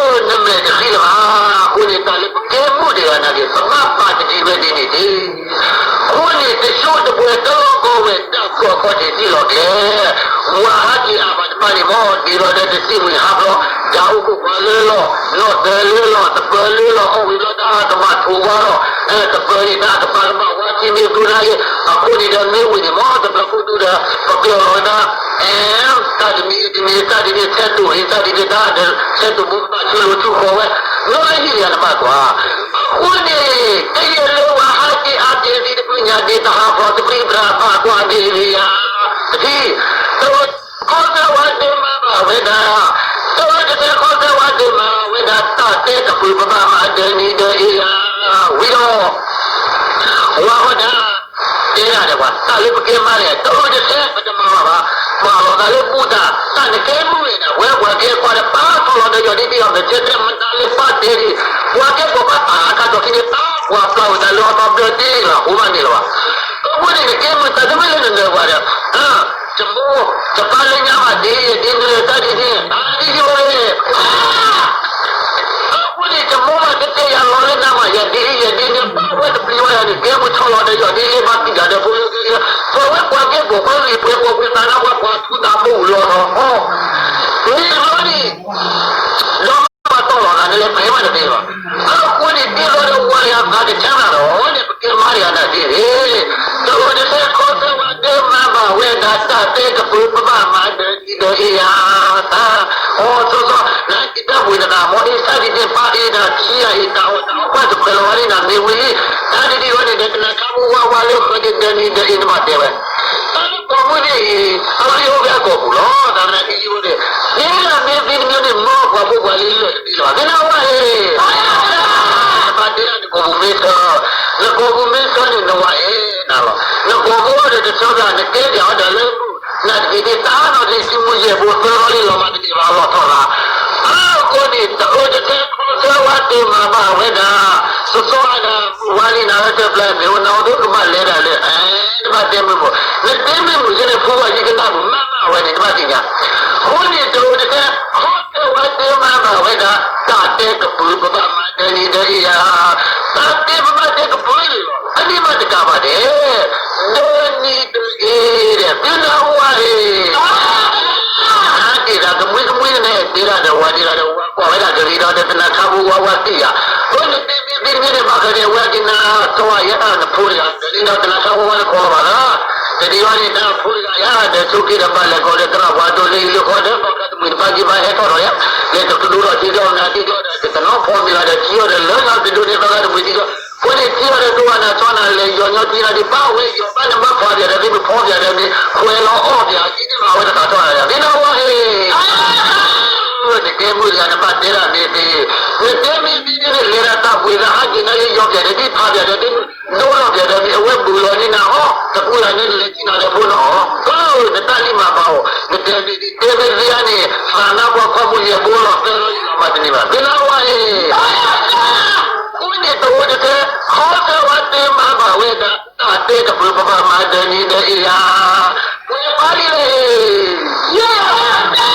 အၢ နမဲာ်တဃံလၢၤဘၣ် အဃိန့ၣ် တၢ်လၢပကဲမိၢ်တဂၤနာ်က့ၤ ပဘၣ်ပာ်တဒံးဝဲဒ်န့ၣ်တက့ၢ် အဃိန့ၣ် တဆိတဘှဲတလီၤကီဝဲ တၢ်ဖှီၣ်ခီၣ်ထံးထံလီၤကျဲ ဝၤဟးက့ၤအါဘၣ်တဖၣ်န့ၣ် မ်ဒ်သိးဒီးတသ့ၣ်ဝံၤဟးဖျိး တၢ်အိၣ်ခိၣ်ပှၤလၢလီၢ် နီၢ်ပၢၤလၢလီၢ် တပၢၤလၢလီၢ် အီၣ်ဝံၤဘျီတၢ်ကဘၣ်ထိးဝါလီၤ တပၢၤန့ၣ် တၢ်ကဘၣ်ကဘၣ်ဝါထံမ့ၢ်ဘျုးနာ်က့ၤ အဃိန့ၣ်ဒီးမ့ၢ်ဝံၤန့ၣ် မ်တဘျီခိၣ်ဒူဒီး ပကြၢးလီၤဝဲဒၣ် အဲ တၢ်တမံၤတမံၤ တၢ်တမံၤ ဆဲးတိၢ်အံၤ တၢ်တမံၤတၢ်ဒီး ဆဲးတိၢ်ဘိကဘၣ်ဆူလိၤဆူဃီၤဝဲ လီၤလၢဟံၣ်လီၤနဘၣ်ကွၢ် အဃိန့ၣ် ကယဲၢ်လၢဝၤဟးက့ၤအါက့ၤသံတဖုညါဒ်တဟးဖျိးတပျံၤပြးဘၣ်ကွၢ်ဒ်လံယၤ တထံၣ် တခီသၢဝၤဒၢမၤဘၣ်ဝဲဒၣ် တၢ်တခီသၢဝၤဒၢမၤဝဲဒၣ် တၢ်တဲကပုာ်ပဘၣ်မၤဒၢနံၤဒၢအ့ယၤ ဝံၤဒီး ဝၤဃီဒၣ် တဲဒၣ်ဒီးပှၤ တၢ်လၢပကဲမါန့ၣ် တၢ်အိၣ်တဆဲ ပတမၤဘၣ်ဘၣ် ပာ်လီၤသးလၢဘူၣ်တၢ် တၢ်နကဲမုၢ်န့ၣ် ဝဲပှၤကဲကွၢ်ဒီးပာ်ထီၣ်လီၤဒီးယီၢ်ဒ်တံၢ်အီၤ မ့ၢ်ထဲတဲမတၤလၢပာ်တဲဒ် ပှၤကဲပှၤဘၣ်တၢ်အခါထီၣ်ခံန့ၣ် ပာ်ပှၤပျၢ်ဝဲတၢ်လၢအသီဘျၢတ့ၢ်လီၤ အိၣ်ဘၣ်န့ၣ်လီၤဘၣ် အဃိန့ၣ် နကဲမုၢ်တၢ်တမ့ၢ်လၢနနၢၤပှၤဒီး တမိၢ် တပၢ်လၢညါဘၣ်ဒ်အံၤဒ်နုၤတၢ်ဒ်န့ၣ် တၢ်ဒ်ယိၤန့ၣ် အဃိန့ၣ် တမိၢ်ဘၣ်တတဲယၤလီၤလၢနၤမး ယၤဒ်အံၤယၤဒ်န့ၣ် ပာ်ဝဲတပျံၤဝဲယၤန့ၣ် ကဲမုၢ်ထီၣ်လီၤဒီးယီၢ်ဒ်အံၤဘၣ်တံၢ်တၢ်ဒီးဖိလၢက့ၤ ပဝဲပှၤကဲပိာ်ခွါလံၤပှဲၤပိာ်ခွဲသးနါ ပှၤကွၢ်ထူသးမူလီၤလီၤ မ့ၢ်ဘျီန့ၣ် ဒီးမ့ၢ်ပှၤတီၢ်လီၤသးန့ၣ်လဲၤပှဲၤမးတသ့ဘၣ် အဃိန့ၣ် ဒ်သိးဒီးဝၤယၤသးတဆါနၤဒီးန့ၣ် ပကဲမါတဂၤနာ်က့ၤန့ၣ် တအိၣ်တဆဲခီဆဲဝၤဒၢမၤဘၣ်ဝဲဒၣ် တၢ်တဲကပုာ်ပဘၣ်မၤဒၢနံၤဒၢအ့ယၤ သး အီၤစီစီ နက့ၤတၢ်ပှ့ၤတဂၤ မ်အ့ၣ်စၢ်ဒ်န့ၣ် ပၢ်အ့ၣ်နၤခံဂၤအံၤ တၢ်အီၣ်တၢ်အီပှၢ်တခွဲးလီၤဝဲန့ၣ်နၤမ့ၢ်ဝံၤလံ တၢ်ဒ်ဒ်ဝဲန့ၣ်ဒီး ကနၣ်ခါမူဝါဝါလၢဃီဒၢနံၤဒၢအ့နဘၣ်တဲဝဲ တၢ်လၢပိာ်မုၣ်န့ၣ်အံၤ အဝဲအိၣ်ဖဲအကိာ်ပူၤလီၤ တၢ်မနုၤကယံၤဝဲန့ၣ် မ့ၢ်ဒၣ်မ့ၢ်သ့တမံၤန့ၣ် မ်ပှၤဖိပှၤလံလၢာ်တသ့လၢၤဘၣ် သ့ၣ်ညါဝဲအံၤ တဘၣ်တဲဒၣ်နကိာ်ပူၤမ့ၢ်ဆၢ နကိာ်ပူၤမ့ၢ်ဆၢန့ၣ် နဝၤအဲၣ်နၤလီၤ နကိာ်ပူၤအိၣ်ဒီးတဆၢဂၤ နကဲပၠးအီၤဒီးလၢ နတက့ၤဒ်တၢ်နီၢ်က့ၤ စုမူယဲၢ်ဘိသၢလီၤလံလီၤမးတက့ၤဘၣ်လီၤထီၣ်လၢ အဃိန့ၣ် တအၢတဆဲခီဆဲဝါတ့ၢ်မၤဘၣ်ဝဲဒၣ် စီစီဝဲဒၣ် ဝါလံနၤဝဲတပျၢ်မ့ၢ်အိၣ်နၤအိၣ်ဒိၣ်ကဘၣ်လဲၤဒၣ်လၢ အဲ တဘၣ်တဲမုာ်ဘိ နတဲမ့ၢ်မုာ်ကဲန့ၣ် ဖိဝဲယကနၣ်မုာ်မးမးဝဲန့ၣ် တဘၣ်သ့ၣ်ညါ အဃိန့ၣ် တအၢတဆဲခီဆဲဝါတ့ၢ်မၤဘၣ်ဝဲဒၣ် တၢ်တဲကပုာ်ပဘၣ်မၤဒၢနံၤဒၢအ့ယၤ တၢ်တဲပဘၣ်တဲကပုာ်လီၤ အန့ၣ်မးတကးဘၣ်ဒဲး ဒၢနံၤဒၢအ့ဒီး သုနၢ်ဟူဝဲန့ၣ် ဟးက့ၤဒၣ်ကမှံကမှံန့ၣ် တဲဒၣ်ဒီးဝၤဒ်ဒီး ဝၤကွၢ်ဝဲဒၣ်ကရံဒီး တနၢ်ခါဖိဝါဝါတံၢ်ယၤ အဃိန့ၣ် မ့ၢ်သ့တမံၤန့ၣ် ဘၣ်ဃးဒီးဝဲကနၢ်သဝီယဲၢ်နဖိတဂၤ ကရံဒီးတနၢ်ခါဖိဝါတခီလီၤဘၣ်လၢ တနံၤအံၤန့ၣ် တၢ်ဖိတဂၤယၤ ဒီးဆိးက့ဒီးဘၣ်လဲၤကီးဒီးသရၣ်ပှၤဒိၣ်လၢဟံၣ်လၢဃီဒီး သီခါတမှံၤတပၢ်က့ဘၣ်ဟဲထီၣ်ထီၣ်ယၤ, လဲၤတကဒိထီၣ်ထံကီၢ်မနုၤထံကီၢ်ဒီး တနီၤဖီမ့ၤလီၤဒီးထံအီၤဒီး လၢညါကဒိန့ၢ်သီခါတမှံၤထံကီၢ်, အဃိန့ၣ်ထံအီၤဒီးဒိဝဲနၤဆီနၤလဲၤယီၤညီထံနၤဒ် ပၢ်ဝဲယီၤဘၣ်နဘၣ်ဖးပၠးဒီးမ့ၢ် ပဖီပၠးဒီးမ့ၢ် ခွဲးလီၤအီၣ်ပၠး ဒ်န့ၣ်မးဝဲတသးထီၣ်ယၤ သ့ၣ်နီၣ်ဝဲအံၤ နတဲမုၢ်တဂၤနဘၣ်တဲဒၣ်မ့ၢ်သ့, နတဲမ့ၢ်သ့န့ၣ် လဲၤဒၣ်တၢ်ပှ့ၤသးဟးက့ၤနၤလၢယီၤပၠးဒီးဒ်ဖးပၠးဒီးဒ် ဒိၣ်ထီၣ်ပၠးဒီးမ့ၢ် အဝဲဘူးလီၤန့ၢ်နၤဟီၣ် တပူၤလၢ်န့ၣ်နလဲၤထံနၤဒီးဘိနီၣ်, နတၢ်လံၢ်မၤဘၣ်အီၤ နတဲမ့ၢ်သ့ တဲမ့ၢ်သ့ဧါန့ၣ် သးနါပှၤခီမူယဲၢ်ဘိလီၤ သၢလီၤယံၤလီၤမၤတန့ၢ်ဘၣ် သ့ၣ်နီၣ်ဝဲအံၤ အဃိန့ၣ်တအိၣ်တထဲ ခီဖျိဝဲတဲမၤဘၣ်ဝဲဒၣ် တၢ်တဲတဖျၢၣ်ပဘၣ်မၤဒၢးနံၤဒၢးအ့ၣ်ဧါ, ပှဲၤပှၤလံလံ,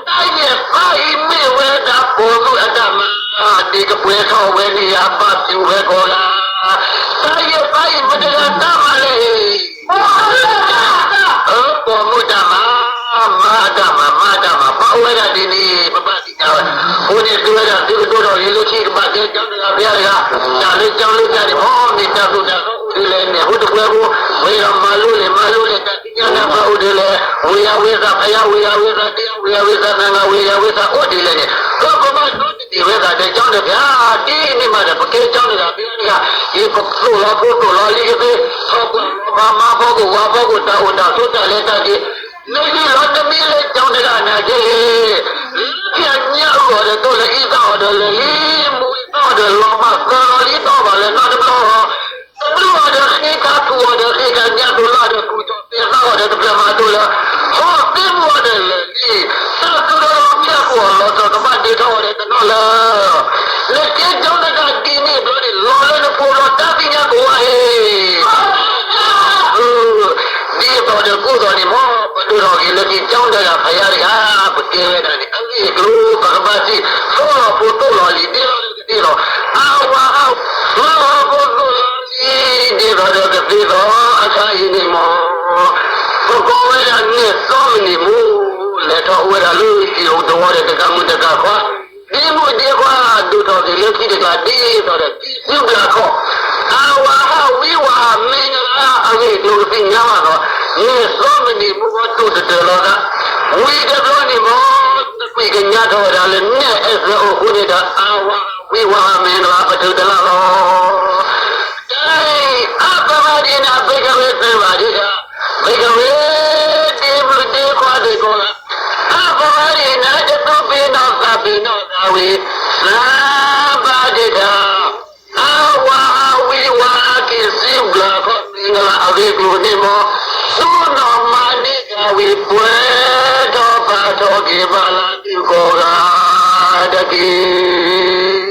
တၢ်ယဲၢ်ပၢ်အံၤမ့ၢ်ဝဲဒၣ်ပိာ်မုၣ်အတၢ်မၤ, ဒ်ကပှဲၤထီၣ်ဝဲန့ၣ်ယဘၣ်စူးဝဲကီးဂၤ, တၢ်ယဲၢ်ပၢ်အံၤမတၤတဂၤတၢ်မၤလဲၣ်, ပိာ်မုၣ်တၢ်မၤ, မါတၢ်မၤ မါတၢ်မၤ ပာ်ဝဲဒၣ်ဒ်န့ၣ် ပဘၣ် အဃိန့ၣ် သုဝဲဒၣ်သုကဒိၣ်ထီၣ်ဂ့ၤလၢခံ ကဘၣ်ကဲကၠီတဂၤဘုရားတဂၤ, တၢ်လၢကၠီလၢကၠီန့ၣ် မ့ၢ်မ့ၢ်တၢ်သိၣ်တၢ်သီအိၣ်ဒ်လဲၣ်န့ၣ် အဃိတပှဲၤဖိ, ဝဲဒီးမၤလိလံာ်မၤလိလံာ် တၢ်သ့ၣ်ညါနၢ်ပၢၢ်အိၣ်ဒ်လဲၣ်, ဝ့ၢ်ယၤဝ့ၢ်သး ဖယၤဝ့ၢ်ယၤဝ့ၢ်သး ဒ့ယၤဝ့ၢ်ယၤဝ့ၢ်သး သၢဂၤဝ့ၢ်ယၤဝ့ၢ်သးအိၣ်ဒ်လဲၣ်န့ၣ် ပကဘၣ်ဒိတ့ၢ်ဝဲသးဒီးကၠီတဂၤ, ဒ်န့ၣ်မးဒီး ပကဲကၠီတဂၤဘုရားတဂၤ, ယကသိၣ်လီၤဖိသိၣ်လီၤလံကသ့, ထီၣ်ပှၤလီၤပှၤမါဖီခိၣ်ဝၤဖီခိၣ် တၢ်အိၣ်တၢ်ဆိးတၢ်လဲၤတၢ်က့ၤ နဟံးလီၤတမံၤလၢကၠီတဂၤနာ်က့ၤ, လၢခံအညၣ်အဂီၢ်ဒီးသိၣ်လၢအံသၣ်အီၤဒီးလၢာ်လံ, မူအံသၣ်အီၤဒီးလီၤမၢ်သၢလီၤလံ တီၢ်ဘၣ်လၢနီတဘျီ, တဘျုးအီၤဒီးဃ့ခါထူးအီၤဒီးဃ့ခါညၣ်သိၣ်လၢအီၤဒီးထူးထီၣ်သဲသၣ်အီၤဒီးတဖျၢၣ်မၤဒိလၢ, ဟီၣ်သ့ၣ်မူအီၤဒီးလၢာ်လံ, တၢ်သူၣ်ဒီးလီၤဖျၢၣ်ပူၤအီၤလီၤစီၤကဘၣ်ဒ့ထီၣ်အီၤဒီးတနီၤလၢ နကဲကၠီတဂၤဒ်န့ၣ်ဘျီန့ၣ် လီၤလၢနဖိလီၤတၢ်သ့ၣ်ညါကဝါအံၤ ဒ်သိးဒီးကိးသိးန့ၣ်မ့ၢ် ပဒိၣ်ထီၣ်ဂ့ၤလၢက့ၤကၠီတဂၤဖးယါတဂၤ ပကဲဝဲဒၣ်န့ၣ် အဂ့ၢ်အကျိၤ ပကဘၣ်စံး သိၣ်လီၤဖိသိၣ်လီၤလံၤ ဒ့လီၤလၢကသ့ၣ်လီၤ အဝၤဟး သိၣ်လီၤဖိသိၣ်လီၤလံၤ ဒ့လီၤလၢကသ့ၣ်လီၤ အခါအံၤန့ၣ်မ့ၢ် ပကိးဝဲဒၣ်နဲၣ်စီမနံၤမူ လဲၤထီၣ်အိၣ်ဝဲဒၣ်လၢယအိၣ်တဝီဒီးတကးမုၣ်တကးခွါ ဒ်မုၣ်ဒ့ခွါ ဒိၣ်ထီၣ်က့ၤလၢခံတကးဒ်သိးဒီး ကံၢ်စုဘျးခီၣ် အဝၤဟးဝံဝၤမ့ၢ်နဂၤ အဂ့ၢ်အကျိၤကသ့ၣ်ညါဘၣ်ဒီး နဲၣ်စီမနံၤမူဝဲဒိၣ်တတၢၢ်လီၤသး ဝံၤတဘျီန့ၣ်မ့ၢ် နကွံာ်ကညးထီၣ်ဝဲဒၣ်လၢနဲၣ်အဲၣ်စၢၤအိၣ်ဃိန့ၣ်ဒီး အဝၤဟးဝံဝၤမ့ၢ်နဂၤ ပတုာ်တလၢ်လီၤ တၢ်အံၤ အါပမၤဒ်န့ၣ် ဘိကဝဲသ့ၣ်ဘၣ်ဒံးတၢ် ဘိကဝဲ ဒ့မုၣ်ဒ့ခွါသ့ၣ်ကိးဂၤ အါပမၤဒ်န့ၣ် တသူပ့ၤနီၣ်သးပ့ၤနီၣ်သးဝံၤ သးဘၣ်ဒံးတၢ် အဝၤဟးဝံဝၤက့ၤစံဘျးခီၣ်မ့ၢ်နဂၤ အဂ့ၢ်ကျိၤန့ၣ်မ့ၢ် သူၣ်နီၣ်မၤန့ၢ်တၢ်ဝံၤ ပှဲၤထီၣ်ပာ်ထီၣ်က့ၤဘၣ်လၢဒုးကိးဂၤတက့ၢ်